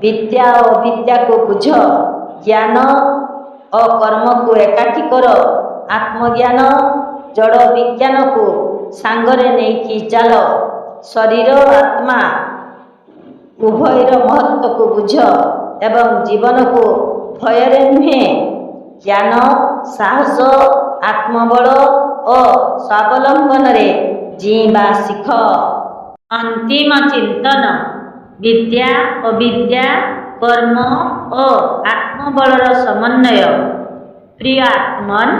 ବିଦ୍ୟା ଓ ଅବିଦ୍ୟାକୁ ବୁଝ, ଜ୍ଞାନ ଓ କର୍ମକୁ ଏକାଠି କର, ଆତ୍ମଜ୍ଞାନ ଜଡ଼ ବିଜ୍ଞାନକୁ ସାଙ୍ଗରେ ନେଇକି ଚାଲ। ଶରୀର ଆତ୍ମା ଉଭୟର ମହତ୍ତ୍ୱକୁ ବୁଝ ଏବଂ ଜୀବନକୁ ଭୟରେ ନୁହେଁ, ଜ୍ଞାନ, ସାହସ, ଆତ୍ମବଳ ଓ ସ୍ୱାବଲମ୍ବନରେ ଜୀଇଁବା ଶିଖ। ଅନ୍ତିମ ଚିନ୍ତନ। ବିଦ୍ୟା, ଅବିଦ୍ୟା, କର୍ମ ଓ ଆତ୍ମବଳର ସମନ୍ୱୟ। ପ୍ରିୟ ଆତ୍ମନ୍,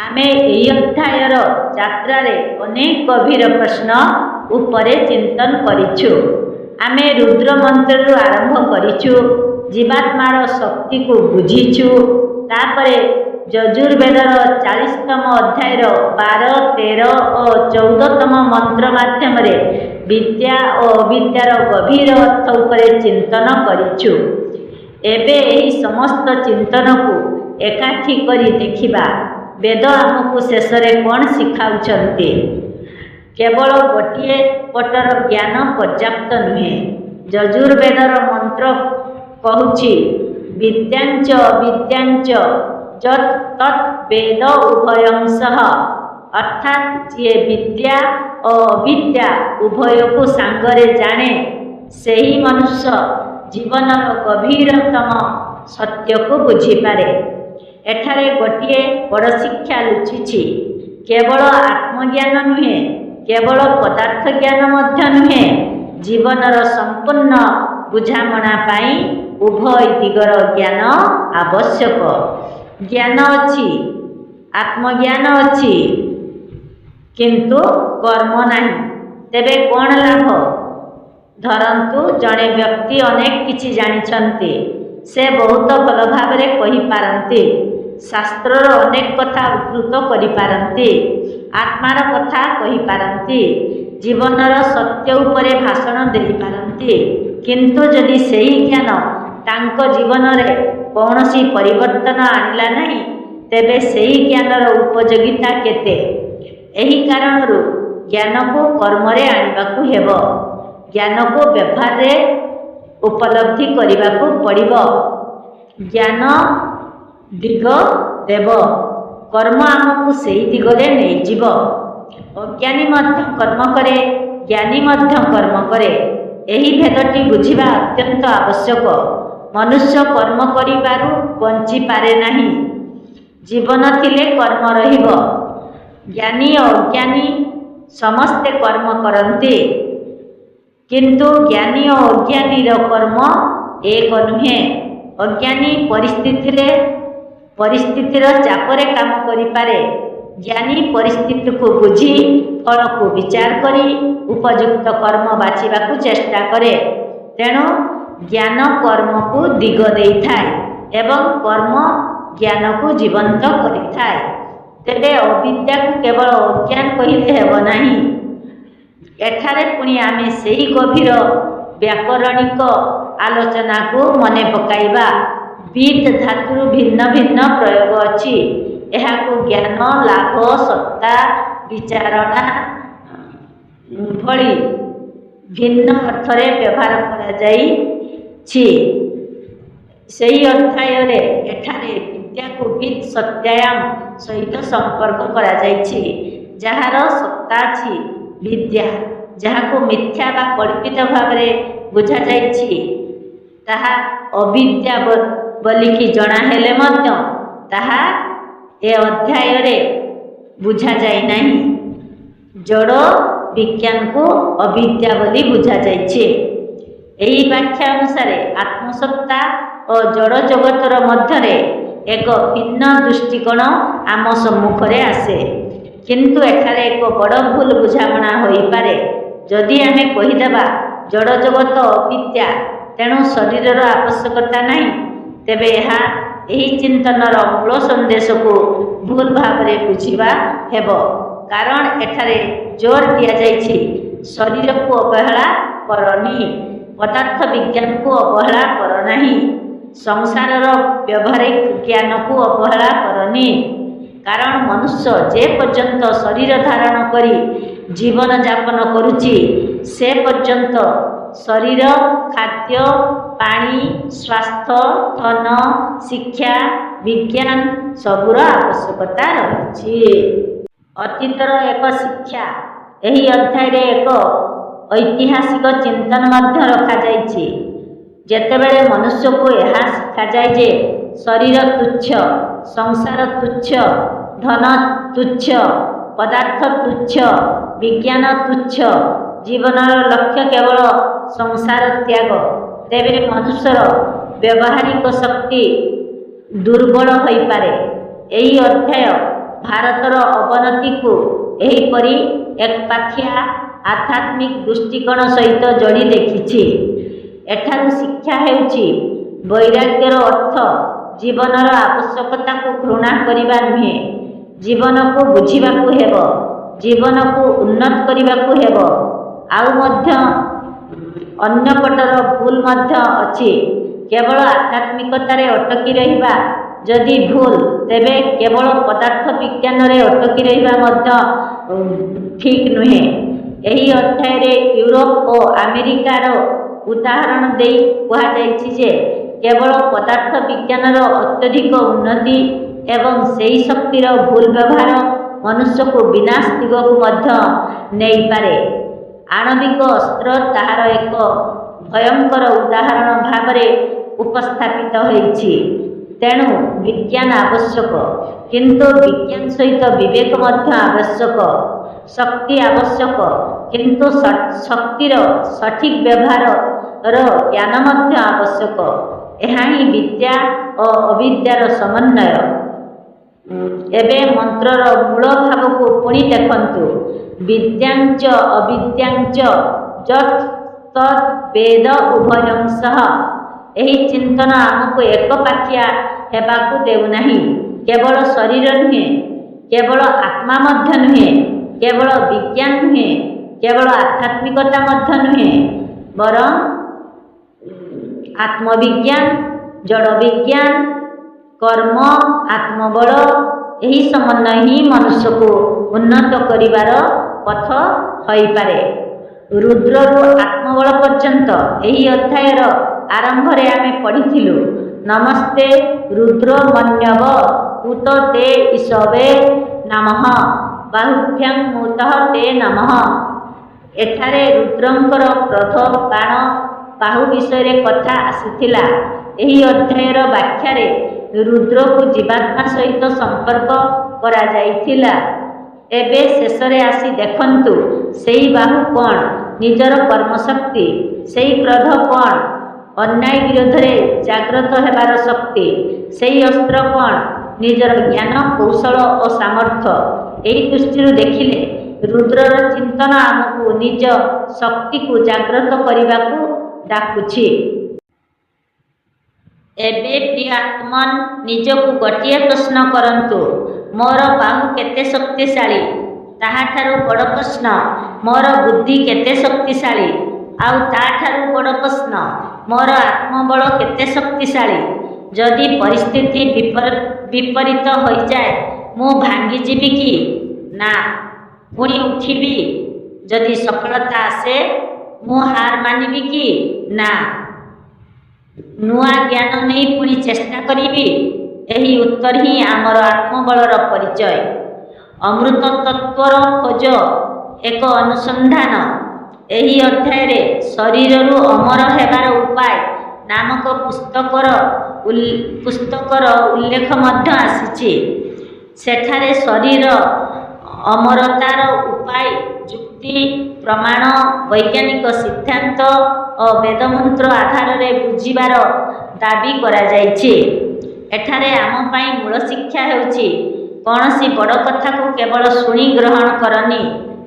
ଆମେ ଏହି ଅଧ୍ୟାୟର ଯାତ୍ରାରେ ଅନେକ ଗଭୀର ପ୍ରଶ୍ନ ଉପରେ ଚିନ୍ତନ କରିଛୁ। ଆମେ ରୁଦ୍ର ମନ୍ତ୍ରରୁ ଆରମ୍ଭ କରିଛୁ, ଜୀବାତ୍ମାର ଶକ୍ତିକୁ ବୁଝିଛୁ, ତାପରେ ଯଜୁର୍ବେଦର 40ତମ ଅଧ୍ୟାୟର 12, 13 ଓ 14ତମ ମନ୍ତ୍ର ମାଧ୍ୟମରେ ବିଦ୍ୟା ଓ ଅବିଦ୍ୟାର ଗଭୀର ଅର୍ଥ ଉପରେ ଚିନ୍ତନ କରିଛୁ। ଏବେ ଏହି ସମସ୍ତ ଚିନ୍ତନକୁ ଏକାଠି କରି ଦେଖିବା, ବେଦ ଆମକୁ ଶେଷରେ କ'ଣ ଶିଖାଉଛନ୍ତି। କେବଳ ଗୋଟିଏ ପଟର ଜ୍ଞାନ ପର୍ଯ୍ୟାପ୍ତ ନୁହେଁ। ଯଜୁର୍ବେଦର ମନ୍ତ୍ର କହୁଛି, ବିଦ୍ୟାଞ୍ଚ ଅବିଦ୍ୟାଞ୍ଚ ଯତ୍ ତତ୍ ବେଦ ଉଭୟଂ ସହ। ଅର୍ଥାତ୍ ଯିଏ ବିଦ୍ୟା ଓ ଅବିଦ୍ୟା ଉଭୟକୁ ସାଙ୍ଗରେ ଜାଣେ, ସେହି ମନୁଷ୍ୟ ଜୀବନର ଗଭୀରତମ ସତ୍ୟକୁ ବୁଝିପାରେ। ଏଠାରେ ଗୋଟିଏ ବଡ଼ ଶିକ୍ଷା ଲୁଚିଛି। କେବଳ ଆତ୍ମଜ୍ଞାନ ନୁହେଁ, କେବଳ ପଦାର୍ଥ ଜ୍ଞାନ ମଧ୍ୟ ନୁହେଁ, ଜୀବନର ସମ୍ପୂର୍ଣ୍ଣ ବୁଝାମଣା ପାଇଁ ଉଭୟ ଦିଗର ଜ୍ଞାନ ଆବଶ୍ୟକ। ଜ୍ଞାନ ଅଛି, ଆତ୍ମଜ୍ଞାନ ଅଛି, କିନ୍ତୁ କର୍ମ ନାହିଁ, ତେବେ କ'ଣ ଲାଭ? ଧରନ୍ତୁ, ଜଣେ ବ୍ୟକ୍ତି ଅନେକ କିଛି ଜାଣିଛନ୍ତି। ସେ ବହୁତ ଭଲ ଭାବରେ କହିପାରନ୍ତି, ଶାସ୍ତ୍ରର ଅନେକ କଥା ଉଦ୍ଧୃତ କରିପାରନ୍ତି, ଆତ୍ମାର କଥା କହିପାରନ୍ତି, ଜୀବନର ସତ୍ୟ ଉପରେ ଭାଷଣ ଦେଇପାରନ୍ତି। କିନ୍ତୁ ଯଦି ସେହି ଜ୍ଞାନ ତାଙ୍କ ଜୀବନରେ କୌଣସି ପରିବର୍ତ୍ତନ ଆଣିଲା ନାହିଁ, ତେବେ ସେହି ଜ୍ଞାନର ଉପଯୋଗିତା କେତେ? ଏହି କାରଣରୁ ଜ୍ଞାନକୁ କର୍ମରେ ଆଣିବାକୁ ହେବ। ଜ୍ଞାନକୁ ବ୍ୟବହାରରେ ଉପଲବ୍ଧି କରିବାକୁ ପଡ଼ିବ। ଜ୍ଞାନ ଦିଗ ଦେବ, କର୍ମ ଆମକୁ ସେହି ଦିଗରେ ନେଇଯିବ। ଅଜ୍ଞାନୀ ମଧ୍ୟ କର୍ମ କରେ, ଜ୍ଞାନୀ ମଧ୍ୟ କର୍ମ କରେ। ଏହି ଭେଦଟି ବୁଝିବା ଅତ୍ୟନ୍ତ ଆବଶ୍ୟକ। ମନୁଷ୍ୟ କର୍ମ କରିବାରୁ ବଞ୍ଚିପାରେ ନାହିଁ। ଜୀବନ ଥିଲେ କର୍ମ ରହିବ। ଜ୍ଞାନୀ ଓ ଅଜ୍ଞାନୀ ସମସ୍ତେ କର୍ମ କରନ୍ତି, କିନ୍ତୁ ଜ୍ଞାନୀ ଓ ଅଜ୍ଞାନୀର କର୍ମ ଏକ ନୁହେଁ। ଅଜ୍ଞାନୀ ପରିସ୍ଥିତିର ଚାପରେ କାମ କରିପାରେ। ଜ୍ଞାନୀ ପରିସ୍ଥିତିକୁ ବୁଝି, ଫଳକୁ ବିଚାର କରି ଉପଯୁକ୍ତ କର୍ମ ବାଛିବାକୁ ଚେଷ୍ଟା କରେ। ତେଣୁ ଜ୍ଞାନ କର୍ମକୁ ଦିଗ ଦେଇଥାଏ ଏବଂ କର୍ମ ଜ୍ଞାନକୁ ଜୀବନ୍ତ କରିଥାଏ। ତେବେ ଅବିଦ୍ୟାକୁ କେବଳ ଅଜ୍ଞାନ କହିଲେ ହେବ ନାହିଁ। ଏଠାରେ ପୁଣି ଆମେ ସେହି ଗଭୀର ବ୍ୟାକରଣିକ ଆଲୋଚନାକୁ ମନେ ପକାଇବା। ବିଦ୍ ଧାତୁର ଭିନ୍ନ ଭିନ୍ନ ପ୍ରୟୋଗ ଅଛି। ଏହାକୁ ଜ୍ଞାନ, ଲାଭ, ସତ୍ତା, ବିଚାରଣା ଭଳି ଭିନ୍ନ ଅର୍ଥରେ ବ୍ୟବହାର କରାଯାଇଛି। ସେହି ଅଧ୍ୟାୟରେ ଏଠାରେ ବିଦ୍ୟାକୁ ବିତ୍ ସତ୍ତାୟାମ୍ ସହିତ ସମ୍ପର୍କ କରାଯାଇଛି। ଯାହାର ସତ୍ତା ଅଛି, ବିଦ୍ୟା। ଯାହାକୁ ମିଥ୍ୟା ବା କଳ୍ପିତ ଭାବରେ ବୁଝାଯାଇଛି, ତାହା ଅବିଦ୍ୟା ବୋଲିକି ଜଣା ହେଲେ ମଧ୍ୟ ତାହା ଏ ଅଧ୍ୟାୟରେ ବୁଝାଯାଇନାହିଁ। ଜଡ଼ ବିଜ୍ଞାନକୁ ଅବିଦ୍ୟା ବୋଲି ବୁଝାଯାଇଛି। ଏହି ବ୍ୟାଖ୍ୟା ଅନୁସାରେ ଆତ୍ମସତ୍ତା ଓ ଜଡ଼ ଜଗତର ମଧ୍ୟରେ ଏକ ଭିନ୍ନ ଦୃଷ୍ଟିକୋଣ ଆମ ସମ୍ମୁଖରେ ଆସେ। କିନ୍ତୁ ଏଠାରେ ଏକ ବଡ଼ ଭୁଲ ବୁଝାମଣା ହୋଇପାରେ। ଯଦି ଆମେ କହିଦେବା ଜଡ଼ ଜଗତ ଅବିଦ୍ୟା, ତେଣୁ ଶରୀରର ଆବଶ୍ୟକତା ନାହିଁ, ତେବେ ଏହା ଏହି ଚିନ୍ତନର ମୂଳ ସନ୍ଦେଶକୁ ଭୁଲ ଭାବରେ ବୁଝିବା ହେବ। କାରଣ ଏଠାରେ ଜୋର ଦିଆଯାଇଛି, ଶରୀରକୁ ଅବହେଳା କରନି, ପଦାର୍ଥ ବିଜ୍ଞାନକୁ ଅବହେଳା କର ନାହିଁ, ସଂସାରର ବ୍ୟବହାରିକ ଜ୍ଞାନକୁ ଅବହେଳା କରନି। କାରଣ ମନୁଷ୍ୟ ଯେ ପର୍ଯ୍ୟନ୍ତ ଶରୀର ଧାରଣ କରି ଜୀବନ ଯାପନ କରୁଛି, ସେ ପର୍ଯ୍ୟନ୍ତ ଶରୀର, ଖାଦ୍ୟ, ପାଣି, ସ୍ୱାସ୍ଥ୍ୟ, ଧନ, ଶିକ୍ଷା, ବିଜ୍ଞାନ ସବୁର ଆବଶ୍ୟକତା ରହିଛି। ଅତୀତର ଏକ ଶିକ୍ଷା। ଏହି ଅଧ୍ୟାୟରେ ଏକ ଐତିହାସିକ ଚିନ୍ତନ ମଧ୍ୟ ରଖାଯାଇଛି। ଯେତେବେଳେ ମନୁଷ୍ୟକୁ ଏହା ଶିଖାଯାଏ ଯେ ଶରୀର ତୁଚ୍ଛ, ସଂସାର ତୁଚ୍ଛ, ଧନ ତୁଚ୍ଛ, ପଦାର୍ଥ ତୁଚ୍ଛ, ବିଜ୍ଞାନ ତୁଚ୍ଛ, ଜୀବନର ଲକ୍ଷ୍ୟ କେବଳ ସଂସାର ତ୍ୟାଗ, ତେବେ ମନୁଷ୍ୟର ବ୍ୟବହାରିକ ଶକ୍ତି ଦୁର୍ବଳ ହୋଇପାରେ। ଏହି ଅଧ୍ୟାୟ ଭାରତର ଅବନତିକୁ ଏହିପରି ଏକପାଖିଆ ଆଧ୍ୟାତ୍ମିକ ଦୃଷ୍ଟିକୋଣ ସହିତ ଯୋଡ଼ି ଦେଖିଛି। ଏଠାରୁ ଶିକ୍ଷା ହେଉଛି, ବୈରାଗ୍ୟର ଅର୍ଥ ଜୀବନର ଆବଶ୍ୟକତାକୁ ଘୃଣା କରିବା ନୁହେଁ। ଜୀବନକୁ ବୁଝିବାକୁ ହେବ, ଜୀବନକୁ ଉନ୍ନତ କରିବାକୁ ହେବ। ଆଉ ମଧ୍ୟ ଅନ୍ୟ ପଟର ଭୁଲ ମଧ୍ୟ ଅଛି। କେବଳ ଆଧ୍ୟାତ୍ମିକତାରେ ଅଟକି ରହିବା ଯଦି ଭୁଲ, ତେବେ କେବଳ ପଦାର୍ଥ ବିଜ୍ଞାନରେ ଅଟକି ରହିବା ମଧ୍ୟ ଠିକ୍ ନୁହେଁ। ଏହି ଅଧ୍ୟାୟରେ ୟୁରୋପ ଓ ଆମେରିକାର ଉଦାହରଣ ଦେଇ କୁହାଯାଇଛି ଯେ କେବଳ ପଦାର୍ଥ ବିଜ୍ଞାନର ଅତ୍ୟଧିକ ଉନ୍ନତି ଏବଂ ସେହି ଶକ୍ତିର ଭୁଲ ବ୍ୟବହାର ମନୁଷ୍ୟକୁ ବିନାଶ ଦିଗକୁ ମଧ୍ୟ ନେଇପାରେ। ଆଣବିକ ଅସ୍ତ୍ର ତାହାର ଏକ ଭୟଙ୍କର ଉଦାହରଣ ଭାବରେ ଉପସ୍ଥାପିତ ହୋଇଛି। ତେଣୁ ବିଜ୍ଞାନ ଆବଶ୍ୟକ, କିନ୍ତୁ ବିଜ୍ଞାନ ସହିତ ବିବେକ ମଧ୍ୟ ଆବଶ୍ୟକ। ଶକ୍ତି ଆବଶ୍ୟକ, କିନ୍ତୁ ଶକ୍ତିର ସଠିକ୍ ବ୍ୟବହାରର ଜ୍ଞାନ ମଧ୍ୟ ଆବଶ୍ୟକ। ଏହା ହିଁ ବିଦ୍ୟା ଓ ଅବିଦ୍ୟାର ସମନ୍ୱୟ। ଏବେ ମନ୍ତ୍ରର ମୂଳ ଭାବକୁ ପୁଣି ଦେଖନ୍ତୁ। ବିଦ୍ୟାଞ୍ଚ ଅବିଦ୍ୟାଞ୍ଚ ଯତ୍ ତଦ୍ ବେଦ ଉଭୟଂ ସହ। ଏହି ଚିନ୍ତନ ଆମକୁ ଏକପାଖିଆ ହେବାକୁ ଦେଉନାହିଁ। କେବଳ ଶରୀର ନୁହେଁ, କେବଳ ଆତ୍ମା ମଧ୍ୟ ନୁହେଁ, କେବଳ ବିଜ୍ଞାନ ନୁହେଁ, କେବଳ ଆଧ୍ୟାତ୍ମିକତା ମଧ୍ୟ ନୁହେଁ, ବରଂ ଆତ୍ମବିଜ୍ଞାନ, ଜଡ଼ ବିଜ୍ଞାନ, କର୍ମ, ଆତ୍ମବଳ, ଏହି ସମନ୍ୱୟ ହିଁ ମନୁଷ୍ୟକୁ ଉନ୍ନତ କରିବାର ପଥ ହୋଇପାରେ। ରୁଦ୍ରରୁ ଆତ୍ମବଳ ପର୍ଯ୍ୟନ୍ତ ଏହି ଅଧ୍ୟାୟର ଆରମ୍ଭରେ ଆମେ ପଢ଼ିଥିଲୁ, ନମସ୍ତେ ରୁଦ୍ର ମନ୍ୟବ ଉତ ତେ ଈଶବେ ନମଃ ବାହୁଭ୍ୟାଂ ମୁତଃ ତେ ନମଃ। ଏଠାରେ ରୁଦ୍ରଙ୍କର କ୍ରୋଧ, ବାଣ, ବାହୁ ବିଷୟରେ କଥା ଆସିଥିଲା। ଏହି ଅଧ୍ୟାୟର ବ୍ୟାଖ୍ୟାରେ ରୁଦ୍ରକୁ ଜୀବାତ୍ମା ସହିତ ସମ୍ପର୍କ କରାଯାଇଥିଲା। ଏବେ ଶେଷରେ ଆସି ଦେଖନ୍ତୁ, ସେଇ ବାହୁ କ'ଣ? ନିଜର କର୍ମଶକ୍ତି। ସେଇ କ୍ରୋଧ କ'ଣ? ଅନ୍ୟାୟ ବିରୋଧରେ ଜାଗ୍ରତ ହେବାର ଶକ୍ତି। ସେଇ ଅସ୍ତ୍ର କ'ଣ? ନିଜର ଜ୍ଞାନ, କୌଶଳ ଓ ସାମର୍ଥ୍ୟ। ଏହି ଦୃଷ୍ଟିରୁ ଦେଖିଲେ ରୁଦ୍ରର ଚିନ୍ତନ ଆମକୁ ନିଜ ଶକ୍ତିକୁ ଜାଗ୍ରତ କରିବାକୁ ଡାକୁଛି। ଏବେ ପ୍ରିୟ ଆତ୍ମନ୍, ନିଜକୁ ଗୋଟିଏ ପ୍ରଶ୍ନ କରନ୍ତୁ, ମୋର ବାହୁ କେତେ ଶକ୍ତିଶାଳୀ? ତାହାଠାରୁ ବଡ଼ ପ୍ରଶ୍ନ, ମୋର ବୁଦ୍ଧି କେତେ ଶକ୍ତିଶାଳୀ? ଆଉ ତା'ଠାରୁ ବଡ଼ ପ୍ରଶ୍ନ, ମୋର ଆତ୍ମବଳ କେତେ ଶକ୍ତିଶାଳୀ? ଯଦି ପରିସ୍ଥିତି ବିପରୀତ ହୋଇଯାଏ, ମୁଁ ଭାଙ୍ଗିଯିବି କି ନା ପୁଣି ଉଠିବି? ଯଦି ସଫଳତା ଆସେ, ମୁଁ ହାର ମାନିବି କି ନା ନୂଆ ଜ୍ଞାନ ନେଇ ପୁଣି ଚେଷ୍ଟା କରିବି? ଏହି ଉତ୍ତର ହିଁ ଆମର ଆତ୍ମବଳର ପରିଚୟ। ଅମୃତ ତତ୍ତ୍ୱର ଖୋଜ ଏକ ଅନୁସନ୍ଧାନ। ଏହି ଅଧ୍ୟାୟରେ ଶରୀରରୁ ଅମର ହେବାର ଉପାୟ ନାମକ ପୁସ୍ତକର ଉଲ୍ଲେଖ ମଧ୍ୟ ଆସିଛି। ସେଠାରେ ଶରୀର ଅମରତାର ଉପାୟ ଯୁକ୍ତି, ପ୍ରମାଣ, ବୈଜ୍ଞାନିକ ସିଦ୍ଧାନ୍ତ ଓ ବେଦମନ୍ତ୍ର ଆଧାରରେ ବୁଝିବାର ଦାବି କରାଯାଇଛି। ଏଠାରେ ଆମ ପାଇଁ ମୂଳ ଶିକ୍ଷା ହେଉଛି, କୌଣସି ବଡ଼ କଥାକୁ କେବଳ ଶୁଣି ଗ୍ରହଣ କରନି।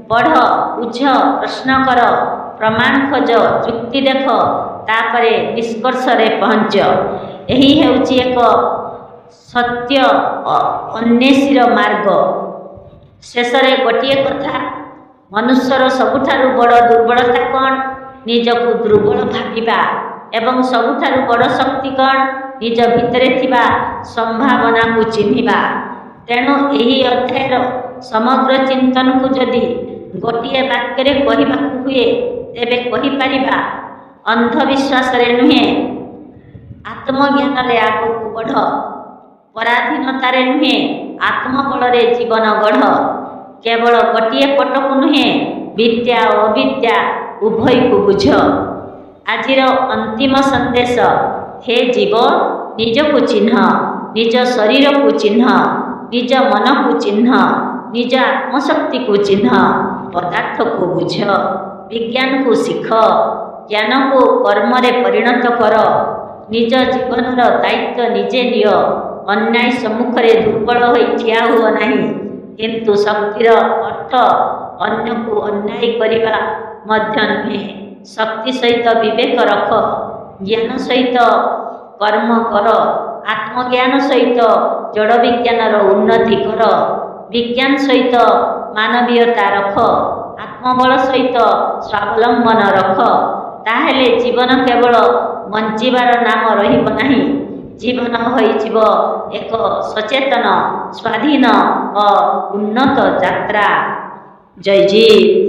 ପଢ଼, ବୁଝ, ପ୍ରଶ୍ନ କର, ପ୍ରମାଣ ଖୋଜ, ଯୁକ୍ତି ଦେଖ, ତାପରେ ନିଷ୍କର୍ଷରେ ପହଞ୍ଚ। ଏହି ହେଉଛି ଏକ ସତ୍ୟ ଅନ୍ୱେଷୀର ମାର୍ଗ। ଶେଷରେ ଗୋଟିଏ କଥା, ମନୁଷ୍ୟର ସବୁଠାରୁ ବଡ଼ ଦୁର୍ବଳତା କ'ଣ? ନିଜକୁ ଦୁର୍ବଳ ଭାବିବା। ଏବଂ ସବୁଠାରୁ ବଡ଼ ଶକ୍ତି କ'ଣ? ନିଜ ଭିତରେ ଥିବା ସମ୍ଭାବନାକୁ ଚିହ୍ନିବା। ତେଣୁ ଏହି ଅଧ୍ୟାୟର ସମଗ୍ର ଚିନ୍ତନକୁ ଯଦି ଗୋଟିଏ ବାକ୍ୟରେ କହିବାକୁ ହୁଏ, ତେବେ କହିପାରିବା, ଅନ୍ଧବିଶ୍ୱାସରେ ନୁହେଁ, ଆତ୍ମଜ୍ଞାନରେ ଆଗକୁ ବଢ଼। ପରାଧୀନତାରେ ନୁହେଁ, ଆତ୍ମବଳରେ ଜୀବନ ଗଢ଼। କେବଳ ଗୋଟିଏ ପଟକୁ ନୁହେଁ, ବିଦ୍ୟା ଓ ଅବିଦ୍ୟା ଉଭୟକୁ ବୁଝ। ଆଜିର ଅନ୍ତିମ ସନ୍ଦେଶ, ହେ ଜୀବ, ନିଜକୁ ଚିହ୍ନ, ନିଜ ଶରୀରକୁ ଚିହ୍ନ, ନିଜ ମନକୁ ଚିହ୍ନ, ନିଜ ଆତ୍ମଶକ୍ତିକୁ ଚିହ୍ନ, ପଦାର୍ଥକୁ ବୁଝ, ବିଜ୍ଞାନକୁ ଶିଖ, ଜ୍ଞାନକୁ କର୍ମରେ ପରିଣତ କର। ନିଜ ଜୀବନର ଦାୟିତ୍ୱ ନିଜେ ନିଅ। ଅନ୍ୟାୟ ସମ୍ମୁଖରେ ଦୁର୍ବଳ ହୋଇ ଠିଆ ହୁଅ ନାହିଁ, କିନ୍ତୁ ଶକ୍ତିର ଅର୍ଥ ଅନ୍ୟକୁ ଅନ୍ୟାୟ କରିବା ମଧ୍ୟ ନୁହେଁ। ଶକ୍ତି ସହିତ ବିବେକ ରଖ, ଜ୍ଞାନ ସହିତ କର୍ମ କର, ଆତ୍ମଜ୍ଞାନ ସହିତ ଜଡ଼ ବିଜ୍ଞାନର ଉନ୍ନତି କର। ବିଜ୍ଞାନ ସହିତ ମାନବୀୟତା ରଖ। ଆତ୍ମବଳ ସହିତ ସ୍ୱାବଲମ୍ବନ ରଖ। ତାହେଲେ ଜୀବନ କେବଳ ବଞ୍ଚିବାର ନାମ ରହିବ ନାହିଁ, ଜୀବନ ହୋଇଯିବ ଏକ ସଚେତନ, ସ୍ୱାଧୀନ ଓ ଉନ୍ନତ ଯାତ୍ରା। ଜୟ ଜୀବ।